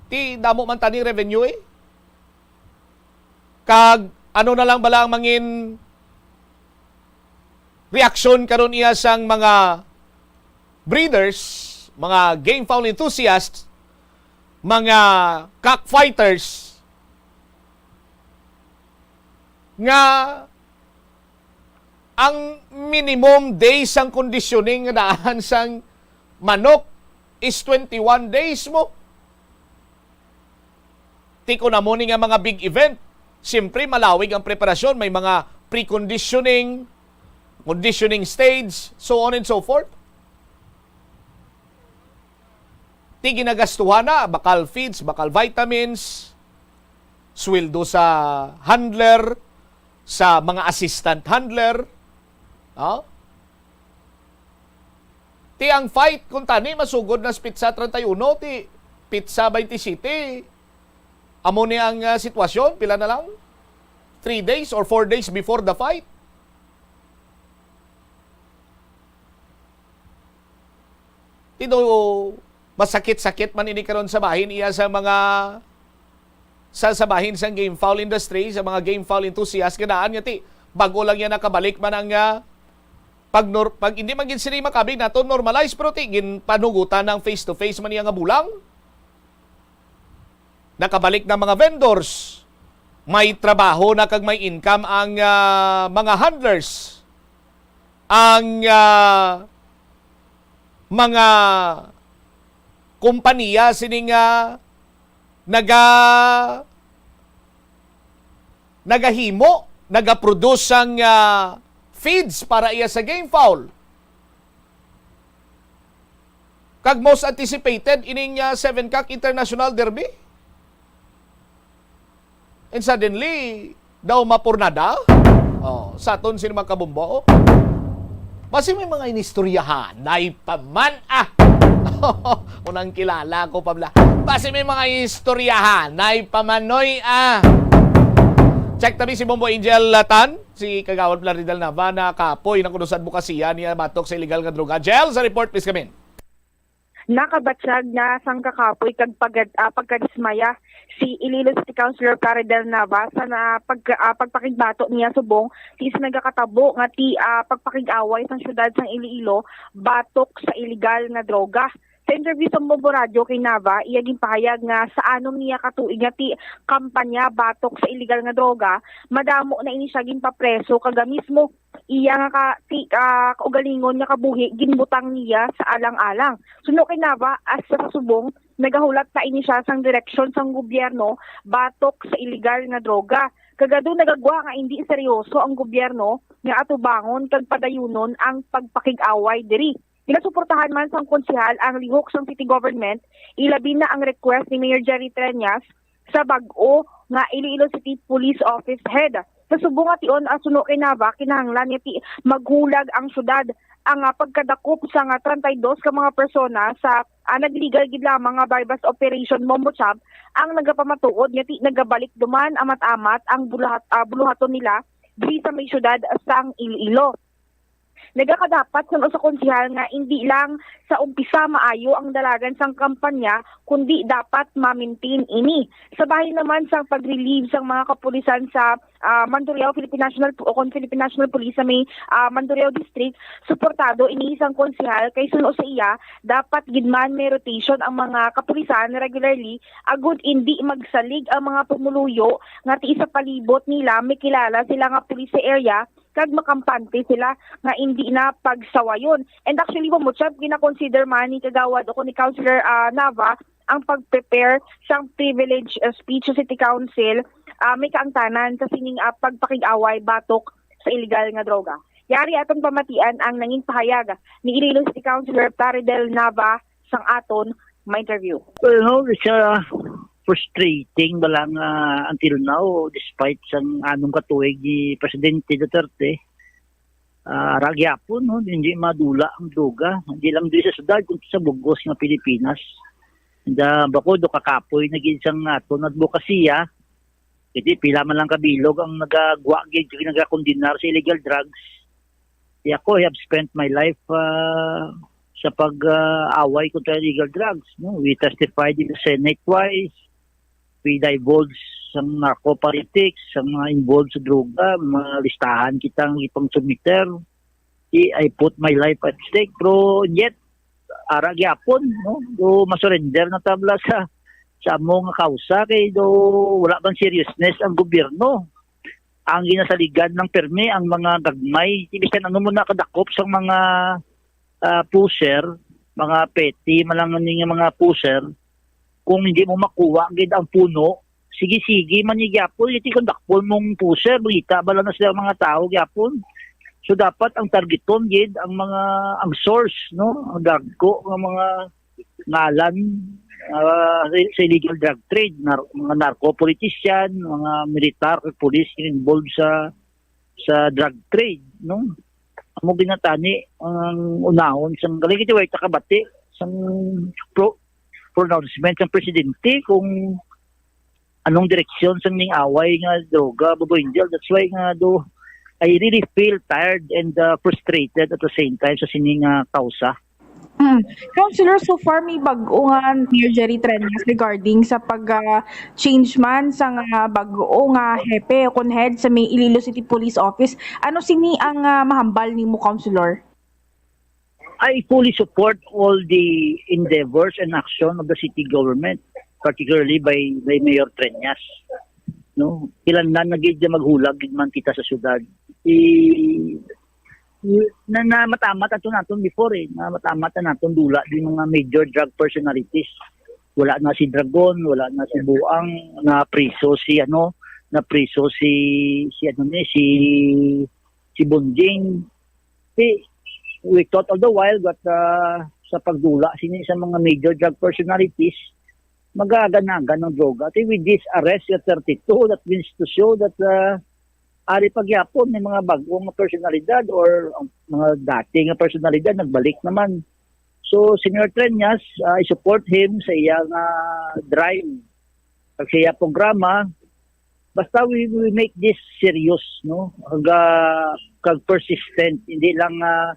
Ti damo man tani revenue eh. Kag ano na lang bala ang mangin reaksyon karon iya sang mga breeders, mga game fowl enthusiasts, mga cockfighters nga ang minimum days sang conditioning nga daan sang manok is twenty-one days mo. Ti kon amo ni nga mga big event, siyempre malawig ang preparasyon, may mga preconditioning, conditioning stage, so on and so forth. Ti ginagastuhan na, bakal feeds, bakal vitamins, sweldo sa handler, sa mga assistant handler. Oh? Ti ang fight, kung tani, masugod na sa pitsa treinta y uno, ti pitsa twenty-seven. Amo ni ang, ah, sitwasyon, pila na lang? Three days or four days before the fight? Ti do masakit-sakit man ini karon sa bahin iya sa mga sa, sa bahin sang game fowl industry, sa mga game fowl enthusiast, nga daan nga ti bag-o lang yan nakabalik man ang, ah, pag nor-, pag hindi man gid sini makabig nato normalize, pero ti ginpanugutan ang face-to-face man iya nga bulang. Nakabalik na mga vendors. May trabaho na kag may income ang, ah, mga handlers. Ang, ah, mga kompanya sini nga naga-, nagahimo, nagaproduce sang, ah, feeds para iya sa game fowl. Kag most anticipated ining, ah, Seven Cock International Derby. And suddenly, daw mapurnada? Oh, sa aton sini mga kabumbo. Basi may mga inistoryahanay pa man, ah. Unang kilala ko pa bala. Basi may mga istoryahanay pa man, oy, ah. Check tabi si Bombo Angel, ah, Tan, si Kagawad Plaridel Nava, na kapoy na kuno sa adbokasiya niya batok sa illegal nga droga. Jel, sa report, please come in. Nakabatyag na sang kakapoy kag pagad-, ah, pagkadismaya si Iloilo City Councilor Plaridel Nava sa na-, pagka-, ah, pagpakigbato niya subong ti sa nagakatabo nga ti, ah, pagpakig-away sang siyudad sang Iloilo batok sa iligal nga droga. Sa interview sa Bombo Radyo kay Nava, iya ginpahayag nga sa anom niya ka tuig nga ti kampanya batok sa iligal nga droga, madamo na ini siya ginpapreso, kag mismo iya nga ka-, ti-, ah, kaugalingon nga kabuhi ginbutang niya sa alang-alang. Suno kay Nava, as sa subong, nagahulat na ini siya sang direksyon sang gobyerno batok sa iligal nga droga. Kag adu nagagwa nga indi seryoso ang gobyerno nga atubangon kag padayunon ang pagpakig-away diri. Ginasuportahan man sang konsehal ang lihok sang city government, ilabi na ang request ni Mayor Jerry Treñas sa bag-o nga Iloilo City Police Office Head. Sa subong nga tion, ah, suno kay Nava, kinahanglan nga ti maghulag ang syudad. Ang, ah, pagkadakop sa nga treinta y dos ka mga persona sa, ah, naglegal gid lamang nga buy-bust operation, Bombo Chab, ang nagapamatuod nga ti nagabalik duman amat-amat ang buluhat-, ah, buluhaton nila diri sa may syudad sang Iloilo. Nagakadapat suno sa konsehal nga indi lang sa umpisa maayo ang dalagan sang kampanya, kundi dapat ma-maintain ini. Sa bahin naman sang pag-relieve sang mga kapulisan sa, ah, Mandurriao Philippine National, o kon Philippine National Police sa may, ah, Mandurriao District, suportado ini sang konsehal kay suno sa iya, dapat gid man may rotation ang mga kapulisan regularly agud indi magsalig ang mga pumuluyo nga ti sa palibot nila may kilala sila nga pulis sa area kag makampante sila nga indi na pagsawayon. And actually, Bombo Chab, gina-consider man ni Kagawad o ni Councilor, ah, Nava ang pag-prepare sang privilege, ah, speech sa City Council, ah, may kaangtanan sa sining, ah, pagpakig-away batok sa iligal nga droga. Yari aton pamatian ang nangin pahayag ni Iloilo City Councilor Plaridel Nava sang aton ma-interview. Well, no, it's, uh, frustrating bala nga until now, despite sang anom ka tuig ni Presidente Duterte, ah, ara gyapon, no, hindi madula ang droga. Hindi lang diri sa syudad, kundi sa bug-os nga Pilipinas. And, ah, bako do kakapoy na gid sang aton adbokasiya. Kasi pila man lang kabilog ang nagagwa gid, nagakondenar sa illegal drugs. Di ako, I have spent my life, ah, sa pag, ah, away kontra illegal drugs, no? We testified in the Senate twice. We divulge sang narco politics, sang mga involved sa droga, mga listahan kita nga ipang-submiter. Di, I put my life at stake, pero yet, ara gyapon, no? Do masurrender na tabla sa, sa amo nga kausa kay do wala bang seriousness ang gobyerno. Ang ginasaligan lang permi ang mga gagmay, di bisan ano mo nakadakop sa mga, ah, pusher, mga petty man lang ni nga mga pusher, kung hindi mo makuha gid ang puno, sige-sige man ni gyapon, iti kung dakpon mong pusher, bangita ba lang na sila mga tao gyapon. So dapat ang targeton gid ang mga, ang source, no, ang dagko nga mga ngalan, ah, sa, sa illegal drug trade, nar-, mga narco politician, mga militar, police involved sa, sa drug trade, no? Amo ginatani ang unahon sang galing iti way takabati sang pro-, pronouncement sang presidente kung anong direksyon sang ning away nga droga, Bobo Angel. That's why nga do I really feel tired and, uh, frustrated at the same time sa sining, uh, kausa. Mm. Councilor, so far may bag-o nga Mayor Jerry Treñas regarding sa pag, ah, change man sa nga bag-o nga hepe o kon head sa may Iloilo City Police Office. Ano sini ang, ah, mahambal nimo, Councilor? I fully support all the endeavors and action of the city government, particularly by, by Mayor Treñas. No, kinahanglan na gid nga maghulag gid man kita sa syudad. I, na, namatamat ato naton before eh. Namatamat na naton dula di mga major drug personalities. Wala na si Dragon, wala na si Buang, na priso si ano, na priso si, si ano ni, si, si Bonjing. Si, we thought all the while that, uh, sa pagdula sini sa mga major drug personalities, mag-aaganagan ang droga. Kay with this arrest nga thirty-two, that means to show that, uh, ari pa gyapon may mga bag-o nga personalidad or ang mga dati nga personalidad nagbalik naman. So, Señor Treñas, uh, I support him sa iya nga drive, kag sa iya programa. Basta we, we make this serious, no? Kag, uh, kag persistent, hindi lang, uh,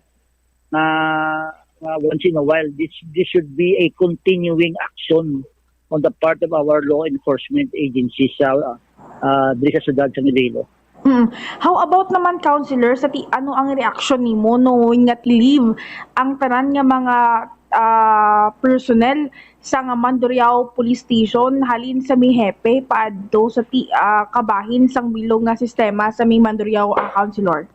na, na once in a while. This, this should be a continuing action on the part of our law enforcement agencies sa, uh, diri sa siyudad sa Iloilo. Hmm. How about naman, Councilor, sa ti ano ang reaksyon nimo no nga leave ang tanan nga mga, ah, personnel sa nga Mandurriao Police Station halin sa may hepe paadto sa ti ah, kabahin sang bilog nga sistema sa may Mandurriao, ah, Councilor?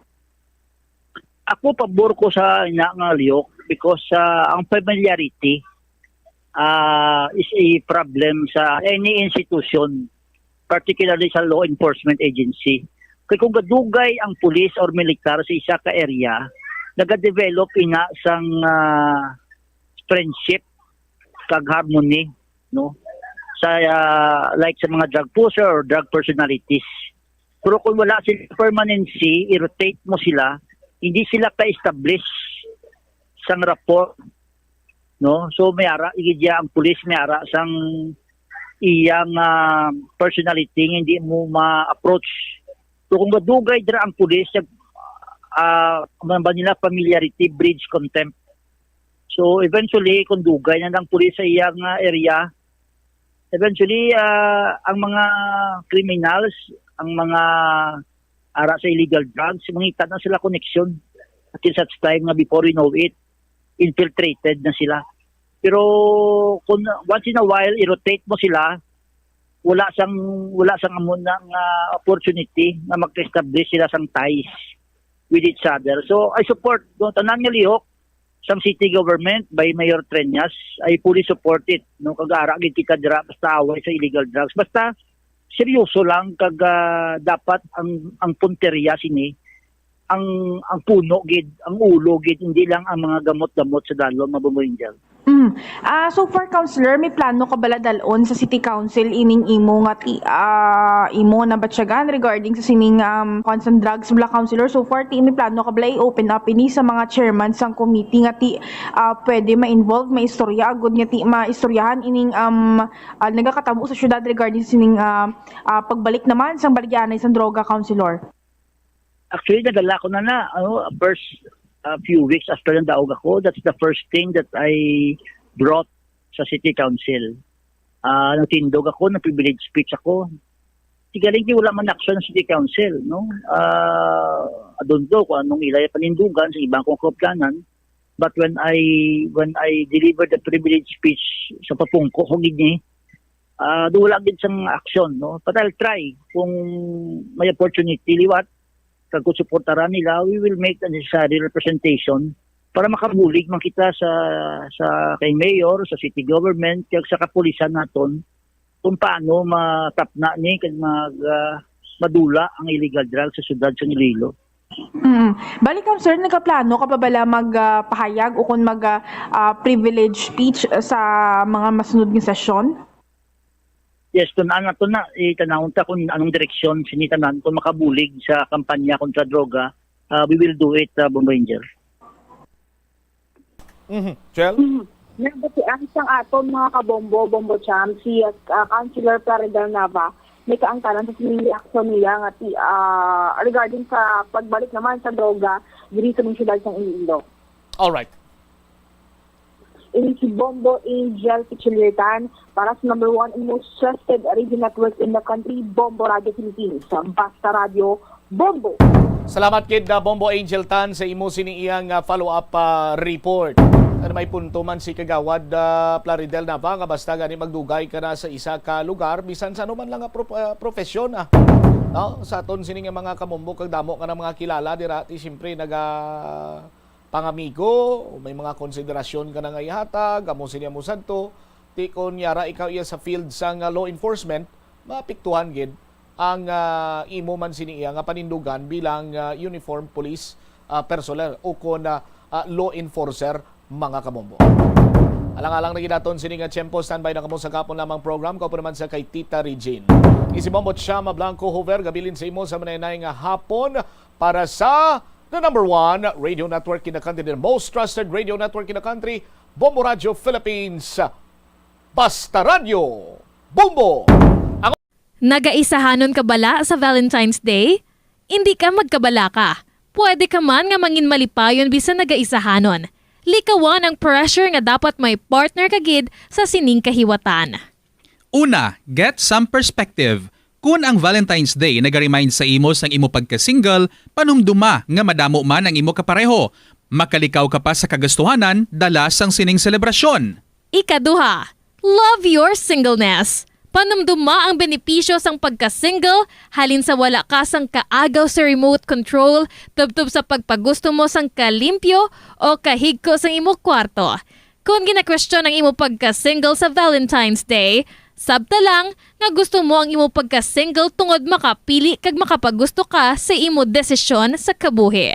Ako pabor ko sa ina nga lihok because, ah, ang familiarity, ah, is a problem sa any institution, particularly sa law enforcement agency. Kay kung gadugay ang pulis or militar sa isa ka area, nagadevelop ina sang, ah, friendship kag harmony, no, sa, ah, like sa mga drug pusher or drug personalities. Pero kung wala sila permanency, i-rotate mo sila, hindi sila ka-establish sang rapport, no? So may ara gid iya ang pulis, may ara sang iyang, ah, personality nga hindi mo ma-approach. So kung madugay dira ang pulis, nag, ah, ano ba nila, familiarity breeds contempt. So eventually, kung dugay na lang pulis sa iyang, ah, area, eventually, ah, ang mga criminals, ang mga ara sa illegal drugs, mangita na sila koneksyon. Until such time nga before we know it, infiltrated na sila. Pero kung once in a while, i-rotate mo sila, wala sang, wala sang amo na nga opportunity nga mag-establish sila sang ties with each other. So I support, no, tanan nga lihok sang city government by Mayor Treñas, I fully support it, no, kag ara gid kita dira basta away sa illegal drugs. Basta seryoso lang kag, ah, dapat ang, ang punteriya sini, ang, ang puno gid, ang ulo gid, hindi lang ang mga gamot-gamot sa dalom, mga Bobo Angel. Mm. Ah, so far, Councilor, may plano ka bala dal-on sa City Council ining imo nga ti, ah, imo nabatyagan regarding sa sining, um, kuwan sang drugs bala, Councilor? So far, ti may plano ka bala i-open up ini sa mga chairman sang committee nga ti, ah, pwede ma-involve, maistorya, agud nga ti maistoryahan ining, um, ah, nagakatabo sa syudad regarding sa sining, ah, ah, pagbalik naman sang baligyaanay sang droga, Councilor? Actually, nadala ko na na, ano, first, uh, few weeks after nandaog ako, that's the first thing that I brought sa City Council. Ah, nagtindog ako, nag-privilege speech ako. Sigaling kay wala man action sa City Council, no? Ah, I don't know kung anong ilay panindugan sa ibang kong kaupdanan. But when I when I delivered the privilege speech sa papungko ko gid ni, ah, do wala gid sang action, no? But I'll try kung may opportunity liwat kag kung suportaran nila, we will make the necessary representation para makabulig man kita sa sa kay mayor, sa city government, kag sa kapulisan naton kung paano matapna ni kag mag ah, madula ang illegal drugs sa siyudad sa Iloilo. Mm. Bali, Councilor, nagaplano ka pa bala mag ah, pahayag o kung mag ah, ah, privilege speech sa mga masunod nga sesyon? Yes, tun-an nato na, itanawon ta kung anong direksyon sini tanan kung makabulig sa kampanya kontra droga. Ah, we will do it, uh, Bombo Angel. Mhm. Chel? Nabatian sang aton mga kabombo, Bombo Cham, si ah, Councilor Plaridel Nava, may kaangtanan sa sining reaksyon niya nga ti, ah, regarding sa pagbalik naman sa droga diri sa mga syudad sang Iloilo. Alright. Ini si Bombo Angel Pichilirtan para sa number one and most trusted radio network in the country, Bombo Radio Philippines. Basta Radio, Bombo! Salamat gid na Bombo Angel Tan sa imo sini iyang ah, follow-up ah, report. Ano may punto man si Kagawad ah, Plaridel Nava nga basta gani magdugay ka na sa isa ka lugar bisan sa anuman lang nga pro- ah, profesyon ah. No? Sa aton sini nga mga kamumbo kag damo ka na mga kilala dira ti siyempre naga pangamigo, may mga konsiderasyon ka na nga ihatag, amo sini amo sadto, ti kon yara ikaw iya sa field sang ah, law enforcement, maapektuhan gid ang ah, imo man sini iya nga panindugan bilang ah, uniform police ah, personnel o kon ah, ah, law enforcer, mga kabombo. Alang-alang na gid naton sini nga tiyempo, standby na kamo sa gahapon lamang program. Kaupo naman sa kay Tita Regine. Isi Bombo Chama Blanco Hover, gabilin sa imo sa manay-anay nga hapon para sa the number one radio network in the country, the most trusted radio network in the country, Bombo Radio Philippines. Basta Radyo Bombo! Nagaisahanon ka bala sa Valentine's Day? Indi ka magkabalaka. Pwede ka man nga mangin malipayon bisan nagaisahanon. Likawan ang pressure nga dapat may partner ka gid sa sining kahiwatan. Una, get some perspective. Kun ang Valentine's Day naga-remind sa imo sang imo pagka-single, panumduma nga madamo man ang imo kapareho. Makalikaw ka pa sa kagastuhanan dala sang sining selebrasyon. Ikaduha, love your singleness. Panumduma ang benepisyo sang pagka-single, halin sa wala ka sang kaagaw sa remote control, tubtob sa pagpagusto mo sang kalimpyo o kahigko sang imo kwarto. Kon ginakwestiyon ang imo pagka-single sa Valentine's Day, sabta lang nga gusto mo ang imo pagka-single tungod makapili kag makapagusto ka sa imo desisyon sa kabuhi.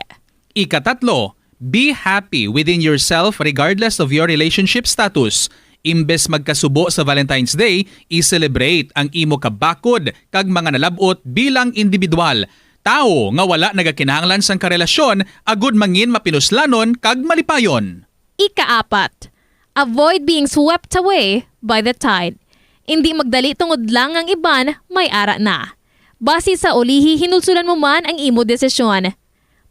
Ikatatlo, be happy within yourself regardless of your relationship status. Imbes magkasubo sa Valentine's Day, i-celebrate ang imo kabakod kag mga nalab-ot bilang individual, tawo nga wala nagakinahanglan sang karelasyon agud mangin mapinuslanon kag malipayon. Ikaapat, avoid being swept away by the tide. Indi magdali tungod lang ang iban may ara na. Basi sa ulihi, hinulsulan mo man ang imo desisyon.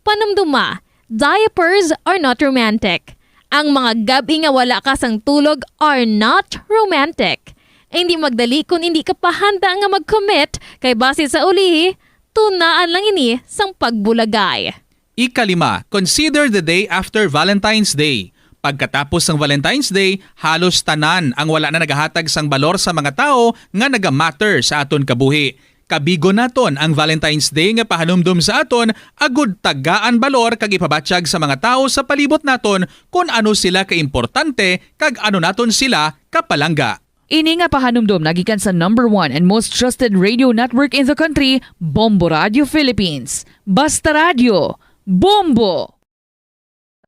Panumduma, diapers are not romantic. Ang mga gab-i nga wala ka sang tulog are not romantic. Indi magdali kon indi ka pa handa nga mag-commit, kay basi sa ulihi, tunaan lang ini sang pagbulagay. Ikalima, consider the day after Valentine's Day. Pagkatapos sang Valentine's Day, halos tanan ang wala na nagahatag sang balor sa mga tawo nga naga-matter sa aton kabuhi. Kabigon naton ang Valentine's Day nga pahanumdom sa aton agud tagaan balor kag ipabatyag sa mga tawo sa palibot naton kon ano sila kaimportante kag ano naton sila kapalangga. Ini nga pahanumdom nagikan sa number one and most trusted radio network in the country, Bombo Radio Philippines. Basta Radyo, Bombo!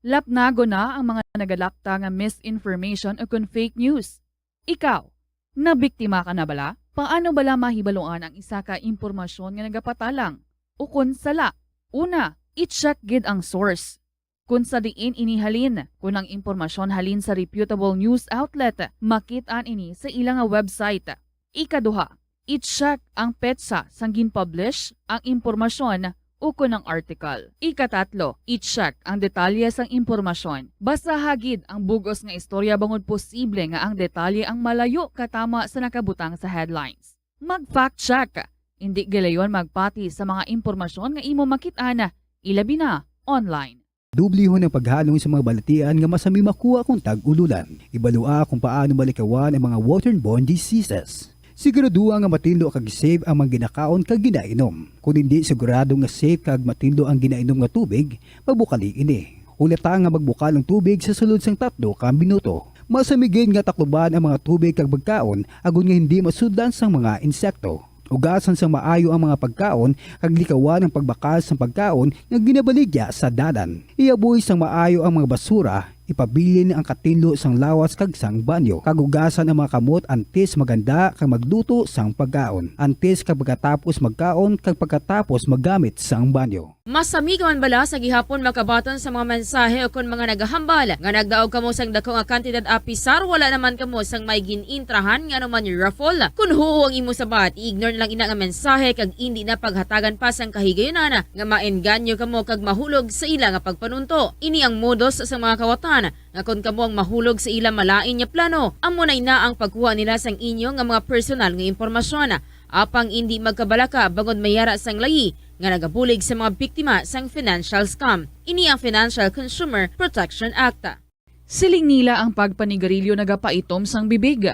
Lapnagon na ang mga nagalapta nga misinformation o kon fake news. Ikaw, nabiktima ka na bala? Paano bala mahibaluan ang isa ka impormasyon nga nagapatalang o kon sala? Una, i-check gid ang source. Kung sa diin ini halin, kung ang impormasyon halin sa reputable news outlet, makit-an ini sa ila nga website. Ikaduha, i-check ang petsa sang gin-publish ang impormasyon ukon ang article. Ikatatlo, i-check ang detalye sang impormasyon. Basaha gid ang bug-os nga istorya bangod posible nga ang detalye ang malayo katama sa nakabutang sa headlines. Mag-fact check. Indi gilayon magpati sa mga impormasyon nga imo makit-an, ilabi na online. Dublihon ang paghalong sa mga balatian nga masami makuha kon tag-ululan. Ibalua kung paano malikawan ang mga waterborne diseases. Siguraduha nga matinlo kag safe ang mga ginakaon kag ginainom. Kon indi sigurado nga safe kag matinlo ang ginainom nga tubig, pabukali ini. Hulata nga magbukal ang tubig sa sulod sang tatlo ka minuto. Masami gid nga takluban ang mga tubig kag pagkaon agod nga hindi masudlan sang mga insekto. Ugasan sang maayo ang mga pagkaon kag likawan ang pagbakal sang pagkaon nga ginabaligya sa dalan. Iaboy sang maayo ang mga basura, ipabilin ang katinlo sang lawas kag sang banyo, kag ugasan ang mga kamot antes maghanda kag magluto sang pagkaon, antes kag pagkatapos magkaon kag pagkatapos maggamit sang banyo. Masami ka man bala sa gihapon makabaton sa mga mensahe ukon mga nagahambal nga nagdaog kamo sang dako nga kantidad apisar wala naman kamo sang may gin-intrahan nga anuman raffle? Kon huo ang imo sabat, i-ignore na lang ina nga mensahe kag indi na paghatagan pa sang kahigayunan nga maengganyo kamo kag mahulog sa ila nga pagpanunto. Ini ang modus sa mga kawatan nga kon kamo ang mahulog sa ila malain nga plano, amo na ina ang pagkuha nila sang inyo nga mga personal nga impormasyon. Apang indi magkabalaka bangod may ara sang layi nga nagabulig sa mga biktima sang financial scam. Ini ang Financial Consumer Protection Act. Siling nila ang pagpanigarilyo nagapaitom sang bibig.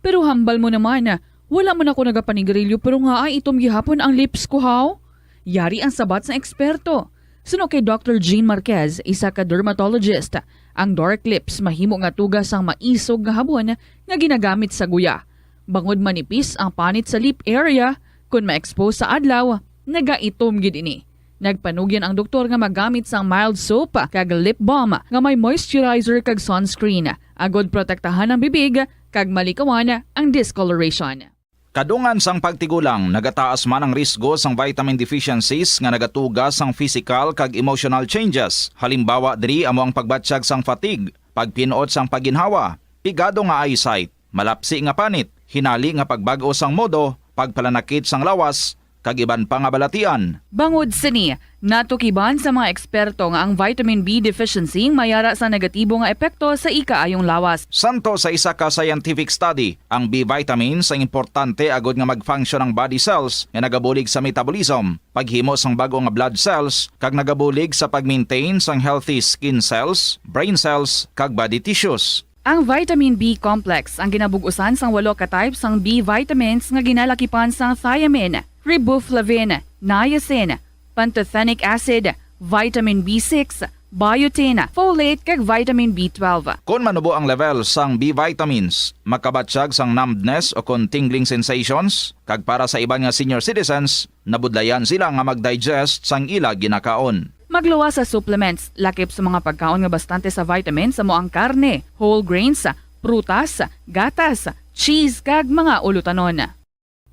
Pero hambal mo naman, wala man ako nagapanigarilyo pero ngaay itom gihapon ang lips ko, haw? Yari ang sabat sang eksperto. Suno kay Doctor Jean Marquez, isa ka dermatologist, ang dark lips mahimo nga tuga sang maisog nga habon nga ginagamit sa guya. Bangod manipis ang panit sa lip area, kon ma-expose sa adlaw, nagaitom gid ini. Nagpanugyan ang doktor nga maggamit sang mild soap kag lip balm nga may moisturizer kag sunscreen, agod protektahan ang bibig kag malikawan ang discoloration. Kadungan sang pagtigulang, nagataas man ang risgo sang vitamin deficiencies nga nagatuga sang physical kag emotional changes. Halimbawa diri amo ang pagbatyag sang fatigue, pagpin-ot sang pagginhawa, pigado nga eyesight, malapsi nga panit, hinali nga pagbag-o sang modo, pagpalanakit sang lawas, kag iban pa nga balatian. Bangod sini, natukiban sa mga eksperto nga ang vitamin B deficiency may ara sa negatibo nga epekto sa ikaayong lawas. Santo sa isa ka scientific study, ang B vitamins ang importante agod nga mag-function ang body cells nga nagabulig sa metabolism, paghimo sang bag-o nga blood cells, kag nagabulig sa pag-maintain sang healthy skin cells, brain cells, kag body tissues. Ang vitamin B complex ang ginabug-usan sang walo ka type sang B vitamins nga ginalakipan sang thiamine, riboflavin, niacin, pantothenic acid, vitamin B six, biotin, folate, kag vitamin B twelve. Kon manubo ang level sang B vitamins, makabatyag sang numbness o kon tingling sensations, kag para sa iban nga senior citizens, nabudlayan sila nga mag-digest sang ila ginakaon. Magluwas sa supplements, lakip sa mga pagkaon nga bastante sa vitamins amo ang karne, whole grains, prutas, gatas, cheese, kag mga ulutanon.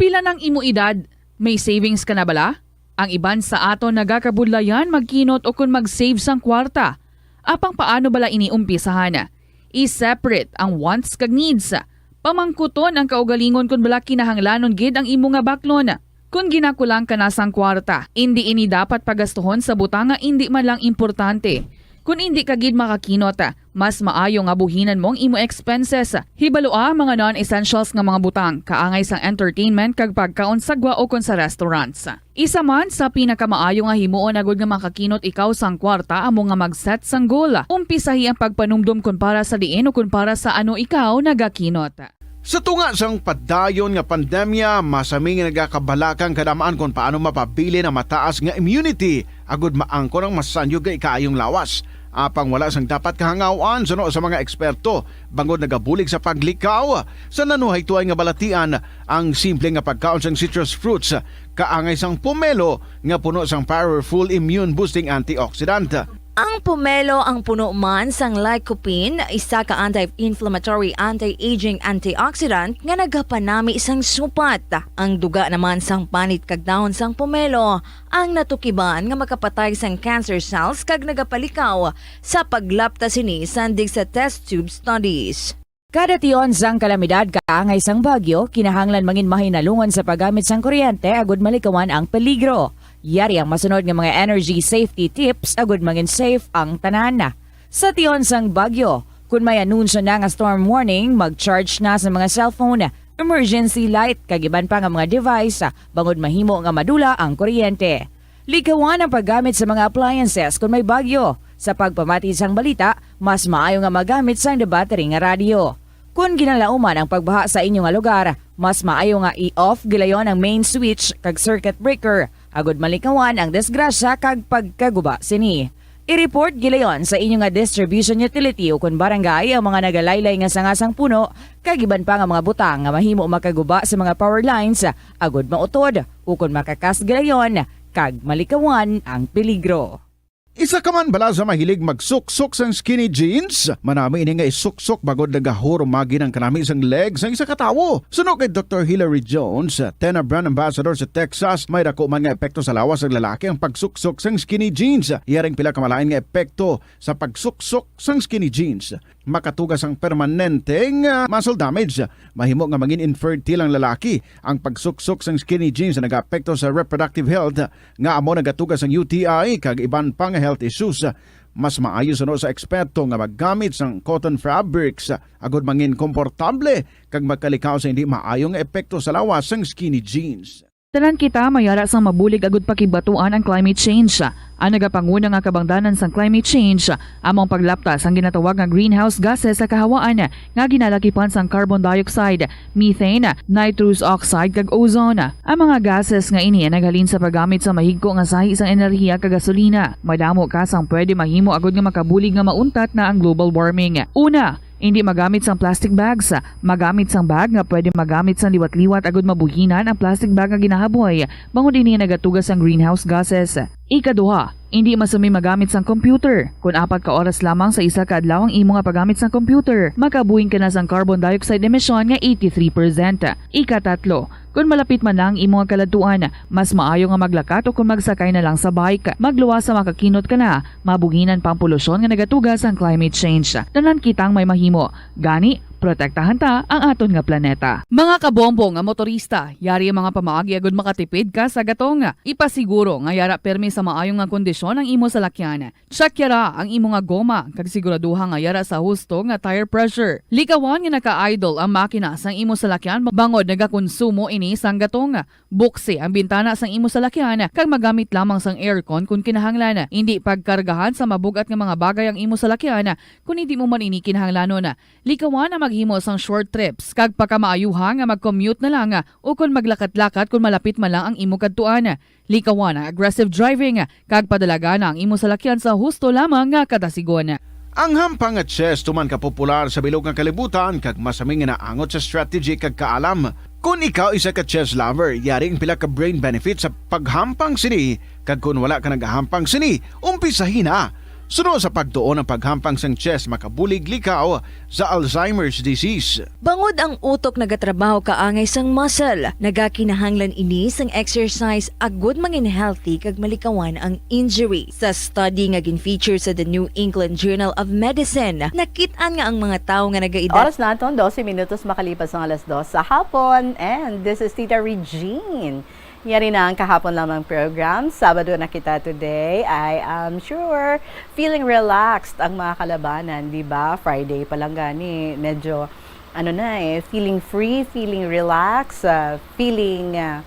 Pila nang imo edad? May savings ka na bala? Ang iban sa aton nagakabudlayan magkinot o kon mag-save sang kwarta. Apang paano bala ini umpisahan? I-separate ang wants kag needs. Pamangkuton ang kaugalingon kon bala kinahanglanon gid ang imo nga baklon. Kon ginakulang ka na sang kwarta, indi ini dapat pagastuhon sa butang nga indi man lang importante. Kon indi ka gid makakinot, mas maayo nga buhinan mo ang imo expenses. Hibalua mga non-essentials nga mga butang, kaangay sang entertainment kag pagkaon sa gwa ukon sa restaurants. Isa man sa pinakamaayo nga himuon agod nga makakinot ikaw sang kwarta amo nga mag-set sang goal. Umpisahi ang pagpanumdom kon para sa diin o kon para sa ano ikaw nagakinot. Sa tunga sang padayon nga pandemya, masami nga nagakabalaka ang kadam-an kon paano mapabilin ang mataas nga immunity agud maangkon ang masanyog nga ikaayong lawas. Apang wala sang dapat kahangaw-an suno sa mga eksperto, bangod nagabulig sa paglikaw sa nanuhaytoay nga balatian ang simple nga pagkaon sang citrus fruits, kaangay sang pomelo nga puno sang powerful immune-boosting antioxidant. Ang pomelo ang puno man sang lycopene, isa ka anti-inflammatory, anti-aging antioxidant nga nagapanami sang supat. Ang duga naman sang panit kag dahon sang pomelo ang natukiban nga makapatay sang cancer cells kag nagapalikaw sa paglapta sini sandig sa test tube studies. Kada tion sang kalamidad kaangay sang bagyo, kinahanglan mangin mahinalungan sa paggamit sang kuryente agud malikawan ang peligro. Yari ang masunod nga mga energy safety tips agud mangin safe ang tanan. Sa tion sang bagyo, kun may anunsyo na nga storm warning, mag-charge na sa mga cellphone, emergency light, kag iban pa nga mga device, bangod mahimo nga madula ang kuryente. Likawan ang paggamit sa mga appliances kon may bagyo. Sa pagpamati sang balita, mas maayo nga magamit sang debattery nga radyo. Kon ginalauman ang pagbaha sa inyo nga lugar, mas maayo nga i-off gilayon ang main switch kag circuit breaker, agud malikawan ang disgrasya kag pagkaguba sini. I-report gilayon sa inyo nga distribution utility o kon barangay ang mga nagalaylay nga sanga sang puno kag iban pa nga mga butang nga mahimo makaguba sa mga power lines, agud mautod ukon makakas gilayon kag malikawan ang peligro. Isa ka man bala sa mahilig magsuksok sang skinny jeans? Manami ini nga isuksok bangod nagahurumagi ang kanami sang leg sang isa ka tawo. Suno kay Doktor Hilary Jones, Tena brand ambassador sa Texas, may dako man nga epekto sa lawas sang lalaki ang pagsuksok sang skinny jeans. Yaring pila ka malain nga epekto sa pagsuksok sang skinny jeans. Makatuga sang permanente nga muscle damage. Mahimo nga mangin infertile ang lalaki. Ang pagsuksok sang skinny jeans nagaapekto sa reproductive health, nga amo nagatuga sang U T I kag iban pa nga health issues. Mas maayo suno sa eksperto nga maggamit sang cotton fabrics agud mangin komportable kag magkalikaw sa hindi maayo nga epekto sa lawas sang skinny jeans. Tanan kita may ara sang mabulig agud pakibatuan ang climate change. Ang nagapanguna nga kabangdanan sang climate change amo ang paglapta sang ginatawag nga greenhouse gases sa kahawaan nga ginalakipan sang carbon dioxide, methane, nitrous oxide, kag ozone. Ang mga gases nga ini ang naghalin sa paggamit sa mahigko nga sahi sang enerhiya kag gasolina. Madamo ka sang pwede mahimo agud nga makabulig nga mauntat na ang global warming. Una, indi magamit sang plastic bags. Magamit sang bag nga pwede magamit sang liwat-liwat agud mabuhinan ang plastic bag nga ginahaboy, bangod ini nagatuga sang greenhouse gases. Ikaduha, indi masumi magamit sang computer. Kon apat ka oras lamang sa isa ka adlaw ang imo nga paggamit sang computer, makabuhin ka na sang carbon dioxide emission nga eighty-three percent. Ikatatlo, kon malapit man na ang imo nga kaladtuan, mas maayo nga maglakat o kon magsakay na lang sa bike. Magluwas sa makakinot ka na, mabuhinan pa ang polusyon nga nagatuga sang climate change. Tanan kitang may mahimo. Gani, protektahan ta ang aton nga planeta. Mga kabombo nga motorista, yari ang mga pamaagi agud makatipid ka sa gatong. Ipasiguro nga yara pirmi sa maayo nga kondisyon ang imo salakyan. Check yara ang imo nga goma, kag siguraduha nga yara sa husto nga tire pressure. Likawan nga naka-idle ang makina sang imo salakyan bangod nagakonsumo ini sang gatong. Buksi ang bintana sang imo salakyan kag magamit lamang sang aircon kon kinahanglan. Indi pagkargahan sa mabug-at nga mga bagay ang imo salakyan kon indi mo man ini kinahanglanon. Likawan ang maghimo sang short trips kag pakamaayuha nga mag-commute na lang ukon maglakat-lakat kon malapit man lang ang imo kadtuan. Likawan ang aggressive driving kag padalagan ang imo salakyan sa husto lamang nga kadasigon. Ang hampang nga chess tuman ka popular sa bilog nga kalibutan kag masami nga naangot sa strategy kag kaalam. Kon ikaw isa ka chess lover, yari ang pila ka brain benefit sa paghampang sini, kag kon wala ka nagahampang sini, umpisahi na. Suno sa pagtuon, ang paghampang sang chess makabulig likaw sa Alzheimer's disease. Bangod ang utok nagatrabaho kaangay sang muscle, nagakinahanglan ini sang exercise agud mangin healthy kag malikawan ang injury. Sa study nga gin-feature sa The New England Journal of Medicine, nakit-an nga ang mga tawo nga nagaedad Oras naton, dose minutos makalipas ang alas dos sa hapon. And this is Tita Regine. Yari na ang kahapon lamang program. Sabado na kita today. I am sure feeling relaxed ang mga kalabanan, di ba? Friday pa lang gani. Medyo, ano na eh, feeling free, feeling relaxed, ah, feeling ah,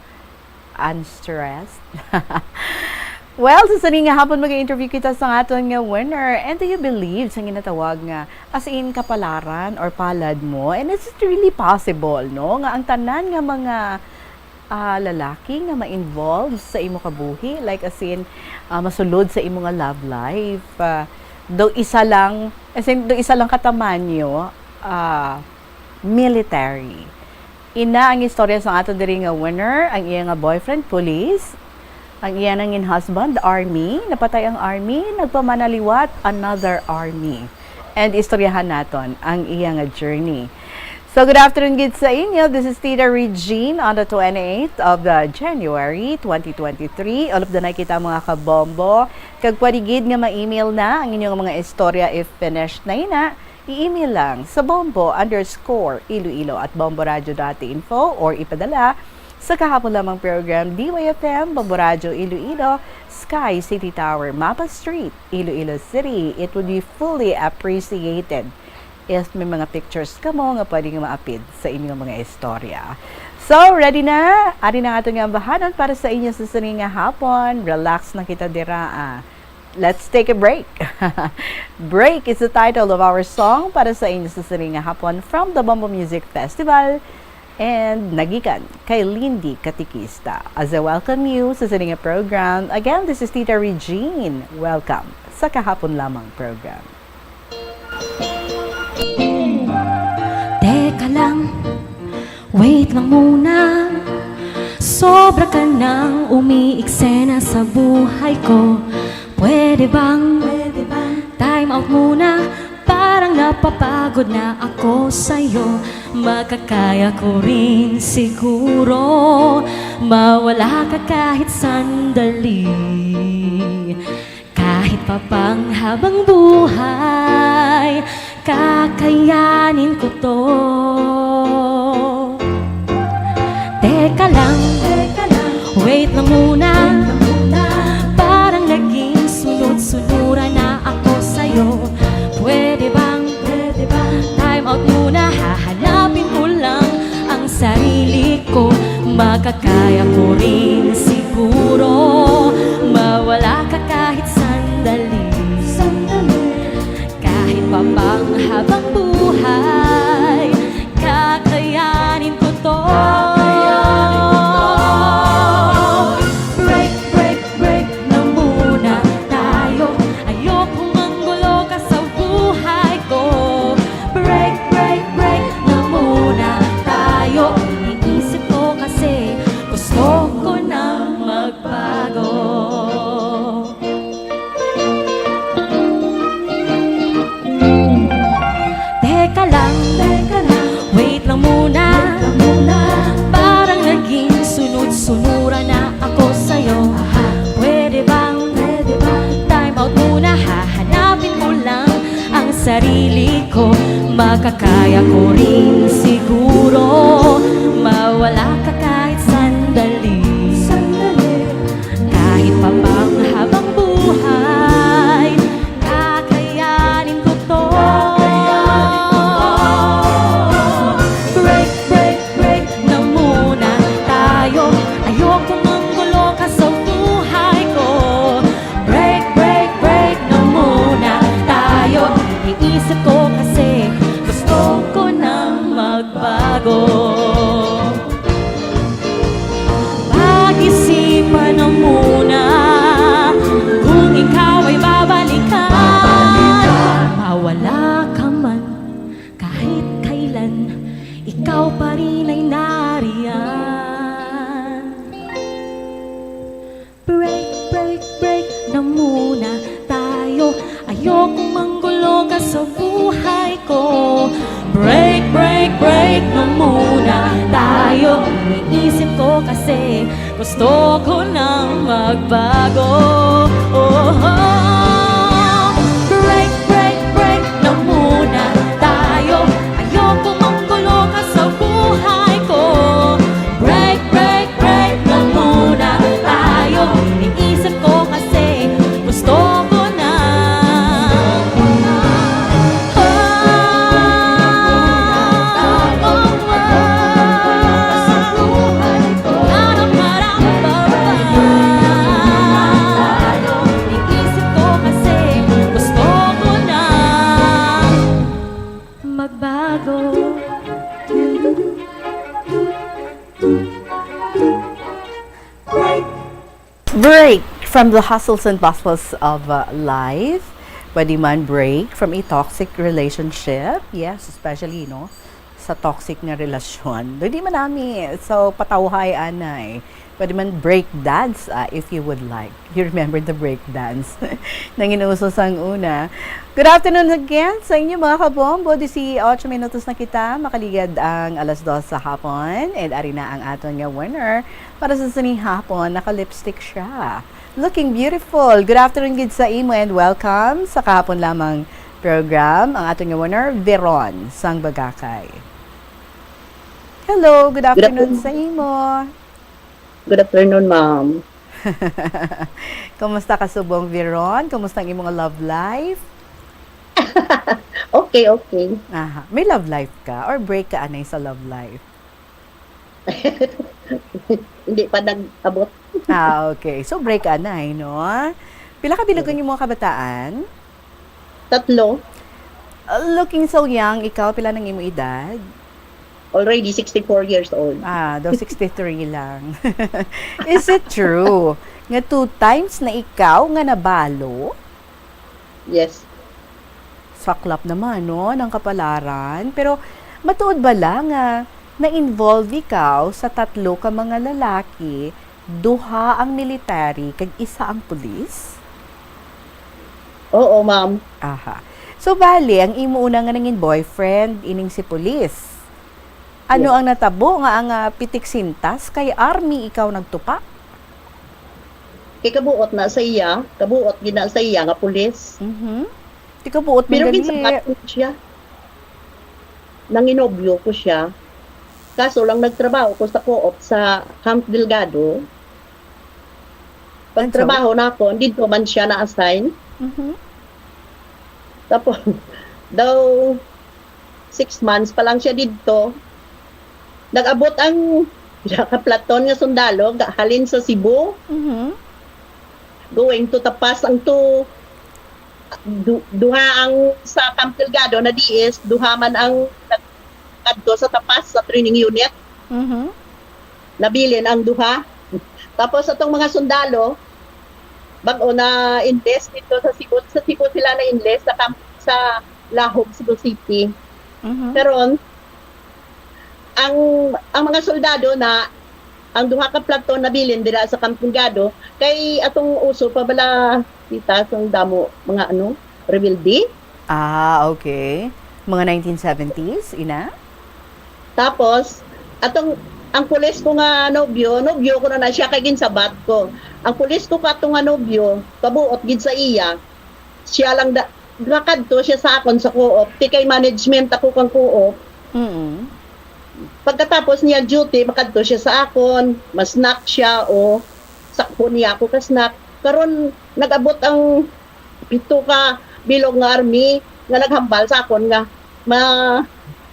unstressed. Well, sa sini nga hapon, mag-interview kita sa aton nga winner. And do you believe sa ginatawag nga, as in, kapalaran or palad mo? And is it really possible, no? Nga ang tanan nga mga ah, lalaki nga ma-involve sa imo kabuhi, like, as in, ah, masulod sa imo nga love life. Ah, daw isa lang, as in, daw isa lang katamanyo, ah, military. Ina ang istorya sa ato diri nga winner, ang iya nga boyfriend, police. Ang iya nangin husband, Army, napatay ang Army, nagpamanaliwat, another Army. And istoryahan naton ang iya nga journey. So, good afternoon gid sa inyo. This is Tita Regine on the twenty-eighth of the January, twenty twenty-three. All of the night kita, mga kabombo. Kag pwede gid nga ma-email na ang inyong mga istorya if finished na ina. I-email lang sa bombo underscore iloilo at bomboradio dot info or ipadala sa kahapon lamang program, D Y F M, Bombo Radyo Iloilo, Sky City Tower, Mapa Street, Iloilo City. It would be fully appreciated if may mga pictures kamo nga pwede nga maapid sa inyong mga istorya. So, ready na? Ari na ato nga ambahanon para sa inyo sa sini nga hapon. Relax na kita dira, ah. Let's take a break. Break is the title of our song para sa inyo sa sini nga hapon from the Bombo Music Festival. And nagikan kay Lindy Katikista. As I welcome you sa sini nga program, again, this is Tita Regine. Welcome sa Kahapon Lamang program. Teka lang, wait lang muna. Sobra ka nang umiiksena sa buhay ko. Pwede bang, pwede bang time out muna? Parang napapagod na ako sa'yo. Makakaya ko rin siguro mawala ka kahit sandali. Kahit pa pang habang buhay, kakayanin ko to. Teka lang, teka lang, wait lang muna. Parang naging sunod-sunuran na ako sa'yo. Pwede bang, pwede bang time out muna? Hahanapin ko lang ang sarili ko. Makakaya ko rin siguro mawala ka kahit sandali. Sandali. Kahit pa pang habang buhay, kakayanin ko to. Break, break, break na muna tayo. Ayokong manggulo ka sa buhay ko. Break, break, break na muna tayo. Iniisip ko kasi gusto ko na magbago. Teka lang, teka lang, wait lang muna. Parang naging sunod-sunuran na ako sa'yo. Pwede bang, pwede bang time out muna? Hahanapin ko lang ang sarili ko. Makakaya ko rin siguro mawala ka kahit sandali. Kahit pa pang habang buhay, kakayanin ko to. Break, break, break na muna tayo. Ayokong manggulo ka sa buhay ko. Break, break, break na muna tayo. Iniisip ko kasi gusto ko nang magbago. Pag-isipan na muna kung ikaw ay babalikan. Mawala ka man kahit kailan, ikaw pa rin ay nariyan. Break, break, break na muna tayo. Ayokong manggulo ka sa buhay ko. Break, break, break na muna tayo. Iniisip ko kasi gusto ko nang magbago. Oh, break, break, break na muna tayo. Ayokong manggulo ka sa buhay ko. Break, break, break na muna tayo. Iniisip ko kasi gusto ko na. Oh, oh, oh. Iniisip ko kasi gusto ko na magbago. Break from the hustles and bustles of, uh, life. Pwede man break from a toxic relationship. Yes, especially, no, sa toxic nga relasyon. Hindi man nami. So, patawhay, anay. Pwede man break dance, ah, if you would like. You remember the break dance? Nanginuso sang una. Good afternoon again sa inyo, mga kabombo. Disiotso minutos na kita. Makaligad ang alas dos sa hapon. And ari na ang aton nga winner para sa sining hapon. Naka-lipstick siya. Looking beautiful. Good afternoon gid sa imo and welcome sa kahapon lamang program. Ang aton nga winner, Veron sang Bagakay. Hello, good Good afternoon afternoon. Sa imo. Good afternoon, ma'am. Kumusta ka subong, Veron? Kumusta ang imong love life? Okay, okay. Aha, may love life ka or break ka anay sa love life? Hindi pa nag-abot. Ah, okay. So break anay, no? Pila ka bilog ang imong kabataan? Tatlo. Uh, looking so young, ikaw, pila nang imong edad? Already sixty-four years old. Ah, daw sixty-three lang. Is it true nga two times na ikaw nga nabalo? Yes. Saklap naman, no, ng kapalaran. Pero matuod bala nga na-involve ikaw sa tatlo ka mga lalaki, duha ang military kag isa ang pulis? Oo, ma'am. Aha. So bali, ang imo una nga nangin boyfriend ining si pulis. Ano Yes. Ang natabo nga ang ah, pitik sintas kay army ikaw nagtupa? Kay kabuot na sa iya, kabuot gid na sa iya nga pulis. Mhm. Di kabuot man Pero gali. Ginsabat ko siya. Nanginobyo ko siya. Kaso lang nagtrabaho ko sa co-op sa Camp Delgado. And so? Pagtrabaho na ako, dito man siya na-assign. Mhm. Tapos, daw six months pa lang siya didto, nag-abot ang pila ka platon nga sundalo ga-, halin sa Cebu, Mhm. going to Tapas ang to, du-, duha ang sa Camp Delgado na D S, duha man ang nagkadto sa Tapas sa training unit. Mhm. Nabilin ang duha. Tapos atong mga sundalo, bag-o na-enlist dito sa Cebu. Sa Cebu sila na-enlist sa camp, sa Lahog, Cebu City. Mhm. Karon, ang ang mga soldado na, ang duha ka platon nabilin dira sa Camp Delgado, kay atong uso pa bala, kita sang damo mga ano, rebelde. Ah, okay. Mga nineteen seventies, ina? Tapos, atong, ang pulis ko nga nobyo, nobyo ko na na siya kay ginsabat ko. Ang pulis ko kato nga nobyo, kabuot gid sa iya, siya lang da, nakadto siya sa akon sa co-op. Ti kay management ako kang co-op. Mm. Pagkatapos niya duty, makadto siya sa akon, ma-snack siya o sakpo niya ako ka snack. Karon nag-abot ang pito ka bilog nga army nga naghambal sa akon nga ma,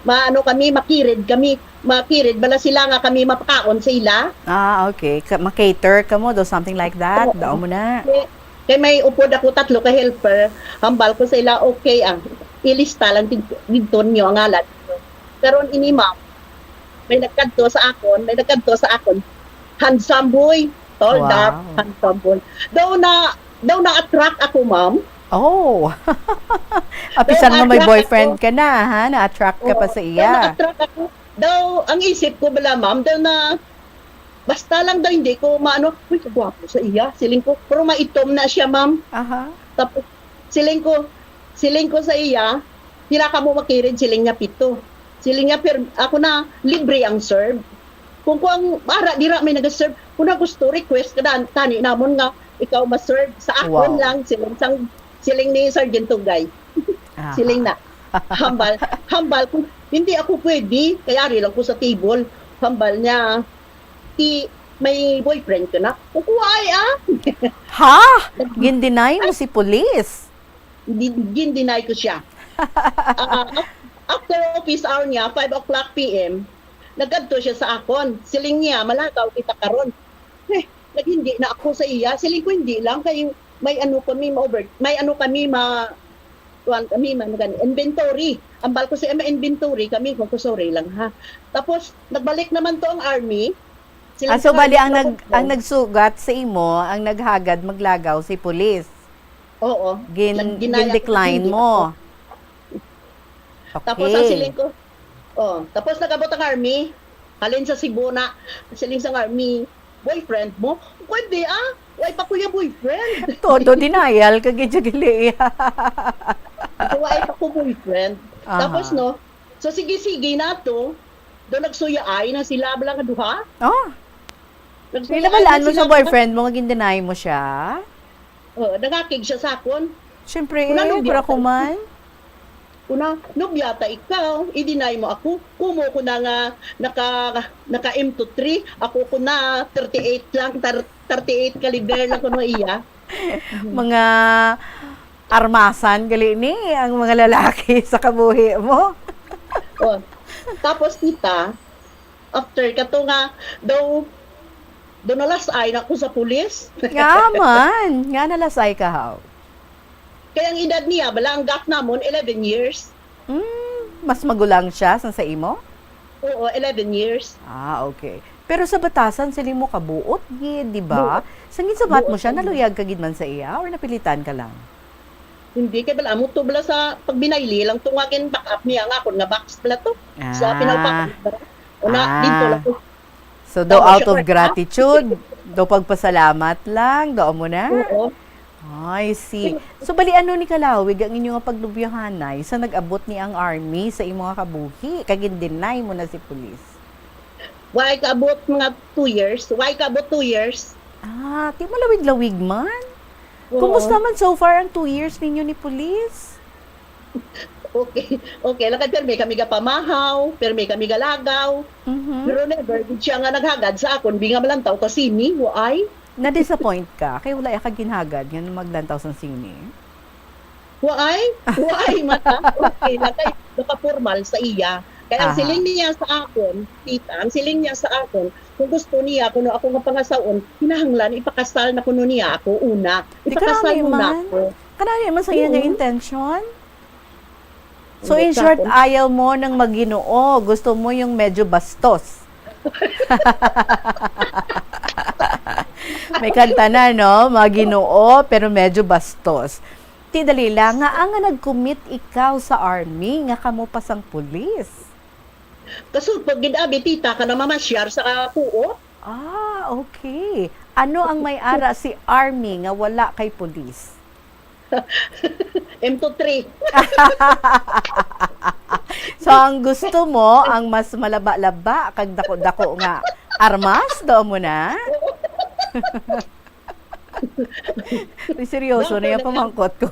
maano kami, makirid kami, makirid bala sila nga kami mapakaon sa ila. Ah, okay. Ka- ma-cater ka mo, do something like that. Oo. Dao mo na. Kay, kay may upod ako tatlo ka helper, hambal ko sa ila, okay, ang ilista lang did- didto niyo ang ngalan. Karon ini, ma'am, may nagkadto sa akon, may nagkadto sa akon. Handsome boy, tall, Wow. Dark, handsome boy. Daw na, daw na-attract ako, ma'am. Oh. Apisan nga may Na-attract boyfriend ako. Ka na, ha? Na-attract ka pa Oo, sa daw iya. Na-attract ako. Daw, ang isip ko bala, ma'am, daw na, basta lang daw hindi ko maano, uy, kagwapo sa iya, siling ko. Pero maitom na siya, ma'am. Aha. Tapos, siling ko, siling ko sa iya, "Pila ka mo makirid?" Siling niya, "Pito." Siling niya, "Pero ako na, libre ang serve." Kung ko ang ara, dira may nag-serve. Kung na gusto, request ka na, tani namon nga ikaw ma-serve. Sa akon Wow. Lang, siling, sang, siling ni Sergeant Tugay. Aha. Siling na. Hambal, hambal ko, "Hindi ako pwede, kay ari lang ko sa table." Hambal niya, "Ti, may boyfriend ka na?" Kukuhay, ah. Ha? Gin-deny mo si police? Di, gin-deny ko siya. Ah, af-, after office hour niya, five o'clock P M, nagkadto siya sa akon. Siling niya, "Malakaw kita karon." Eh, naghindi na ako sa iya. Siling ko, "Hindi lang, kay may ano kami, ma-over, may ano kami, ma-, kuwan kami, ma-, ano gani, inventory." Ambal ko sa iya, "May inventory kami." Kung ko, "Sorry lang, ha." Tapos, nagbalik naman to ang army. Siling Ah, so ko, bali ang "Army, nag ako." Ang nagsugat sa imo, ang naghatag maglakaw si police. Oo. Gin Nag-deny ako, gin-decline hindi mo. ako. Tapos ang Okay. Siling ko, oh, tapos nag-abot ang army. Halin sa Cebu na, siling sa army, boyfriend mo? Pwede, ah. Why pa ko yung boyfriend? Todo denial ka gid gali. Why pa ko boyfriend? Aha. Tapos, no, so sige-sige na to. Do nagsuyaay na sila bala nga duha. Oh, Nagsuyaay nilabalaan na mo sila sa bala. Boyfriend mo nga gin-deny mo siya? Oh, nangakig siya sa akon. Siyempre, Wala eh, nang kura biyata. ko man. Kuna, "Nobya ta ikaw, i-deny mo ako. Kumo ko na nga naka, naka M two three, ako ko na thirty-eight lang, tar- thirty-eight caliber lang kuno iya." Mga armasan gali ni ang mga lalaki sa kabuhi mo. Oh. Tapos kita, after kato nga, daw, daw nalasay na ako sa pulis. Nga man, nga nalasay ka, haw? Kaya ang edad niya, bala ang gap namon, eleven years. Mm, mas magulang siya sa, sa imo? Oo, eleven years. Ah, okay. Pero sa batasan, sila mo kabuot gid, di ba? Sangin sabat mo Buot siya, kami. Naluyag ka gid man sa iya or napilitan ka lang? Hindi, kay bala mo to, bala sa pagbinayli lang to nga gin-back up niya nga akon nga box bala to. Sa Ah. Pinalpakan. Una, Ah. dito lang to. So, daw Tama out siya, of Kurt, ah. Gratitude, daw pagpasalamat lang, daw mo na? Oo. I see. So, bali ano ni kalawig ang inyo nga pagnobyohanay sa nag-abot ni ang army sa imo nga kabuhi? Kag gin-deny mo na si pulis? Why kaabot mga two years? Why kaabot two years? Ah, ti malawig-lawig man. Oo. Kumusta man so far ang two years ninyo ni pulis? Okay. Okay lang kay permi kami gapamahaw, permi kami galagaw. Mhm. Pero never gid siya nga naghagad sa akon, bi nga malantaw ka sini, waay. Na-disappoint ka kay wala ka ginhagad nga maglantaw sang sini? Waay? Waay, mata. Okay lang kay nakapormal sa iya. Kaya ang Aha. Siling niya sa akon, tita, ang siling niya sa akon, kung gusto niya kuno ako nga pangasaon, kinahanglan ipakasal na kuno niya ako una. Di Ipakasal karami mo na man. ako. Karami man sa iya nga Oo. intention. So, Hindi in short, ka- ayaw mo ng maginoo. Gusto mo yung medyo bastos. May kanta na, no? Maginoo, pero medyo bastos. Ti, dali lang, nga ang nga nag-commit ikaw sa army, nga kamo pa sang pulis. Kasulpag gid abi, tita, ka na mamasyar sa kuo. Ah, okay. Ano ang may ara si army nga wala kay pulis? M two three. So, ang gusto mo, ang mas malaba-laba, kag dako-dako nga armas, do mo na? Di seryoso na yung pamangkot ko.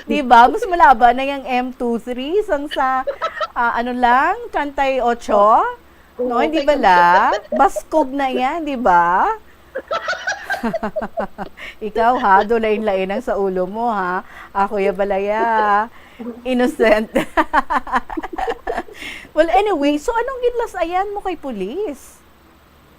Di ba? Mas malaba na yung M two three sang sa, ah, ano lang, treinta y ocho? No, Oo, hindi okay. Bala? Baskog na yan, di ba? Ikaw ha, dulain-lain ang sa ulo mo ha. Ako ya balaya. Innocent. Well, anyway, so anong ginlasayan mo kay pulis?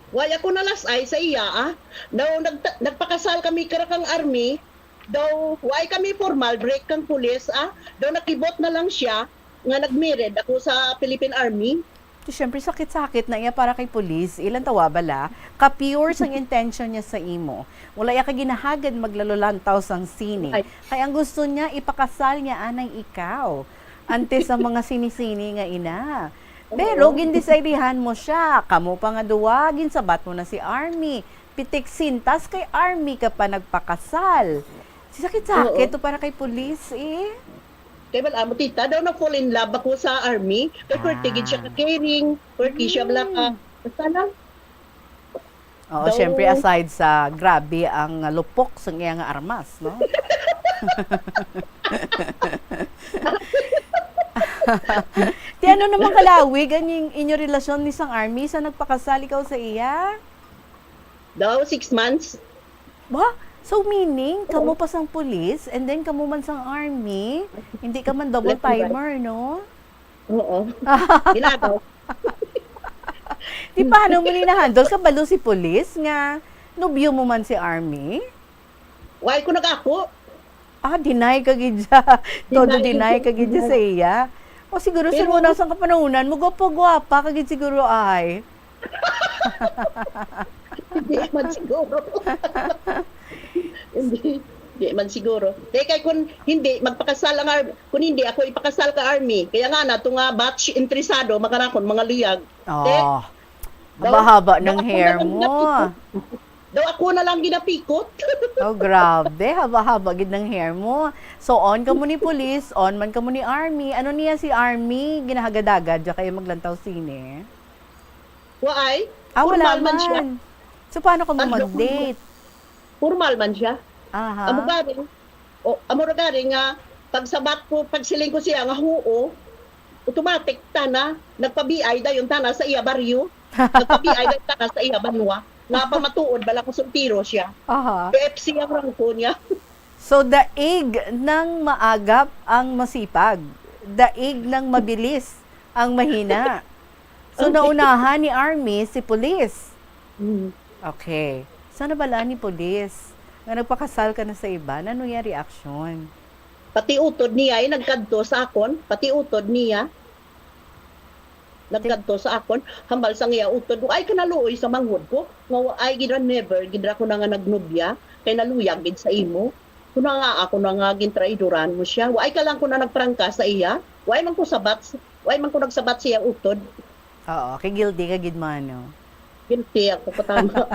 Why ako nalasay sa iya, ah? Daw nagta- nagpakasal kami kara kang army. Daw why kami formal break kang pulis, ah? Daw nakibot na lang siya nga nagmired ako sa Philippine Army. So, syempre, sakit-sakit na iya para kay pulis. Ilang tawa bala? Ka-pure sang intention niya sa imo. Wala iya ka ginahagad maglalolantaw sang sini. Ay. Kay ang gusto niya, ipakasal niya anay ikaw. Antes sa mga sini-sini nga ina. Pero Oo. Gindesayrihan mo siya. Kamo pa nga duwa, ginsabat mo na si Army. Pitik sintas kay Army ka pa nagpakasal. Sakit-sakit Oo. to para kay pulis eh. Kay wala mo, tita, daw na-fall in love ako sa army. Kay perti gid siya Ah. ka-caring, perti siya bala ka. Mm. Basta lang. Oo, Daw syempre, aside sa grabe ang, ah, lupok sa iya nga armas, no? Ti ano naman kalawig ang ing- inyo relasyon ni sang army sa nagpakasal ikaw sa iya? Daw six months. Ba? So meaning, Oo. Kamo pa sang pulis and then kamo man sang army, hindi ka man double Left and right. Timer, no? Oo. Ginagaw. Di paano mo ni na-handle? Kabalo si pulis nga nobyo mo man si army? Why ko nag-ako? Ah, deny ka gid siya. Todo deny ka gid siya sa iya. O siguro Pero siguro sa kapanahunan mo, gwapo-gwapa ka gid siguro ay. Hindi man siguro. Hindi, hindi man siguro. Kaya kay kung hindi, magpakasal ang army. Kung hindi, ako ipakasal ka army. Kaya nga na, ito nga batch interesado, makarakon, mga luyag. Oh. Daw, haba-haba daw ng ako na hair lang mo. Ginapikot. Daw ako na lang ginapikot. Oh, grabe. Haba-haba gid ng hair mo. So, on ka mo ni police, on man ka mo ni army. Ano niya si army? Ginahagad-agad siya kaya maglantaw sine? Waay. Ah, wala man. Formal man siya. So, paano ka mo mag-date? Formal man siya. Aha. Amo gani, o, amo ra gani nga, pagsabat ko, pagsiling ko siya nga, "Huo," automatic, tana, nagpa-B I dayon, tana, sa iya baryo. Nagpa-B I dayon, tana, sa iya banwa. Nga pamatuod, bala ko soltero siya. Aha. K F C ang rangko niya. So, daig ng maagap ang masipag, daig ng mabilis ang mahina. So, okay. Naunahan ni Army si Police. Mm. Okay. So, nabalaan ni Police nga nagpakasal ka na sa iba. Ano iya reaksyon? Pati utod niya ay nagkadto sa akon. Pati utod niya. Nagkadto sa akon, hambal sang iya utod, "Ay, kanaluoy sa manghod ko, nga waay gid ra, never gid ra ko na nga nagnobya, kay naluyag gid sa imo. Kuna nga ako na nga gintraidoran mo siya. Waay ka lang ko na nagprangka sa iya. Waay man ko sabat, waay man ko nagsabat sa iya utod." Oo, kay guilty ka gid, mano. Guilty ako, katama.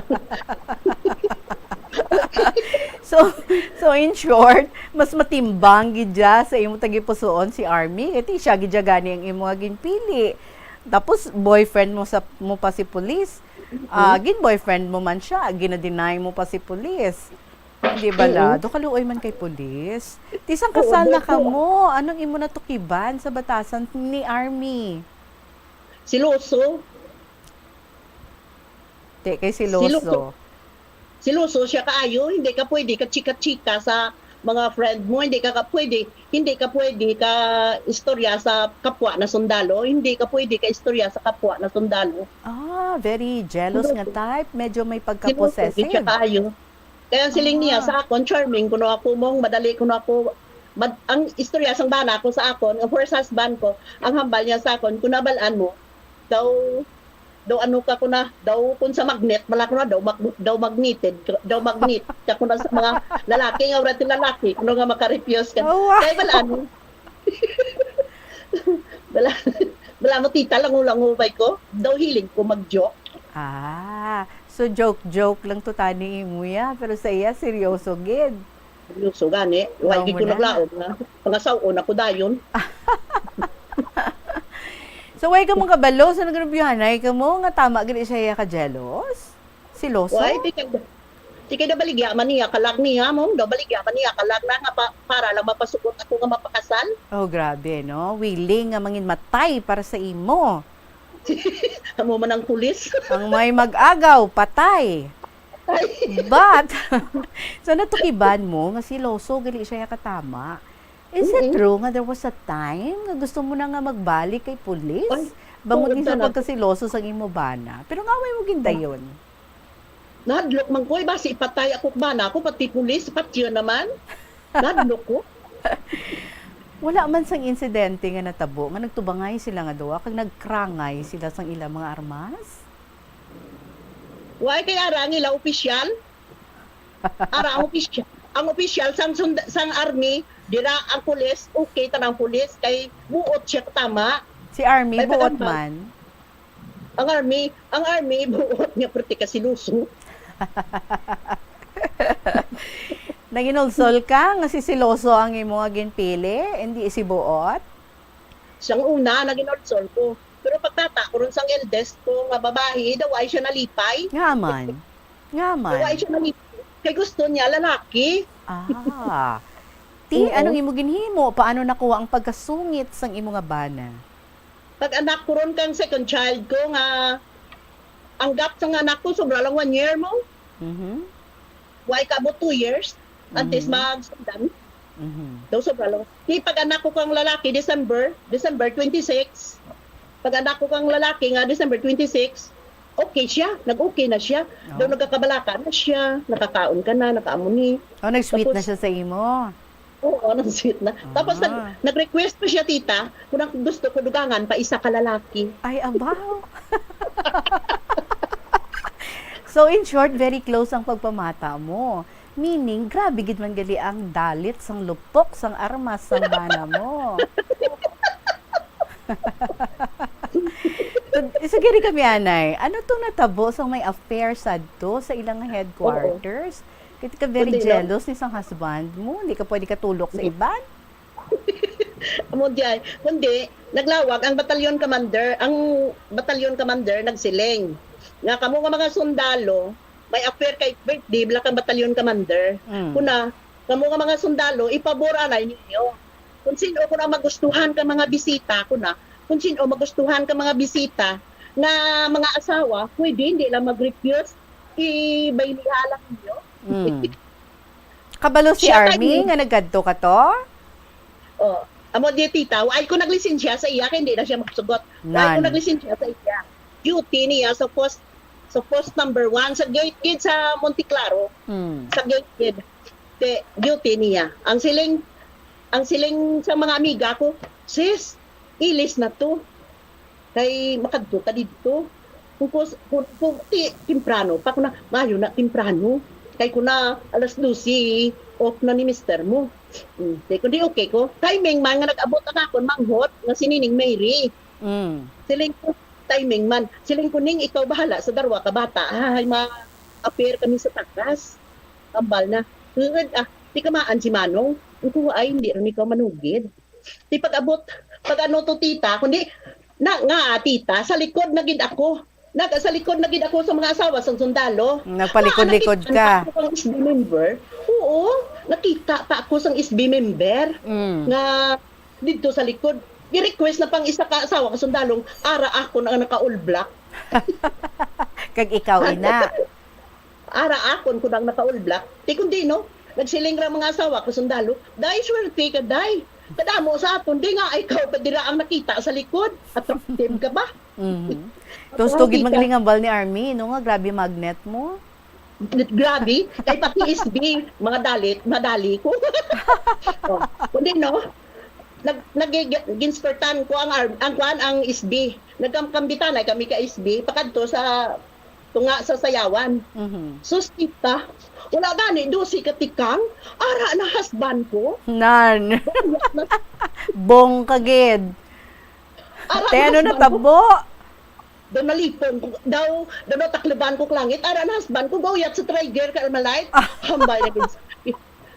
So, so in short, mas matimbang gid dya sa imo tagipusoon si Army. Kay siya gid dya gani ang imo nga ginpili. Tapos, boyfriend mo sa, mo pa si Police. Ah, mm-hmm. Gin-boyfriend mo man siya, gina-deny mo pa si Police. Hindi bala? Oo. Do kaluoy man kay Police. Ti sang kasal na kamo, anong imo natukiban sa batasan ni Army? Siloso. Te, kay siloso. Siloso. Siloso siya kaayo, hindi ka pwede ka chika-chika sa mga friend mo, hindi ka, ka pwede, hindi ka pwede ka istorya sa kapwa na sundalo, hindi ka pwede ka istorya sa kapwa na sundalo. Ah, very jealous nga type. Medyo may pagka-possessive. Siloso siya kaayo. Kaya ang siling niya sa akon, charming kuno ako, mong madali kuno ako. Mad-, ang istorya sang bana ko sa akon, ang first husband ko, ang hambal niya sa akon, kung nabalaan mo, daw, daw ano ka ko na, daw kung sa magnet, wala ko na, daw mag-, daw magneted, daw magnet ka ko na sa mga lalaki, nga wala ti lalaki, kuno nga makarefuse ka. Oh, wow. Kaya wala, ano? Wala, wala mo, tita, lango-lango ba ko? Daw hilig ko mag-joke. Ah, so joke-joke lang to tani imo ya, pero sa iya seryoso gid. Seryoso gani. Wala gid ko naglaom nga pangasaw-on ako dayon. So, way ka mong kabalo sa nagrubyuhanay ka mo nga tama gid siya ka jealous? Siloso? Why? Di kay, di kay nabaligya man niya, kalag niya, mong daw baligya man niya, kalag na nga pa, para lang mapasugot ako nga mapakasal. Oh, grabe, no? Willing nga mangin matay para sa imo. Amo man ang pulis. Ang may mag-agaw, patay. Ay. But, sa natukiban mo nga siloso, gali siya katama. Is it true nga there was a time nga gusto mo na nga magbalik kay pulis? Ay, bangod oo, sa pagkasiloso sang imo bana. Pero nga way mo gindayon? Nahadlok man ko, eh, basi ipatay ako, bana ako, pati pulis, patyon naman. Nahadlok ko. Wala man sang insidente nga natabo nga nagtubangay sila nga duha kag nagkrangay sila sang ilang mga armas? Why, kay ara ang ila opisyal? Ara ang opisyal, ang opisyal sang sund-, sang army, dira ang pulis, okay tanang pulis, kay buot siya tama. Si army, buot man. Ang army, ang army, buot niya, perti ka siloso. Naginulsol ka nga si siloso ang imo nga ginpili, hindi si buot? Sang una, naginulsol ko. Pero pagtata ko ron sang eldest ko nga babayi, daw ay siya nalipay. Nga man? Nga man? Daw ay siya nalipay. Kay gusto niya lalaki. Ah. Ti, oo. Anong imo ginhimo? Paano nakuha ang pagkasungit sang imo nga bana? Pag anak ko ron kang second child ko nga, ang gap sang anak ko, sobra lang one year mo. Mhm. Way kaabot two years, antes magsundan. Mhm. Daw sobra lang. Di pag anak ko kang lalaki, December, December twenty-six. Pag anak ko kang lalaki nga, December twenty-six, okay siya, nag-okay na siya. Oh. Daw nagkakabalaka na siya, nakakaon ka na, nakaamuni. Oh, nag-sweet na siya sa imo? Oo, nag-sweet na. Tapos nag-, nag-request pa siya, tita, kung ang gusto ko, dugangan pa isa ka lalaki. Ay, abaw. So, in short, very close ang pagpamata mo. Meaning, grabe gid man gali ang dalit sang lupok sang armas sang bana mo. Tud-, So, gani kami, anay, ano tong natabo sa may affair sadto sa ilang headquarters? Kaya ka very Kundi, no? jealous ni sang husband mo, hindi ka pwede katulok sa Hindi. iban? Amo di ay. Kundi, naglawag ang battalion commander, ang battalion commander nagsiling nga kamo nga mga sundalo, may affair kay birthday, bala kang battalion commander. Mm. Kuna, kamo nga mga sundalo, ipabor anay ninyo. Kung sino ko na magustuhan ka mga bisita, kuna, kung sino magustuhan ka mga bisita, nga mga asawa, pwede, hindi lang mag-refuse, ibayliha lang ninyo. Mm. Kabalo si Siya Army kay nga nagkadto ka to? Oh, amo di, tita, wa ay ko naglisensya sa iya, kay hindi na siya magsugot. Wa ay ko Nan. naglisensya sa iya. Duty niya sa post, sa post number one, sa gate gid sa Monte Claro. Hmm. Sa gate gid. Te, duty niya. Ang siling, ang siling sa mga amiga ko, "Sis, ilis na to. Kay makadto ka didto." Kung kus-, kung, kung ti-, temprano pa, kung na, maayo na temprano. Kay kung na alas dose, off na ni mister mo. Mm, di ko, di okay ko. Timing man nga nag-abot ang akon manghod nga si Nining Mary. Mm. Siling ko, timing man. Siling ko, "Ning, ikaw bahala sa darwa ka bata. Ay, ma-, affair kami sa takas." Ambal na, "Huwag, ah, di ka maan si Manong." Ang kuha ay, hindi rin ikaw manugid. Di pag-abot, pag ano to, tita, kundi, na, nga, tita, sa likod na gid ako. Nag, sa likod na gid ako sa mga asawa sang sundalo. Nagpalikod-likod Nga, nakita ka. pa ako sang S B member. Oo, nakita pa ako sang S B member Mm. nga didto sa likod. Gi-request na pang isa ka asawa ka sundalong, ara ako na naka-all black. Kag ikaw, ina. Ara akon ko nang naka-all black. Ti kundi, no? Nagsiling ra mga asawa ko sundalo, "Day, swerte ka, day. Kadamo sa aton, di nga ikaw pa dira ang nakita sa likod. Attractive ka ba?" Mhm. Attractive Gusto gid ka. Maglingambal ni Army, no? Nga grabe magnet mo. Grabe, kay pati S B, mga dalit, madali ko. Oh, kundi, no? Nag-, nag-, ginskortan ko ang arm-, ang kwan, ang S B. Nagkambitanay kami ka S B, pakadto sa tunga sa sayawan. Mhm. Sus, tita, wala gani, dose ka tikang, ara na husband ko. Nan. Bong ka gid. Ara Te, na ano husband ko. natabo? Daw nalipong ko, daw, daw natakliban ko langit, ara na husband ko, gauyat sa trigger ka Armalite. Ah. Hambal na gid sa,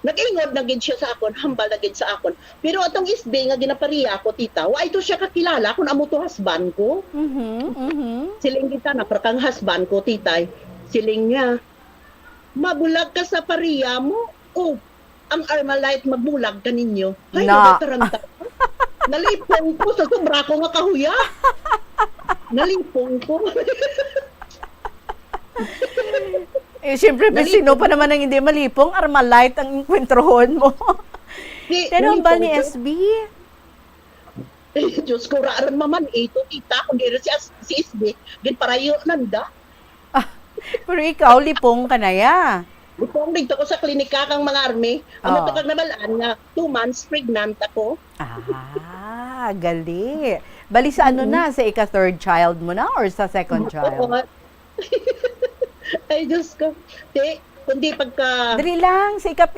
nag-ingod na gid siya sa akon, hambal na gid sa akon. Pero atong S B nga ginapareha ko, tita, wa ito siya kakilala kung amo to husband ko. Mhm, mhm. Siling kita na, "Para kang husband ko, titay." Siling niya, "Mabulag ka sa pareha mo." Oh, ang Armalite magbulag kaninyo. Ay, Na. Nataranta. Nalipong ko sa sobra ko nga kahuya. Nalipong ko. Eh, siyempre, Nalipong sino pa ko. naman ang hindi malipong? Armalite ang inkwentrohon mo. Di, Pero ang bal nalipong ni ko. S B? Eh, Diyos ko, raaran maman, ito, tita, kung diri si, as-, si S B, ginparayo nanda. Ah, pero ikaw, lipong ka na ya. Lipong dito ko sa klinika kang mga army. Ano Oh. to kag nabalaan nga two months pregnant ako? Ah, gali. Bali sa ano Mm-mm. na, sa ika-third child mo na or sa second child? Oo. Ay, Diyos ko. Di, kundi pagka Dali lang, sa ika-,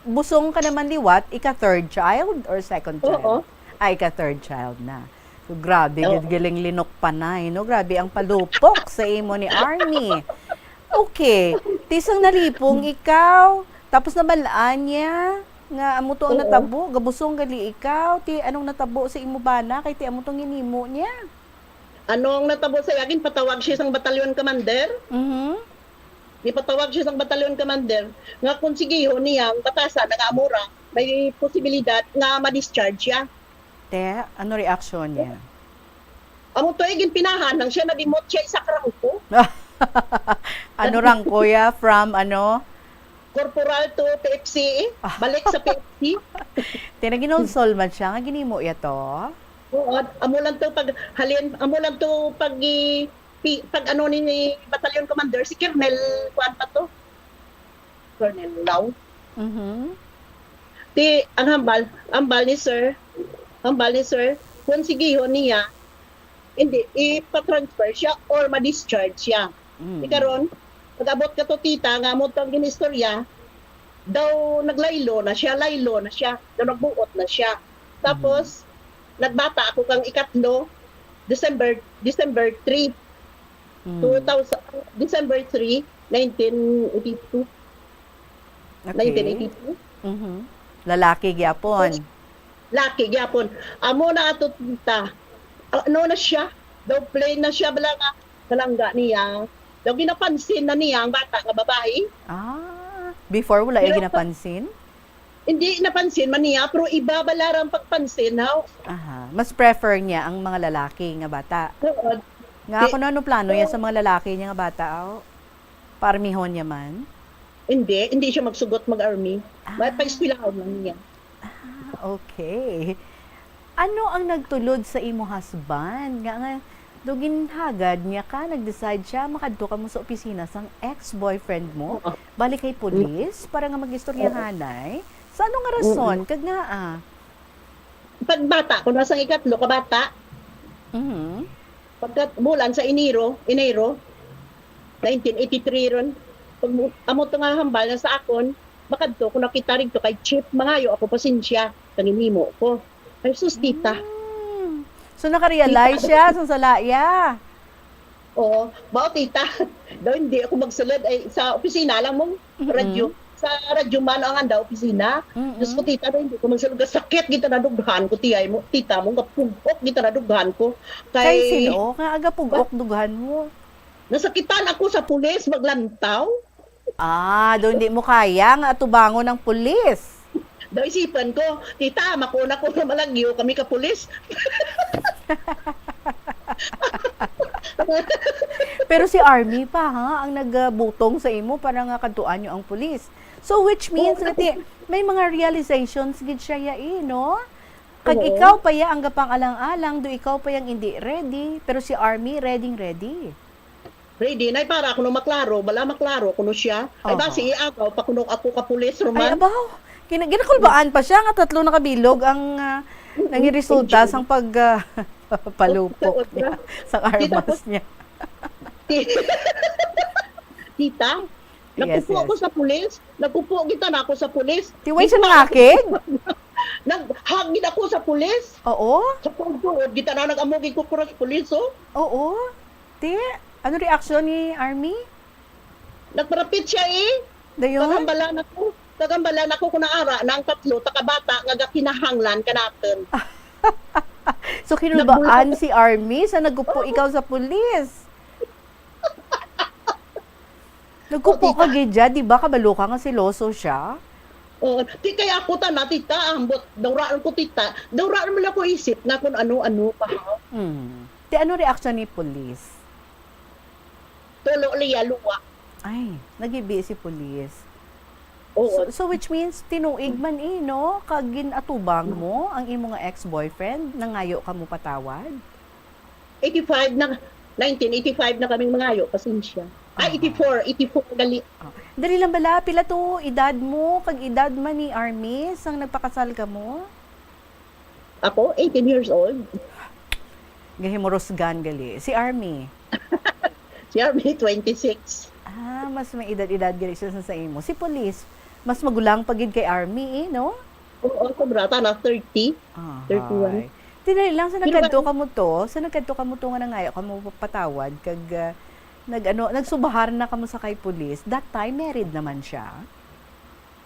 busong ka naman liwat, ika-third child or second child? Oo. Ah, ika-third child na. So, grabe, Oo. gid galing linok panay, no? Grabe ang palupok sa imo ni Army. Okay. Tisang nalipong ikaw, tapos nabalaan niya nga amo to ang Oo. natabo, gabusong gali ikaw, ti anong natabo sa imo bana, kay ti amo tong ginimo niya? Anong natabo sa iya? Ginpatawag siya sang battalion commander. Mhm. Gipatawag siya sang battalion commander nga kung sigihon niya ang batasan nga amo ra, may posibilidad nga ma-discharge siya. Te, ano reaksyon niya? Amo to, eh, ginpinahan lang siya, nadimot siya, isa ka rangko. Ano rangko ya? From ano? Corporal to P F C, eh. Ah. Balik sa P F C. Te, naginulsol man siya nga ginimo ya to? Oo, amo lang to pag halin, amo lang to pag i-, pi-, pag ano ni, ni Battalion Commander, si Colonel, kuwan pa to? Colonel Lau. Mhm. Ti, ang hambal, hambal ni sir, hambal ni sir, kung sigihon niya, hindi, ipa-transfer siya or ma-discharge siya. Mm. Ti karon, pag-abot ka to, tita, nga amo to ang ginistorya, daw naglaylo na siya, laylo na siya, daw nagbuot na siya. Tapos, Mm. nagbata ako kang ikatlo, December, December three. Mm. Two thousand, December three, nineteen eighty-two. Okay. Nineteen eighty-two. Mhm. Lalaki gyapon. Laki gyapon. Amo na ato, tita. Ano na siya? Daw plain na siya, bala nga palangga niya. Daw ginapansin na niya ang bata nga babayi. Ah, before wala ya ginapansin? Hindi napansin man niya, pero iba bala rang pagpansin, haw? Aha. Mas prefer niya ang mga lalaki nga bata. Oo. Nga, di-, kung ano plano niya sa mga lalaki niya nga bata, aw? Paarmihon niya man? Hindi, hindi siya magsugot mag-army. Ah. May paeskwelahon lang niya. Ah, okay. Ano ang nagtulod sa imo husband nga, nga do ginhagad niya ka, nag-decide siya makadto kamo sa opisina sang ex-boyfriend mo? Oo. Balik kay pulis para nga mag-istoryahanay? Sa ano nga rason? Mm-mm. Kag ngaa? Pagbata ko na sa ikatlo ka bata. Mhm. Pagka bulan sa Enero, Enero, nineteen eighty-three ron. Pag mu-, amo to nga hambal na sa akon, makadto ko nakita rin to kay Chief, mangayo ako pasensya, nanginimo ko. Ay, sus, tita. Mm. So, nakarealize siya sa sala iya? Oo. Mao, tita. Daw hindi ako magsulod. Ay, sa opisina lang mong Mm-mm. radyo. Sa radyo man ang anda opisina. Mm-mm. Diyos ko, tita, daw hindi ko magsulod. Sakit, kita na dughan ko, tiyay mo. Tita mo, nga pugok, kita na dughan ko. Kay sino? Nga aga pugok, dughan mo? Nasakitan ako sa pulis, maglantaw. Ah, daw hindi mo kaya nga atubangon ang pulis. Daw isipan ko, "Tita, makuna ko na malagyo kami ka pulis." Pero si Army pa, ha, ang nagbutong sa imo para nga kadtuan nyo ang pulis. So, which means Oo. nga ti-, may mga realizations gid siya ya, eh, no? Kag Oo. ikaw pa ya ang gapang-alang-alang, do ikaw pa yang hindi ready, pero si Army ready, ready. Ready na, para kuno maklaro, bala maklaro kuno siya. Ay, Aha. basi iagaw pa kuno ako ka pulis, Ay, Roman. abaw. Gina-, ginakulbaan pa siya nga tatlo na ka bilog ang, ah, Mm-mm. nangiresulta Ang sang pag, ah, palupok Sa niya, otra. sang Kita armas ko niya. Ti-, Tita, Yes, nakupo yes. ko sa pulis. Nakupo kita na ako sa pulis. Ti, way siya Gikuha ako. nangakig? Naghag gid ako sa pulis. Oo? Sa pagtuod, kita na nag-amo gid ko sa pulis, oh. Oo. Ti, ano reaksyon ni Army? Nagparapit siya, eh. Dayon? Tagambalan ako. Tagambalan ako kung naara na ang tatlo, takabata nga gakinahanglan ka natin. So, kinulbaan Nagbulong. si Army sa nagkupo Oo. ikaw sa pulis? Nagkupo O, ka tita. gid dyan, di ba? Kabalo ka nga seloso siya? Oo. Di kaya ako, tana, tita, ambot, dauraan ko, tita. Dauraan mo lang ko isip nga kung ano-ano pa, ha? Mm. Ti, ano reaksyon ni pulis? Tulo liya, luwa. Ay, nagibi si pulis. Oo. So, so which means, tinuig man, eh, no? Kag ginatubang mo ang imo nga ex-boyfriend, nangayo ka mo patawad? Eighty-five na, nineteen eighty-five na kaming mangayo, pasensya. Ay, Aha. eighty-four, eighty-four gali. Oh. Dali lang bala, pila to edad mo, kag edad man ni Army, sang nagpakasal kamo? Ako, eighteen years old. Gahimurusgan gali. Si Army? Si Army, twenty-six. Ah, mas may edad-edad gali siya sa, sa imo. Si Police, mas magulang pa gid kay Army, eh, no? Oo, sobra, tana, thirty. Ahay. Thirty-one. Ti dali lang, sa Pero nagkadto ka-, kamo to, sa nagkadto ka mo to nga nangayo ka mo patawad, kag, ah, nag-, ano, nagsubahar na kamo sa kay Police, that time, married naman siya?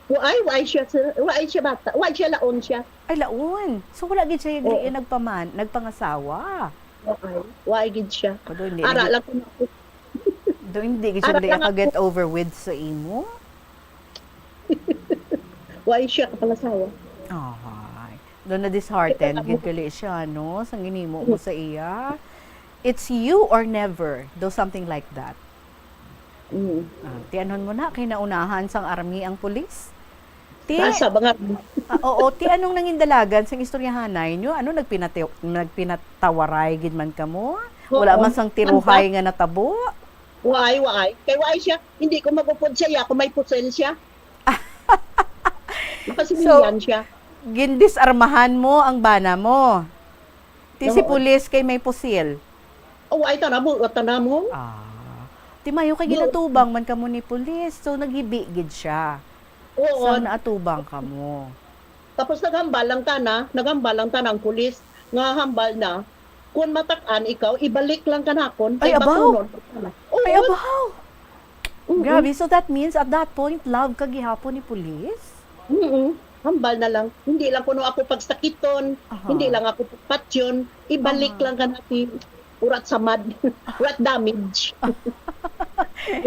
Wa-, ay, wa-, ay siya, sir. Wa-, ay siya bata. Wa-, ay siya, laon siya. Ay, laon. So, wala gid siya yung Oo. nagpaman-, nagpangasawa? Wa-, ay. Wa-, ay gid siya. Although, hindi Ara nagi-, lang kung ako. Doon, hindi gid siya Ara dili lang ka ako. get over with sa imo? Wa-, ay siya kapangasawa. Ahay. Doon na disheartened Kita gid mo. gali siya, no? Sa ginimo mo Mm. sa iya. It's you or never. Do something like that. Mm. Ah, tianhon mo na, kay naunahan sang army ang pulis. Ti-, Nasa mga ah, oo, ti anong nangindalagan sang istoryahanay nyo? Ano, nagpinati-, nagpinatawaray gid man kamo? Wala Oo. man sang tiruhay Ang ba-, nga natabo? Waay, waay. Kay waay siya, hindi ko magupod siya, ya, kung may pusil siya. Makasinihan So, siya. gindisarmahan mo ang bana mo? Ti si Oo. pulis kay may pusil? Oh, ay, tana mo, tana mo. Ah. Ti mayo kay Di- ginatubang man kamo ni pulis, so naghibi gid siya. Oo. So naatubang kamo. Tapos naghambal lang tana, naghambal lang tana ang pulis, nga hambal na, Kung matak-an ikaw, ibalik lang kanakon, Ay, kay abaw! Bakunon. Oo. Ay, abaw! Oo. Grabe, so that means at that point, love ka gihapon ni pulis? Mm-mm. Hambal na lang. Hindi lang kuno ako pagsakiton, Aha. hindi lang ako patyon, ibalik Aha. lang kanati. Urat samad, urat damage.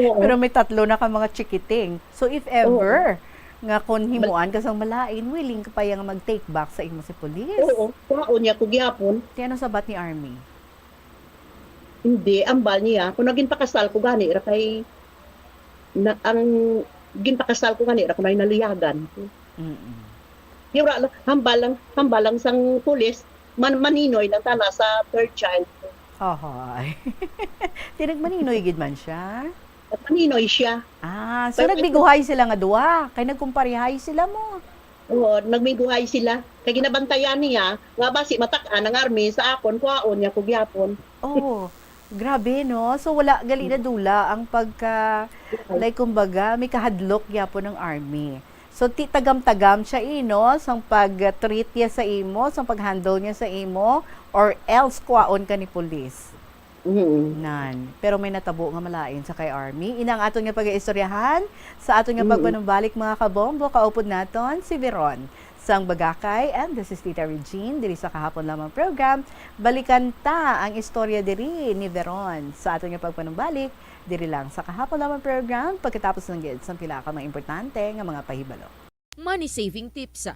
Oo. Pero may tatlo na ka mga chikiting. So, if Oo. ever nga kung himuan ka sang malain, willing ka pa yang mag-take back sa imo si pulis? Oo, kwaon niya ko gihapon. Ti ano sabat ni Army? Hindi, ambal niya. Kung naging pakasal ko gani, ra kay na, ang ginpakasal ko gani, ra ko na naliyagan. Mm-mm. Yung ra-, hambal lang, hambal lang sang pulis, man-, maninoy lang tana sa third child. Ahoy. Ti nagmaninoy gid man siya? At maninoy siya. Ah, so Pero nagbiguhay sila nga duwa, kay nagkumparihay sila mo. Oo, nagmiguhay sila. Kay ginabantayan niya, nga basi matak-an ang army sa akon, kwaon niya ko gyapon. Oh, grabe, no? So, wala gali na dula ang pagka, like, kumbaga, may kahadlok gyapon ng army. So, ti-, tagam-tagam siya, eh, no? Sang pag-treat niya sa imo, sang pag-handle niya sa imo, or else kwaon ka ni pulis. Mm. Nan. Pero may natabo nga malain sa kay Army. Ina ang aton nga pag-iistoryahan sa aton nga Mm. pagpanumbalik, mga kabombo, kaupod naton si Veron sang Bagakay. And this is Tita Regine, diri sa Kahapon Lamang program. Balikan ta ang istorya diri ni Veron sa aton nga pagpanumbalik, diri lang sa Kahapon Lamang program, pagkatapos lang gid sang pila ka mga importante nga mga pahibalo. Money saving tips.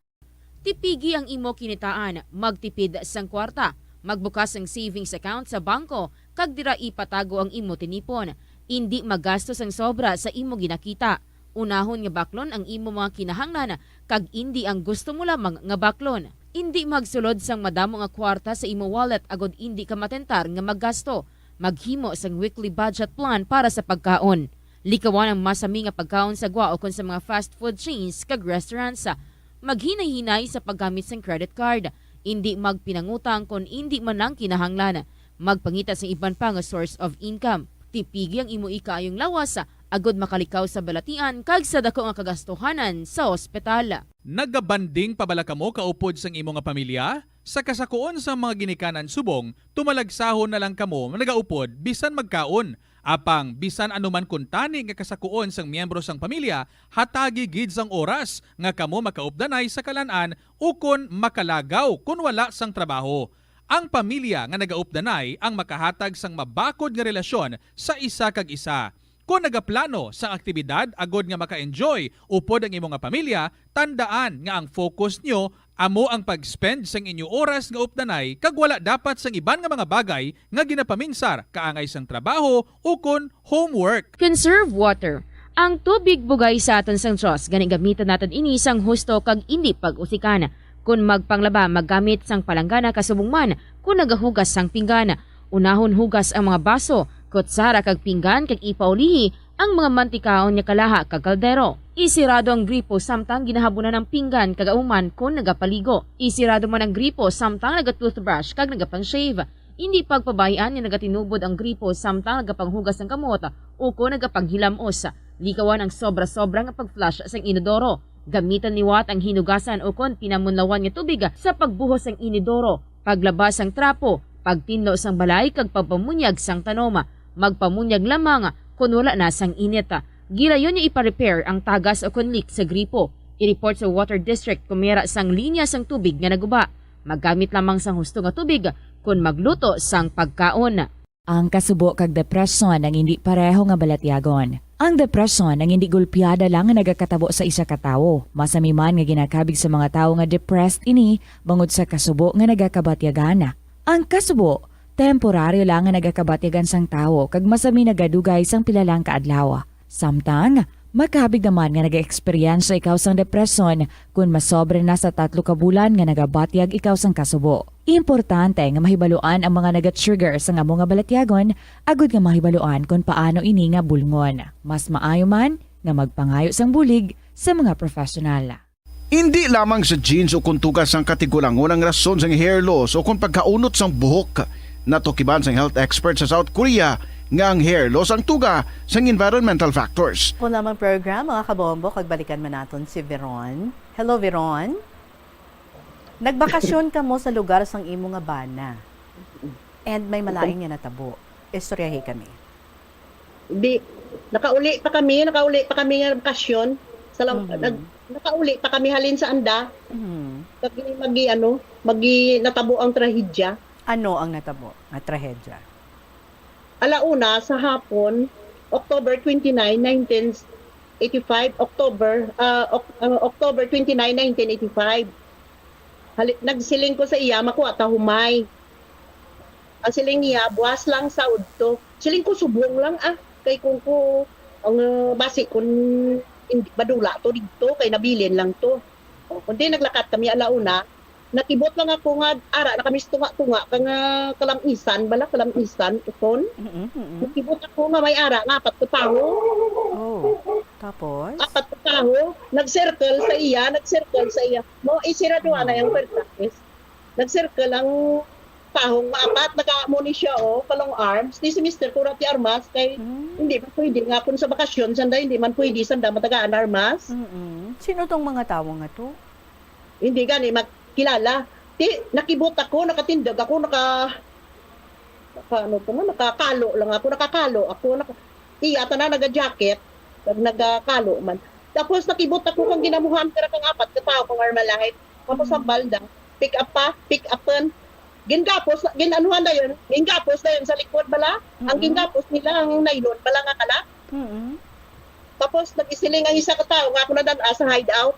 Tipigi ang imo kinitaan, magtipid sang kwarta, magbukas sang savings account sa bangko, kag dira ipatago ang imo tinipon. Indi magasto sang sobra sa imo ginakita. Unahon nga baklon ang imo mga kinahanglan, kag indi ang gusto mo lamang nga baklon. Indi magsulod sang madamo nga kwarta sa imo wallet agod indi ka matentar nga maggasto. Maghimo sang weekly budget plan para sa pagkaon. Likawan ang masami nga pagkaon sa gwa ukon sa mga fast food chains kag restaurants. Maghinay-hinay sa paggamit sang credit card. Indi magpinangutang kon indi man lang kinahanglan. Magpangita sang iban pa nga source of income. Tipigi ang imo ikaayong lawas agod makalikaw sa balatian kag sa daku nga kagastuhanan sa ospital. Nagabanding pa bala kamo kaupod sang imo nga pamilya? Sa kasakuon sang mga ginikanan subong, tumalagsahon na lang kamo nagaupod bisan magkaon. Apang bisan ano man kuntani nga kasakuon sang miyembro sang pamilya, hatagi gid sang oras nga kamo makaupdanay sa kalan-an ukon makalagaw kon wala sang trabaho. Ang pamilya nga nagaupdanay ang makahatag sang mabakod nga relasyon sa isa kag isa. Kon nagaplano sang aktibidad agod nga maka-enjoy upod ang imo nga pamilya, tandaan nga ang focus nyo amo ang pag-spend sang inyo oras nga updanay kag wala dapat sang iban nga mga bagay nga ginapaminsar kaangay sang trabaho ukon homework. Conserve water. Ang tubig bugay sa aton sang Dios, gani gamiton naton ini sang husto kag indi pag-usikan. Kon magpanglaba, maggamit sang palanggana kasubong man kon nagahugas sang pinggan. Unahon hugas ang mga baso, kutsara kag pinggan kag ipaulihi ang mga mantikaon nga kalaha kag kaldero. Isirado ang gripo samtang ginahabunan ang pinggan kag amo man kon nagapaligo. Isirado man ang gripo samtang naga-toothbrush kag nagapang-shave. Indi pagpabay-an nga nagatinubod ang gripo samtang nagapanghugas sang kamot ukon nagapanghilam-os. Likawan ang sobra-sobra nga pag-flush sang inodoro. Gamitan liwat ang hinugasan ukon pinamunlawan nga tubig sa pagbuhos sang inodoro, paglaba sang trapo, pagtinlo sang balay kag pagpamunyag sang tanom. Magpamunyag lamang kon wala na sang init. Gilayon nga ipa-repair ang tagas ukon leak sa gripo. I-report sa water district kon may ara sang linya sang tubig nga naguba. Maggamit lamang sang husto nga tubig kon magluto sang pagkaon. Ang kasubo kag depresyon ang indi pareho nga balatyagon. Ang depresyon ang indi gulpiada lang nga nagakatabo sa isa ka tawo, masami man nga ginakabig sa mga tawo nga depressed ini bangod sa kasubo nga nagakabatyagan. Ang kasubo, temporaryo lang nga nagakabatyagan sang tawo kag masami nagadugay sang pila lang ka adlaw. Samtang, makabig naman nga nag-eksperyensya ikaw sang depresyon kon masobra na sa tatlo ka bulan nga nagabatyag ikaw sang kasubo. Importante nga mahibaluan ang mga naga-trigger sang amo nga balatyagon agod nga mahibaluan kon paano ini nga bulngon. Mas maayo man nga magpangayo sang bulig sa mga professional. Indi lamang sa genes o kon tuga sang katigulangon ang rason sang hair loss o kon pagkaunot sang buhok. Natukiban sang health expert sa South Korea nga ang hair loss ang tuga sang environmental factors. Ako lamang program, mga kabombo, kag balikan man naton si Veron. Hello, Veron. Nagbakasyon kamo sa lugar sang imo nga bana. And may malain nga natabo. Istoryahi kami. Di, nakauli pa kami, nakauli pa kami nga bakasyon. Sa lang, Mhm. nag-, nakauli pa kami halin sa anda. Mhm. Magi, magi, ano, magi natabo ang trahedya. Ano ang natabo nga trahedya? Alauna sa hapon, October twenty-nine, nineteen eighty-five, October, ah, Oc-, ah, October twenty-nine, nineteen eighty-five. Hali-, nagsiling ko sa iya, "Makuha ta humay." Ang siling niya, "Buwas lang sa udto." Siling ko, "Subong lang, ah. Kay kung ko, ang, ah, basi kung hindi, madula to didto, kay nabilin lang to." O, kundi naglakat kami alauna, nakibot lang ako nga ara na kami sa tunga-tunga, kang, ah, kalamisan bala, kalamisan, uton. Mm-mm, mm-mm. Nakibot ako nga may ara nga apat ka tawo. Oh, tapos? Apat ka tawo, nag-circle sa iya, nag-circle sa iya. Mo, isiraduha na yung Oh. Versace. Nag-circle ang tawo nga apat, nag-amo ni siya, oh, ka-long arms. Di si Mister Kurati Armas, kay Mm. hindi man pwede nga kung sa bakasyon, sanda, hindi man pwede, sanda matagaan armas. Mm-mm. Sino tong mga tawo nga to? Hindi gani magkilala. Ti, nakibot ako, nakatindag ako, naka-, naka-, ano to nga, nakakalo lang ako, nakakalo ako, naka-, iya, tanan naga-jacket, nag-, nagakalo man. Tapos nakibot ako kang ginamuhan, pero kang apat ka tawo, kang Armalite. Tapos ang Mm. balda, pick up pa, pick upan. Gingapos, gin-anuhan na yun, gingapos na yun sa likod bala. Ang Mm-mm. gingapos nila, ang nylon bala nga kalat. Mm-mm. Tapos nag-isiling ang isa ka tawo nga ako nadan-a sa hideout.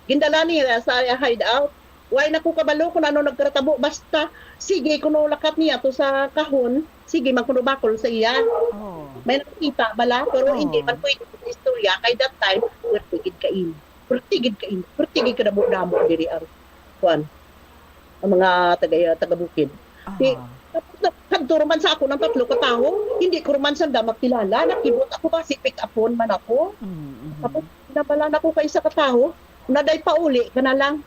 Gindala niya sa hideout. Way na ko kabalo kung ano nagkatabo. Basta, sige, kuno lakat niya to sa kahon, sige, man kuno bakol sa iya. Oh. May nakita bala, pero Oh. hindi man pwede sa istorya. Kay that time, perti gid kain. Perti gid kain. Perti gid kadamo-damo diri ang, kuwan, ang mga taga, taga-bukid. Di, Aha. tapos na, kadto man sa ako ng tatlo ka tawo, hindi ko man sanda makilala. Nakibot ako ba, si pick upon man ako. Mm, mhm. Tapos, nabalaan ako kay isa ka tawo, "Naday pauli ka na lang."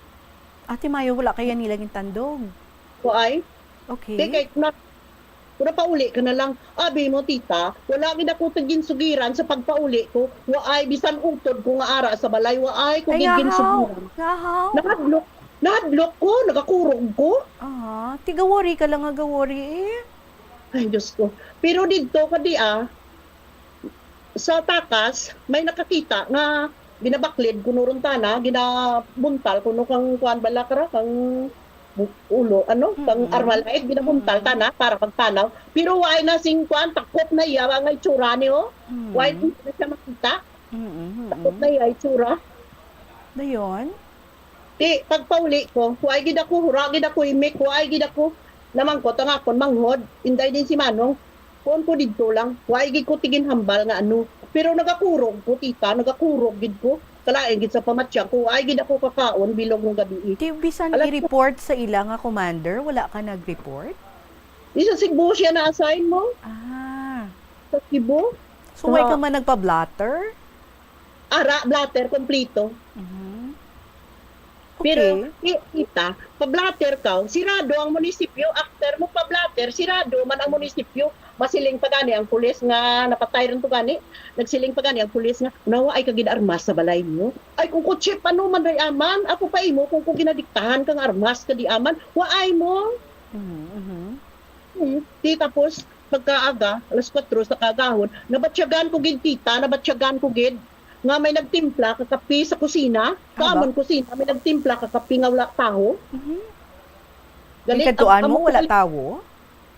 Ate Mayo, wala kaya nila gintandog? Waay. Okay. Di kay, na, "Kuna pauli ka na lang." Abi mo, tita, wala gid ako ginsugiran sa pagpauli ko. Waay, bisan utod ko nga ara sa balay, waay ko Ay, gid ngahaw. ginsugiran. Ngahaw. Nahadlok, nahadlok ko, nagakurog ko. Ah, ti gawori ka lang nga gawori eh. Ay, Diyos ko. Pero didto, kadi, ah, sa takas, may nakakita nga ginabaklid kuno ron tana, ginabuntal kuno kang kuan bala kara, kang bu-, ulo, ano, kang Mm-mm. Armalite, ginabuntal Mm-mm. tana para magtanaw. Pero why na sing kuan, takop na iya nga itsura niyo. Mm. Why di na siya makita? Mm-mm, Takop mm-mm. na iya itsura. Dayon? Ti, pagpauli ko, wa gid ako, hura gid ako, imik, wa gid ako namangkot ang akon manghod, inday din si Manong. Kuon ko didto lang, wa gid ko tiginhambal nga ano. Pero nagakurog ko, tita, nagakurog gid ko. Kalain gid sa pamatyang ko, wa gid ako kakaon bilog nga gabi. Ti, bisan Alas i-report sa ila nga commander, wala ka nag-report? Di sa Cebu siya na-assign mo? Ah. Sa Cebu? So, way Sa ka man nagpa-blotter? Ara, blotter, kompleto. Mhm. Pero, Okay. ki-, kita, pa-blotter ka, sirado ang munisipyo. After mo pa-blotter, sirado man ang munisipyo. Masiling pa gani ang pulis nga napatay rin to gani. Nagsiling pa gani ang pulis nga, "Nawa ay kagid armas sa balay niyo." Ay, kung kutsi, paano man ray aman? Ako pa imo, kung, kung ginadiktahan kang armas, kadi aman, wa ay mo. Mhm, mhm. Hmm, di tapos, pagkaaga, alas kwatro sa kaagahon, nabatyagan ko gid, tita, nabatyagan ko gid nga may nagtimpla ka kape sa kusina. Sa Aba. amon kusina, may nagtimpla ka kape nga wala tawo. Mhm. Gali, Gikadtuan am-, mo, amo ko wala gali-, tawo?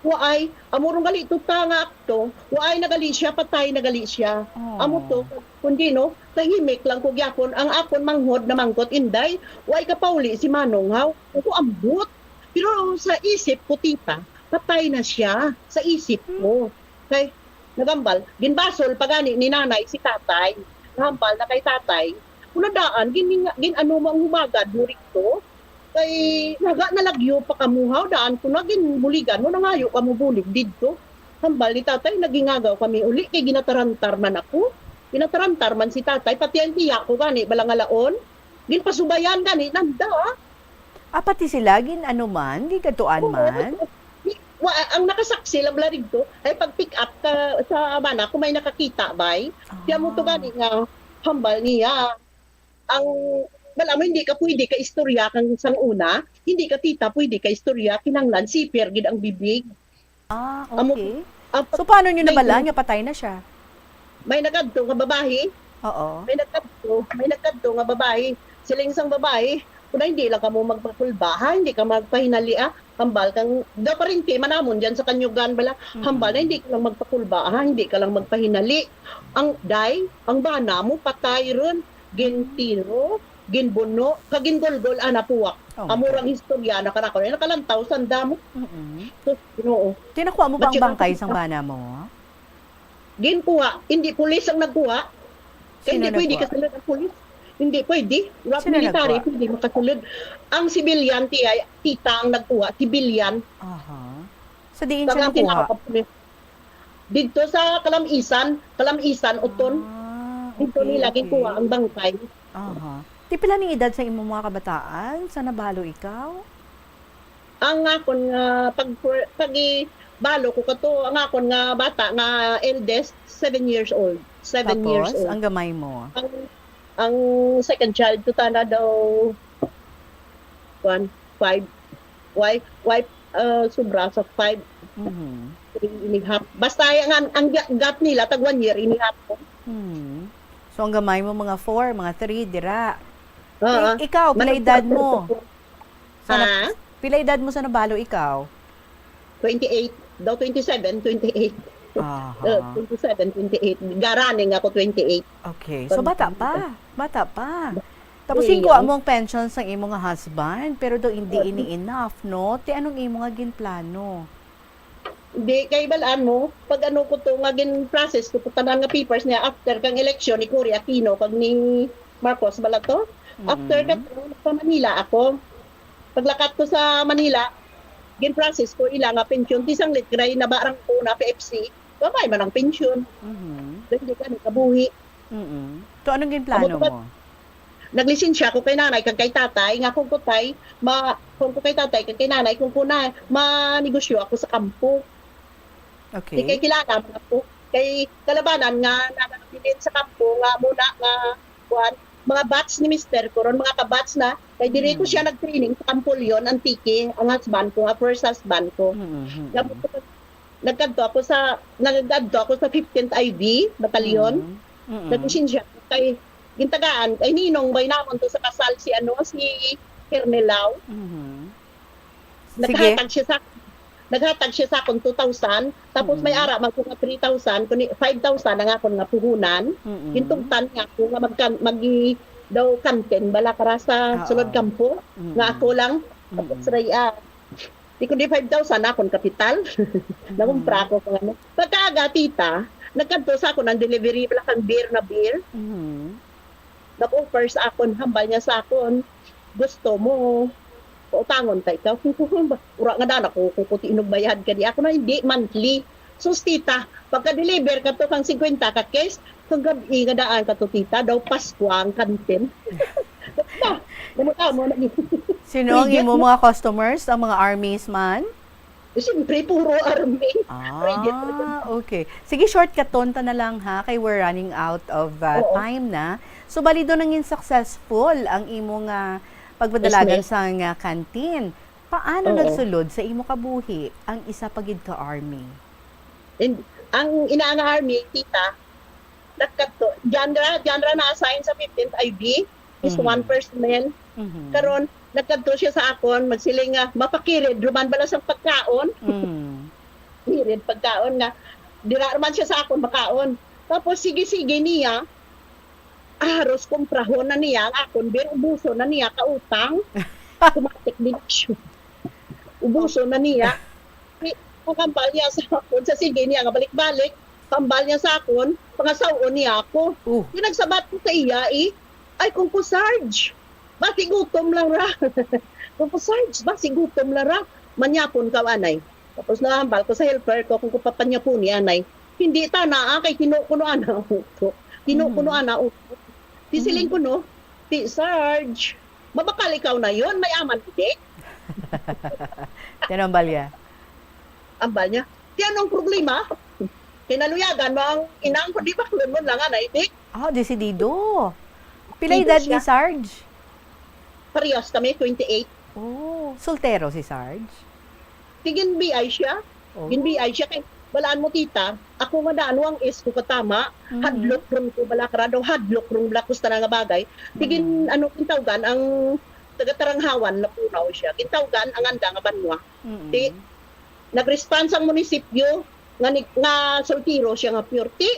Waay, amo rong gali to ta nga akto. Waay na gali siya, patay na gali siya. Oh. Amo to, kundi no, tahimik lang ko gyapon. Ang akon manghod na mangkot, "Inday, waay ka pauli si Manong, haw?" Ako ambot. Pero sa isip ko, tita, patay na siya sa isip Hmm. ko. Kay, nagambal, ginbasol pa gani ni nanay si tatay. Nahambal na kay tatay. Kung nadaan, gin-, gin-, ano mo ang humagad mo rito? Kay, naga nalagyo pa kamo, haw, daan ko na ginbuligan mo, nangayo ka mo bulig didto. Hambal ni tatay, nagingagaw kami uli, kay ginatarantar man ako. Ginatarantar man si tatay, pati ang tiya ko gani, balangalaon. Ginpasubayan gani, nanda, ah. Ah, pati sila, gin-ano man, gikadtuan Oo, man? Di, wa-, ang nakasaksi lang bala didto, ay pag-pick up ka sa bana, kung may nakakita, bay. Kaya mo to Ah. gani nga, hambal niya. Ang, wala mo, hindi ka pwede ka istorya kang sang una, hindi ka tita pwede ka istorya, kinanglan, siper gid ang bibig. Ah, Amo, okay. ang So, paano nyo patay nabalaan niya, nga patay na siya? may nagkadto nga babae, Oo. may nagkadto, may nagkadto nga babae. Siling sang babae, "Kuna, hindi lang kamo magpakulba, ha? Hindi ka magpahinali, ah. Hambal kang, daw parinti man namon dyan sa Kanyugan, bala. Hambal na, Mm-mm. hindi ka lang magpakulba, ha? Hindi ka lang magpahinali. Ang, day, ang bana mo patay ron. Mm. Gintiro, ginbuno, kag gingulgol, ana, puwak." Oh my Amo God. rang istorya na kanako. Ay, nakalantaw, sanda mo. Mm-mm. Sus, Ginoo. Tinakuha mo ba ang Matyo bangkay ako. Sang bana mo? Ginkuha, hindi pulis ang nagkuha. Kay Sino hindi pwede nagkuha? kasulod ang pulis. Hindi pwede. Wala Sino military, nagkuha? pwede makasulod. Ang civilian, tiya, tita ang nagkuha, civilian. Aha. Sa diin Kag siya ang tinaw nakuha? ka pulis. Dito sa Kalamisan, Kalamisan, Oton. Ah, Dito okay, nila ginkuha okay. Ang bangkay. Aha. Ti pila ni edad sa imong mga kabataan sa nabalo ikaw? Ang akon nga pag, pag ibalo ko kato, ang akon nga bata nga eldest, seven years old. Seven years Tapos, old. Ang gamay mo? Ang, ang second child ko tana daw, kuan, five. Why, why, uh, sobra sa five, Mhm. three and a half. Basta ang, ang, ang ga- gap nila, tag one year and a half. Hmm. So, ang gamay mo, mga four, mga three, dira. Oo. Ik- ikaw, pila Mga edad four, mo? four. Sa na- Ha? Pila edad mo sa nabalo ikaw? Twenty-eight. Daw twenty-seven, twenty-eight. Aha. Uh, twenty-seven, twenty-eight. Garaning ako twenty-eight. Okay. So, bata pa. Bata pa. Tapos, Iya. ginkuha mo ang pension sang imo nga husband, pero daw hindi Oo. ini enough, no? Ti anong imo nga ginplano? Di, kay balaan mo, pag ano ko to, nga gin-process ko to, tanan nga papers niya, after kang eleksyon ni Cory Aquino, kag ni Marcos, bala to? After Mm. ka to, sa Manila ako. Paglakat ko sa Manila, gin-process ko ila nga pensyon, ti sanglit gray na barang ko na P F C, gamay man ang pensyon. Mhm. Hindi ka nakabuhi. Mm-mm. So, anong ginplano Amo to, mo? Naglisensya ko kay nanay kag kay tatay nga kung kutay, ma, kung ko kay tatay kag kay nanay, kung kuna, manegosyo ako sa kampo. Di kay Okay. kilala man ako. Kay kalabanan nga nagabilin sa kampo nga muna nga, kuan, mga batch ni mister ko ron, mga kabatch na. Kay diri ko siya Mm. nag-training sa Campo Leon, Antique, ang husband ko, nga first husband ko. Mm-hmm. Nga nagkadto ako sa, nagkadto ako sa fifteenth I V Battalion. Mm. Mm-mm. Naglisensya ko kay gintagaan kay ninong bay namon to sa kasal si ano, si Kernel Lau. Mhm. Naghatag siya sa, naghatag siya sa akon two thousand, tapos may ara man ko nga three thousand, kundi five thousand ang akon nga puhunan. Mm-mm. Gintugtan niya ako nga magkan-, magi daw kantin bala kara sa Oo. sulod kampo, Mm-mm. nga ako lang. Tapos Mm-mm. ray, ah, di kundi five thousand akon kapital. Nakumpra ko kung ano. Pagkaaga, tita, nagkadto sa akon ang delivery bala kang beer na beer. Mhm. Nag-offer sa akon, hambal niya sa akon, "Gusto mo, pautangon ta ikaw?" Ura nga daan ako, kung kuti inog bayad ka di ako na, hindi, monthly. Sus, tita, pagka-deliver ka to kang fifty ka case, kang gab-i nga daan ka to, tita, daw Pasko ang kantin. Na, namutamo na. Sino ang Bridget, imo no? Mga customers? Ang mga armies man? Siyempre, puro army. Bridget. Ah, okay. Sige, shortcut-on ta na lang, ha, kay we're running out of, uh, Oo. time na. So, bali daw nangin successful ang imo nga pagpadalagan Business. Sa nga canteen. Paano Oo. Nagsulod sa imo kabuhi ang isa pa gid ka army? And ang ina nga army, tita, nagkadto, genre, genre na-assign sa fifteenth I V, is Mhm. one personnel. Mhm. Karon, nagkadto siya sa akon, magsiling nga, "Mapakirid, ruman bala sang pagkaon?" Mm. Kirid pagkaon nga, dira man siya sa akon makaon. Tapos, sige-sige niya, ah, haros kumprahon na niya ang akon, pero ubuson na niya ka utang. Automatic deduction. Ubuson na niya. Di, ang hambal niya sa akon, sa sige niya nga balik-balik, hambal niya sa akon, pangasaw-on niya ako. Oh. Di nagsabat ko sa iya, eh, "Ay, kung ko Sarge, basi gutom lang ra." "Kung ko Sarge, basi gutom lang ra." Manyapon ka, anay. Tapos nahambal ko sa helper ko, kung ko papanyapon ni anay. "Hindi ta na, ah, kay tino ko no ana uto. Tino ko no Mhm. Ana uto." Di siling Mhm. ko, no, "Ti Sarge, mabakal ikaw na yon, may aman, hindi?" Tinambal niya. Ambal niya, "Ti anong problema? Kinaluyagan mo ang inang ko, di ba? Kulon mo lang, anay, di?" Ah, desidido. Pila Desidido edad ni siya. Sarge? Parehas kami, twenty-eight. Oh, soltero si Sarge? Tigin B I siya. Oh. Ginbiay siya kay, balaan mo, tita, ako nga daan, ang S ko katama, Mhm. hadlok ron ko bala, karado, hadlok ron bala ko sa tanan nga bagay. Di gin-, Mm. ano, gintawgan ang taga-Taranghawan, Lapuraw siya. Gintawgan ang anda nga banwa. Mm. Ti, nag-response ang munisipyo nga ni-, nga soltero siya nga pure. Ti,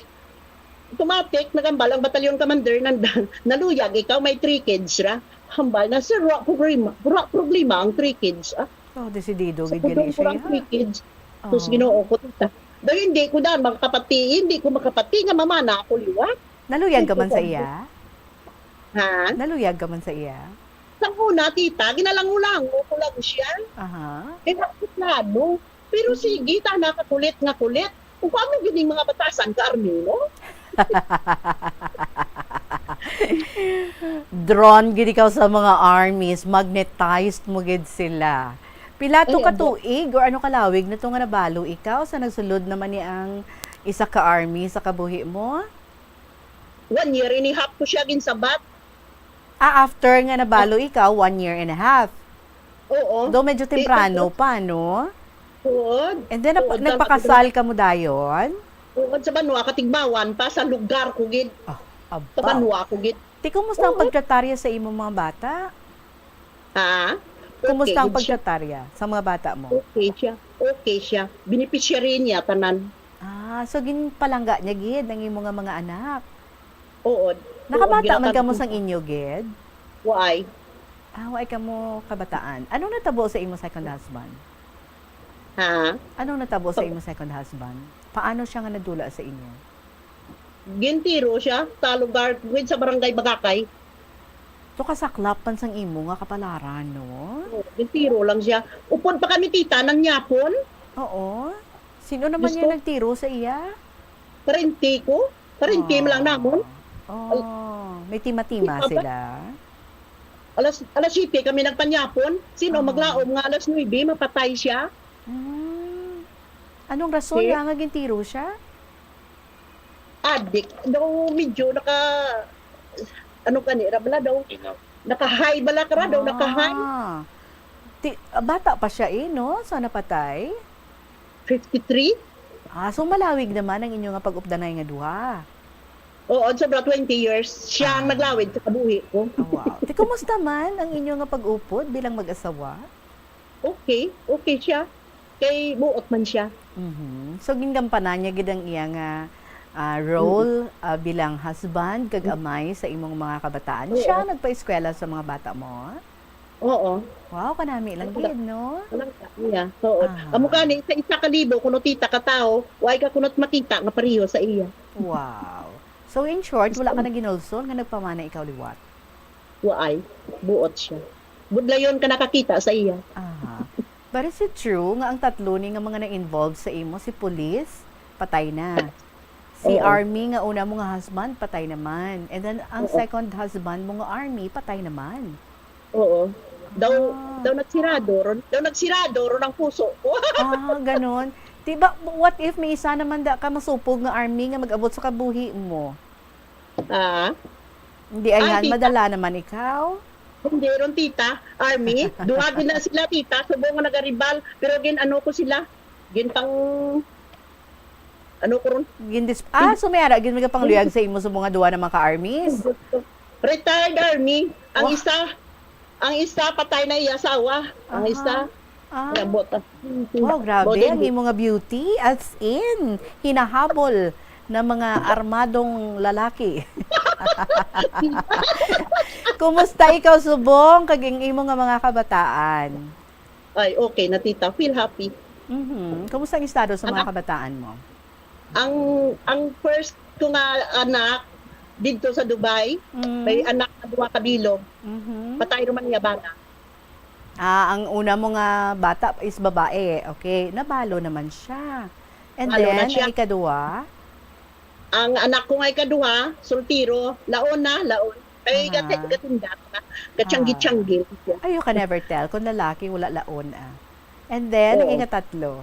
automatic, nagambal ang battalion commander, nanda, "Naluyag ikaw, may three kids ra." Hambal na, "Sir, wa problema, wa problema ang three kids, ah." Oh, desidido Sa gid gani pudong ko siya. Lang three kids, sus, Oh. Ginoo ko, tita. Daw hindi ko daan makapati, hindi ko makapati nga mamana ako liwat. Naluyag ka Hindi man sa ko iya? Ha? Naluyag ka man sa iya? Sa una, tita, ginalangulango ko lang siya. Aha. Kaya ako plano. Pero sige, tana ka kulit nga kulit. Kung paano gid ning mga batasan ka, Armino? Drawn gid ikaw sa mga armies, magnetized mo gid sila. Pila to Ay, ka abo. Tuig or ano ka lawig na to nga nabalo ikaw sa nagsulod naman ni ang isa ka army sa kabuhi mo? One year and a half ko siya ginsabat. Ah, after nga nabalo ikaw, one year and a half. Oo. Though medyo Di, temprano tapos pa, no? Oo. And then, nap-, Oo, nagpakasal ka mo dayon? Oo, sa banwa, katigbawan pa, sa lugar ko gid. Ah, Sa abaw. Banwa ko gid. Ti, kumusta ang Oo. Pagtratarya sa imong mga bata? Ha? Kumusta Okay ang gid siya. Pagtratarya sa mga bata mo? Okay siya. Okay siya. Beneficiary niya, tanan. Ah, so ginpalangga niya gid ang imo nga mga anak? Oo. Oo, Nakabata man ginatag-, kamo sang inyo gid? Waay. Ah, waay kamo kabataan. Anong natabo sa imo second husband? Ha? Anong natabo sa imo second husband? Paano siya nga nadula sa inyo? Gintiro siya sa lugar, with sa barangay Bagakay. To kasaklap man sang imo nga kapalaran, no? Oo, gintiro lang siya. Upod pa kami, tita, nang yapon. Oo. Sino naman Diyos yung ko. Nagtiro sa iya? Parente ko. Parente man lang namon. Oh. Al-, Oh, may tima-tima Tima pa. Sila. Alas, alas siyete kami nagpanyapon. Sino Oh. maglaom nga alas nuebe mapatay siya? Hmm. Anong rason Si? Nga nga gintiro siya? Adik. Daw medyo naka, ano gani, ra bala daw. Ikaw. Naka-high bala ka ra daw, naka-high. Ah. Ti-, bata pa siya eh, no? Sa napatay? Fifty-three. Ah, so malawig naman ang inyo nga pag-updanay nga duha. Oo, sobra twenty years. Siya ang Ah. Naglawig sa kabuhi ko. Oh, wow. Ti, kumusta man ang inyo nga pag-upod bilang mag-asawa? Okay, okay siya. Kay buot man siya. Mhm. So, gingampanan niya gid ang iya nga, ah, role, Mm. Ah, bilang husband kag Mm. Amay sa imong mga kabataan. Oo. Siya nagpaeskwela sa mga bata mo? Oo. Wow, kanami lang Wala. Gid, no? Walang kaya. Oo. Aha. Amo gani, sa isa ka libo, kuno tita ka tawo, way ka kunot makita nga pareho sa iya. Wow. So, in short, wala ka Gusto na ginulsol nga nagpamana ikaw liwat? Waay, buot siya. Budlayon ka nakakita sa iya. Aha. But is it true nga ang tatlo ni nga mga na-involve sa imo, si police, patay na? Si Oo. Army nga una mo nga husband, patay naman. And then, ang Oo. Second husband mo nga army, patay naman. Oo. Daw, Ah. Daw nagsirado ron, daw nagsirado ron ang puso ko. Ah, ganon. Di ba, what if may isa naman da ka masupog nga army nga mag-abot sa kabuhi mo? Ah? Hindi, ay, Ay, han, tita. Madala naman ikaw. Hindi ron, tita. Army, duha gid na sila, tita. Subong nga nagaribal, pero gin-ano ko sila. Gintang, ano ko ron? Gindis-, ah, so may ara gid may pangluyag sa imo sa mga duha na mga ka-armies? Retired army. Ang Wah. Isa, ang isa patay na iya asawa. Ang Aha. Isa, Ah. Nabot, ah. Wow, grabe. Modern Ang di- imo nga beauty, as in, hinahabol na mga armadong lalaki. Kumusta ikaw, subong, kag ang imo nga mga kabataan? Ay, okay na, tita. Feel happy. Mhm. Kumusta ang estado sa mga Anak. Kabataan mo? Ang, ang first ko nga anak, didto sa Dubai, Mm. may anak na duha ka bilog. Mhm. Patay naman niya bana. Ah, ang una mo nga bata is babae. Okay, nabalo naman siya. And Nabalo na then, siya. Ang ikaduha? Ang anak ko nga ikaduha, soltero, laon na, laon. Kay Aha. gati-, gatinda na, gatsanggi-tsanggi siya. Ah. You can never tell. Kung lalaki, wala laon, ah. And then, ang Oo. Ikatatlo?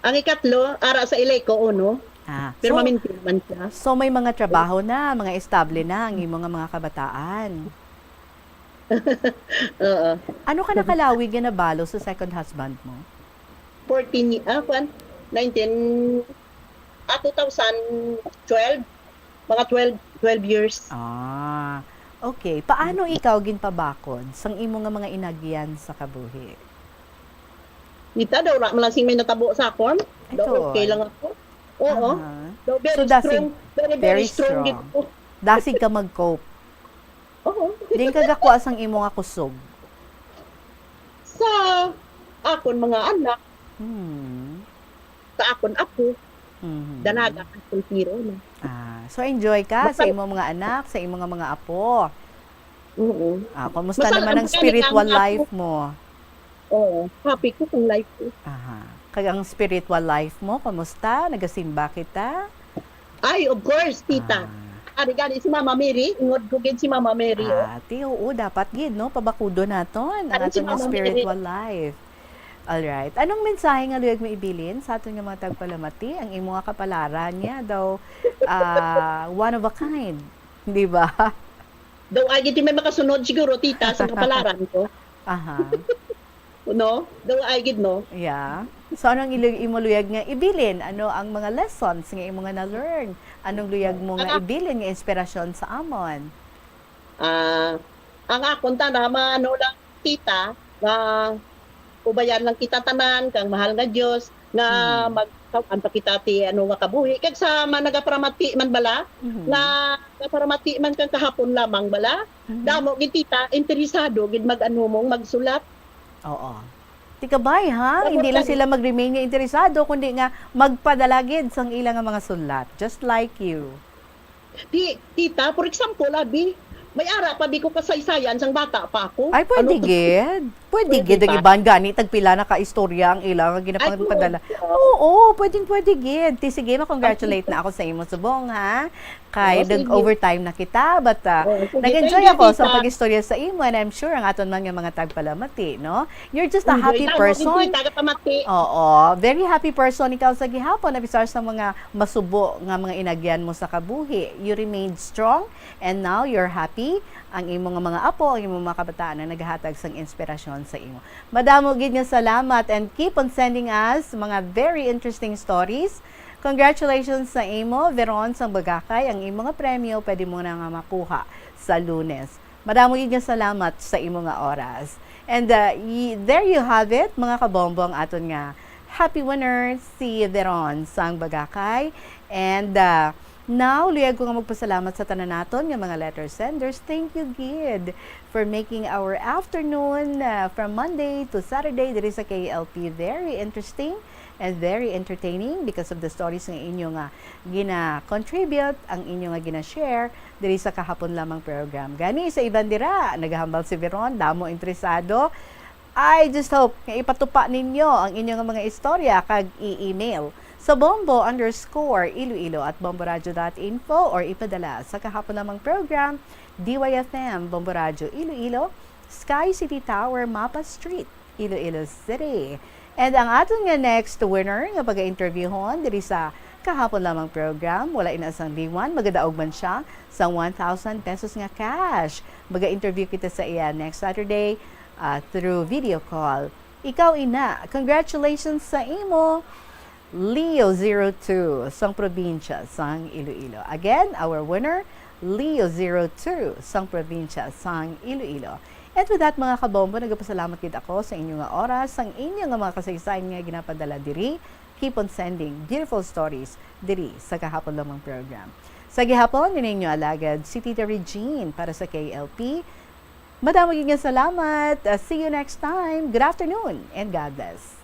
Ang ikatlo, ara sa Ileco, uno. Ah, so, permanente naman siya. So, may mga trabaho na, mga estable na ang imo nga mga kabataan. Oo. Ano ka nakalawig nga nabalo sa second husband mo? Fourteen, ah, kuwan, nineteen, ah, two thousand twelve, mga twelve, twelve years. Ah, okay. Paano ikaw ginpabakod sang imo nga mga inagyan sa kabuhi? Kita daw, wala man lang sing may natabo sa akon. Ay, Daw, okay tuod. lang ako. Oo. Aha. Daw, very So, dasig strong. Very, very, very strong, strong. gid ko. Dasig ka mag-cope. Oo. Di ka gakuha sang imo nga kusog. Sa akon mga anak, Hmm. sa akon apo, Mhm. dalaga ang soltero na. Ah, so enjoy ka sa Basta- imo mga anak, sa imo nga mga apo. Oo. Ah, kumusta Basta naman ang ang spiritual kanilang life mo? Oo. Happy ko kung life ko. Aha. Kag ang spiritual life mo, kumusta? Nagasimba kita? Ay, of course, tita. Ah. Ari gani si Mama Mary, ingod ko gid si Mama Mary, oh. Ah, ti, oo, dapat gid, no? Pabakudon naton ang Ano si aton nga Mama Mary? Spiritual life. Alright. Anong mensahe nga luyag mo ibilin sa aton nga mga tagpalamati? Ang imo nga kapalaran niya daw, ah, one of a kind. Di ba? Daw ay gid may makasunod siguro, tita, sa kapalaran ko. Aha. No? Daw ay gid, no? Yeah. So, anong ilo-, imo luyag nga ibilin? Ano ang mga lessons nga imo nga na-learn? Anong luyag mo nga Ah. Ibilin nga inspirasyon sa amon? Ah, ang akon tana, maano lang, tita, nga ubayan lang kita tanan kang mahal nga Dios, nga Hmm. magkawan pa kita ti ano nga kabuhi. Kag sa mga nagaparamati man bala, Mhm. nga nagaparamati man kang kahapon lamang bala, Mhm. damo gid, tita, interesado gid mag-ano mong magsulat. Oo. Tikabay, ha? Dapat Hindi lang lang sila mag-remain nga interesado, kundi nga magpadala gid sang ila nga mga sulat. Just like you. Ti-, tita, for example, abi, may ara pa bi ko kasaysayan sang bata pa ako. Ay, pwede Ano to? gid. Pwede Pwede gid ang pa. iban gani, tagpila na ka istorya ang ila nga ginapangpadala. Ay, Oo, pwedeng pwede gid. Ti, sige, ma-congratulate na ako sa imo subong, ha? Kay Oh, sige. nag-overtime na kita, but, ah, Oh, sige, nag-enjoy thank you, ako sa tita. pag-istorya sa imo, and I'm sure ang aton man nga mga tagpalamati, no? You're just a Enjoy happy lang, person. Tita, kapamati. Oo, very happy person ikaw sa gihapon, abisar sa mga masubo nga mga inagyan mo sa kabuhi. You remained strong, and now you're happy. Ang imo nga mga apo, ang imo mga kabataan ang naghatag sang inspirasyon sa imo. Madamo gid nga salamat, and keep on sending us mga very interesting stories. Congratulations sa imo, Veron sang Bagakay. Ang imo nga premyo pwede mo na nga makuha sa Lunes. Madamo gid nga salamat sa imo nga oras. And, uh, y-, there you have it, mga kabombo, ang aton nga happy winner, si Veron sang Bagakay. And, uh, now, luyag ko nga magpasalamat sa tanan naton nga mga letter senders. Thank you gid for making our afternoon, uh, from Monday to Saturday diri sa K L P very interesting and very entertaining because of the stories nga inyo nga gina-contribute, ang inyo nga gina-share diri sa kahapon lamang program. Gani, sa iban dira, nagahambal si Veron, damo interesado. I just hope nga ipatupa ninyo ang inyo nga mga istorya kag i-email sa bombo underscore iloilo at bomboradio dot info or ipadala sa kahapon lamang program, D Y F M, Bombo Radio Iloilo, Sky City Tower, Mapa Street, Iloilo City. And ang aton nga next winner nga paga-interviewhon diri sa kahapon lamang program, wala ina sang liwan, magadaog man siya sang one thousand pesos nga cash. Maga-interview kita sa iya next Saturday, ah, through video call. Ikaw ina, congratulations sa imo, Leo zero two, sang probinsya sang Iloilo. Again, our winner, Leo zero two, sang probinsya sang Iloilo. And with that, mga kabombo, nagapasalamat gid ako sa inyo nga oras, sang inyo nga mga kasaysayan nga ginapadala diri. Keep on sending beautiful stories diri sa kahapon lamang program. Sa gihapon, ini inyo alagad, si Tita Regine para sa K L P. Madamo gid nga salamat. Uh, see you next time. Good afternoon and God bless.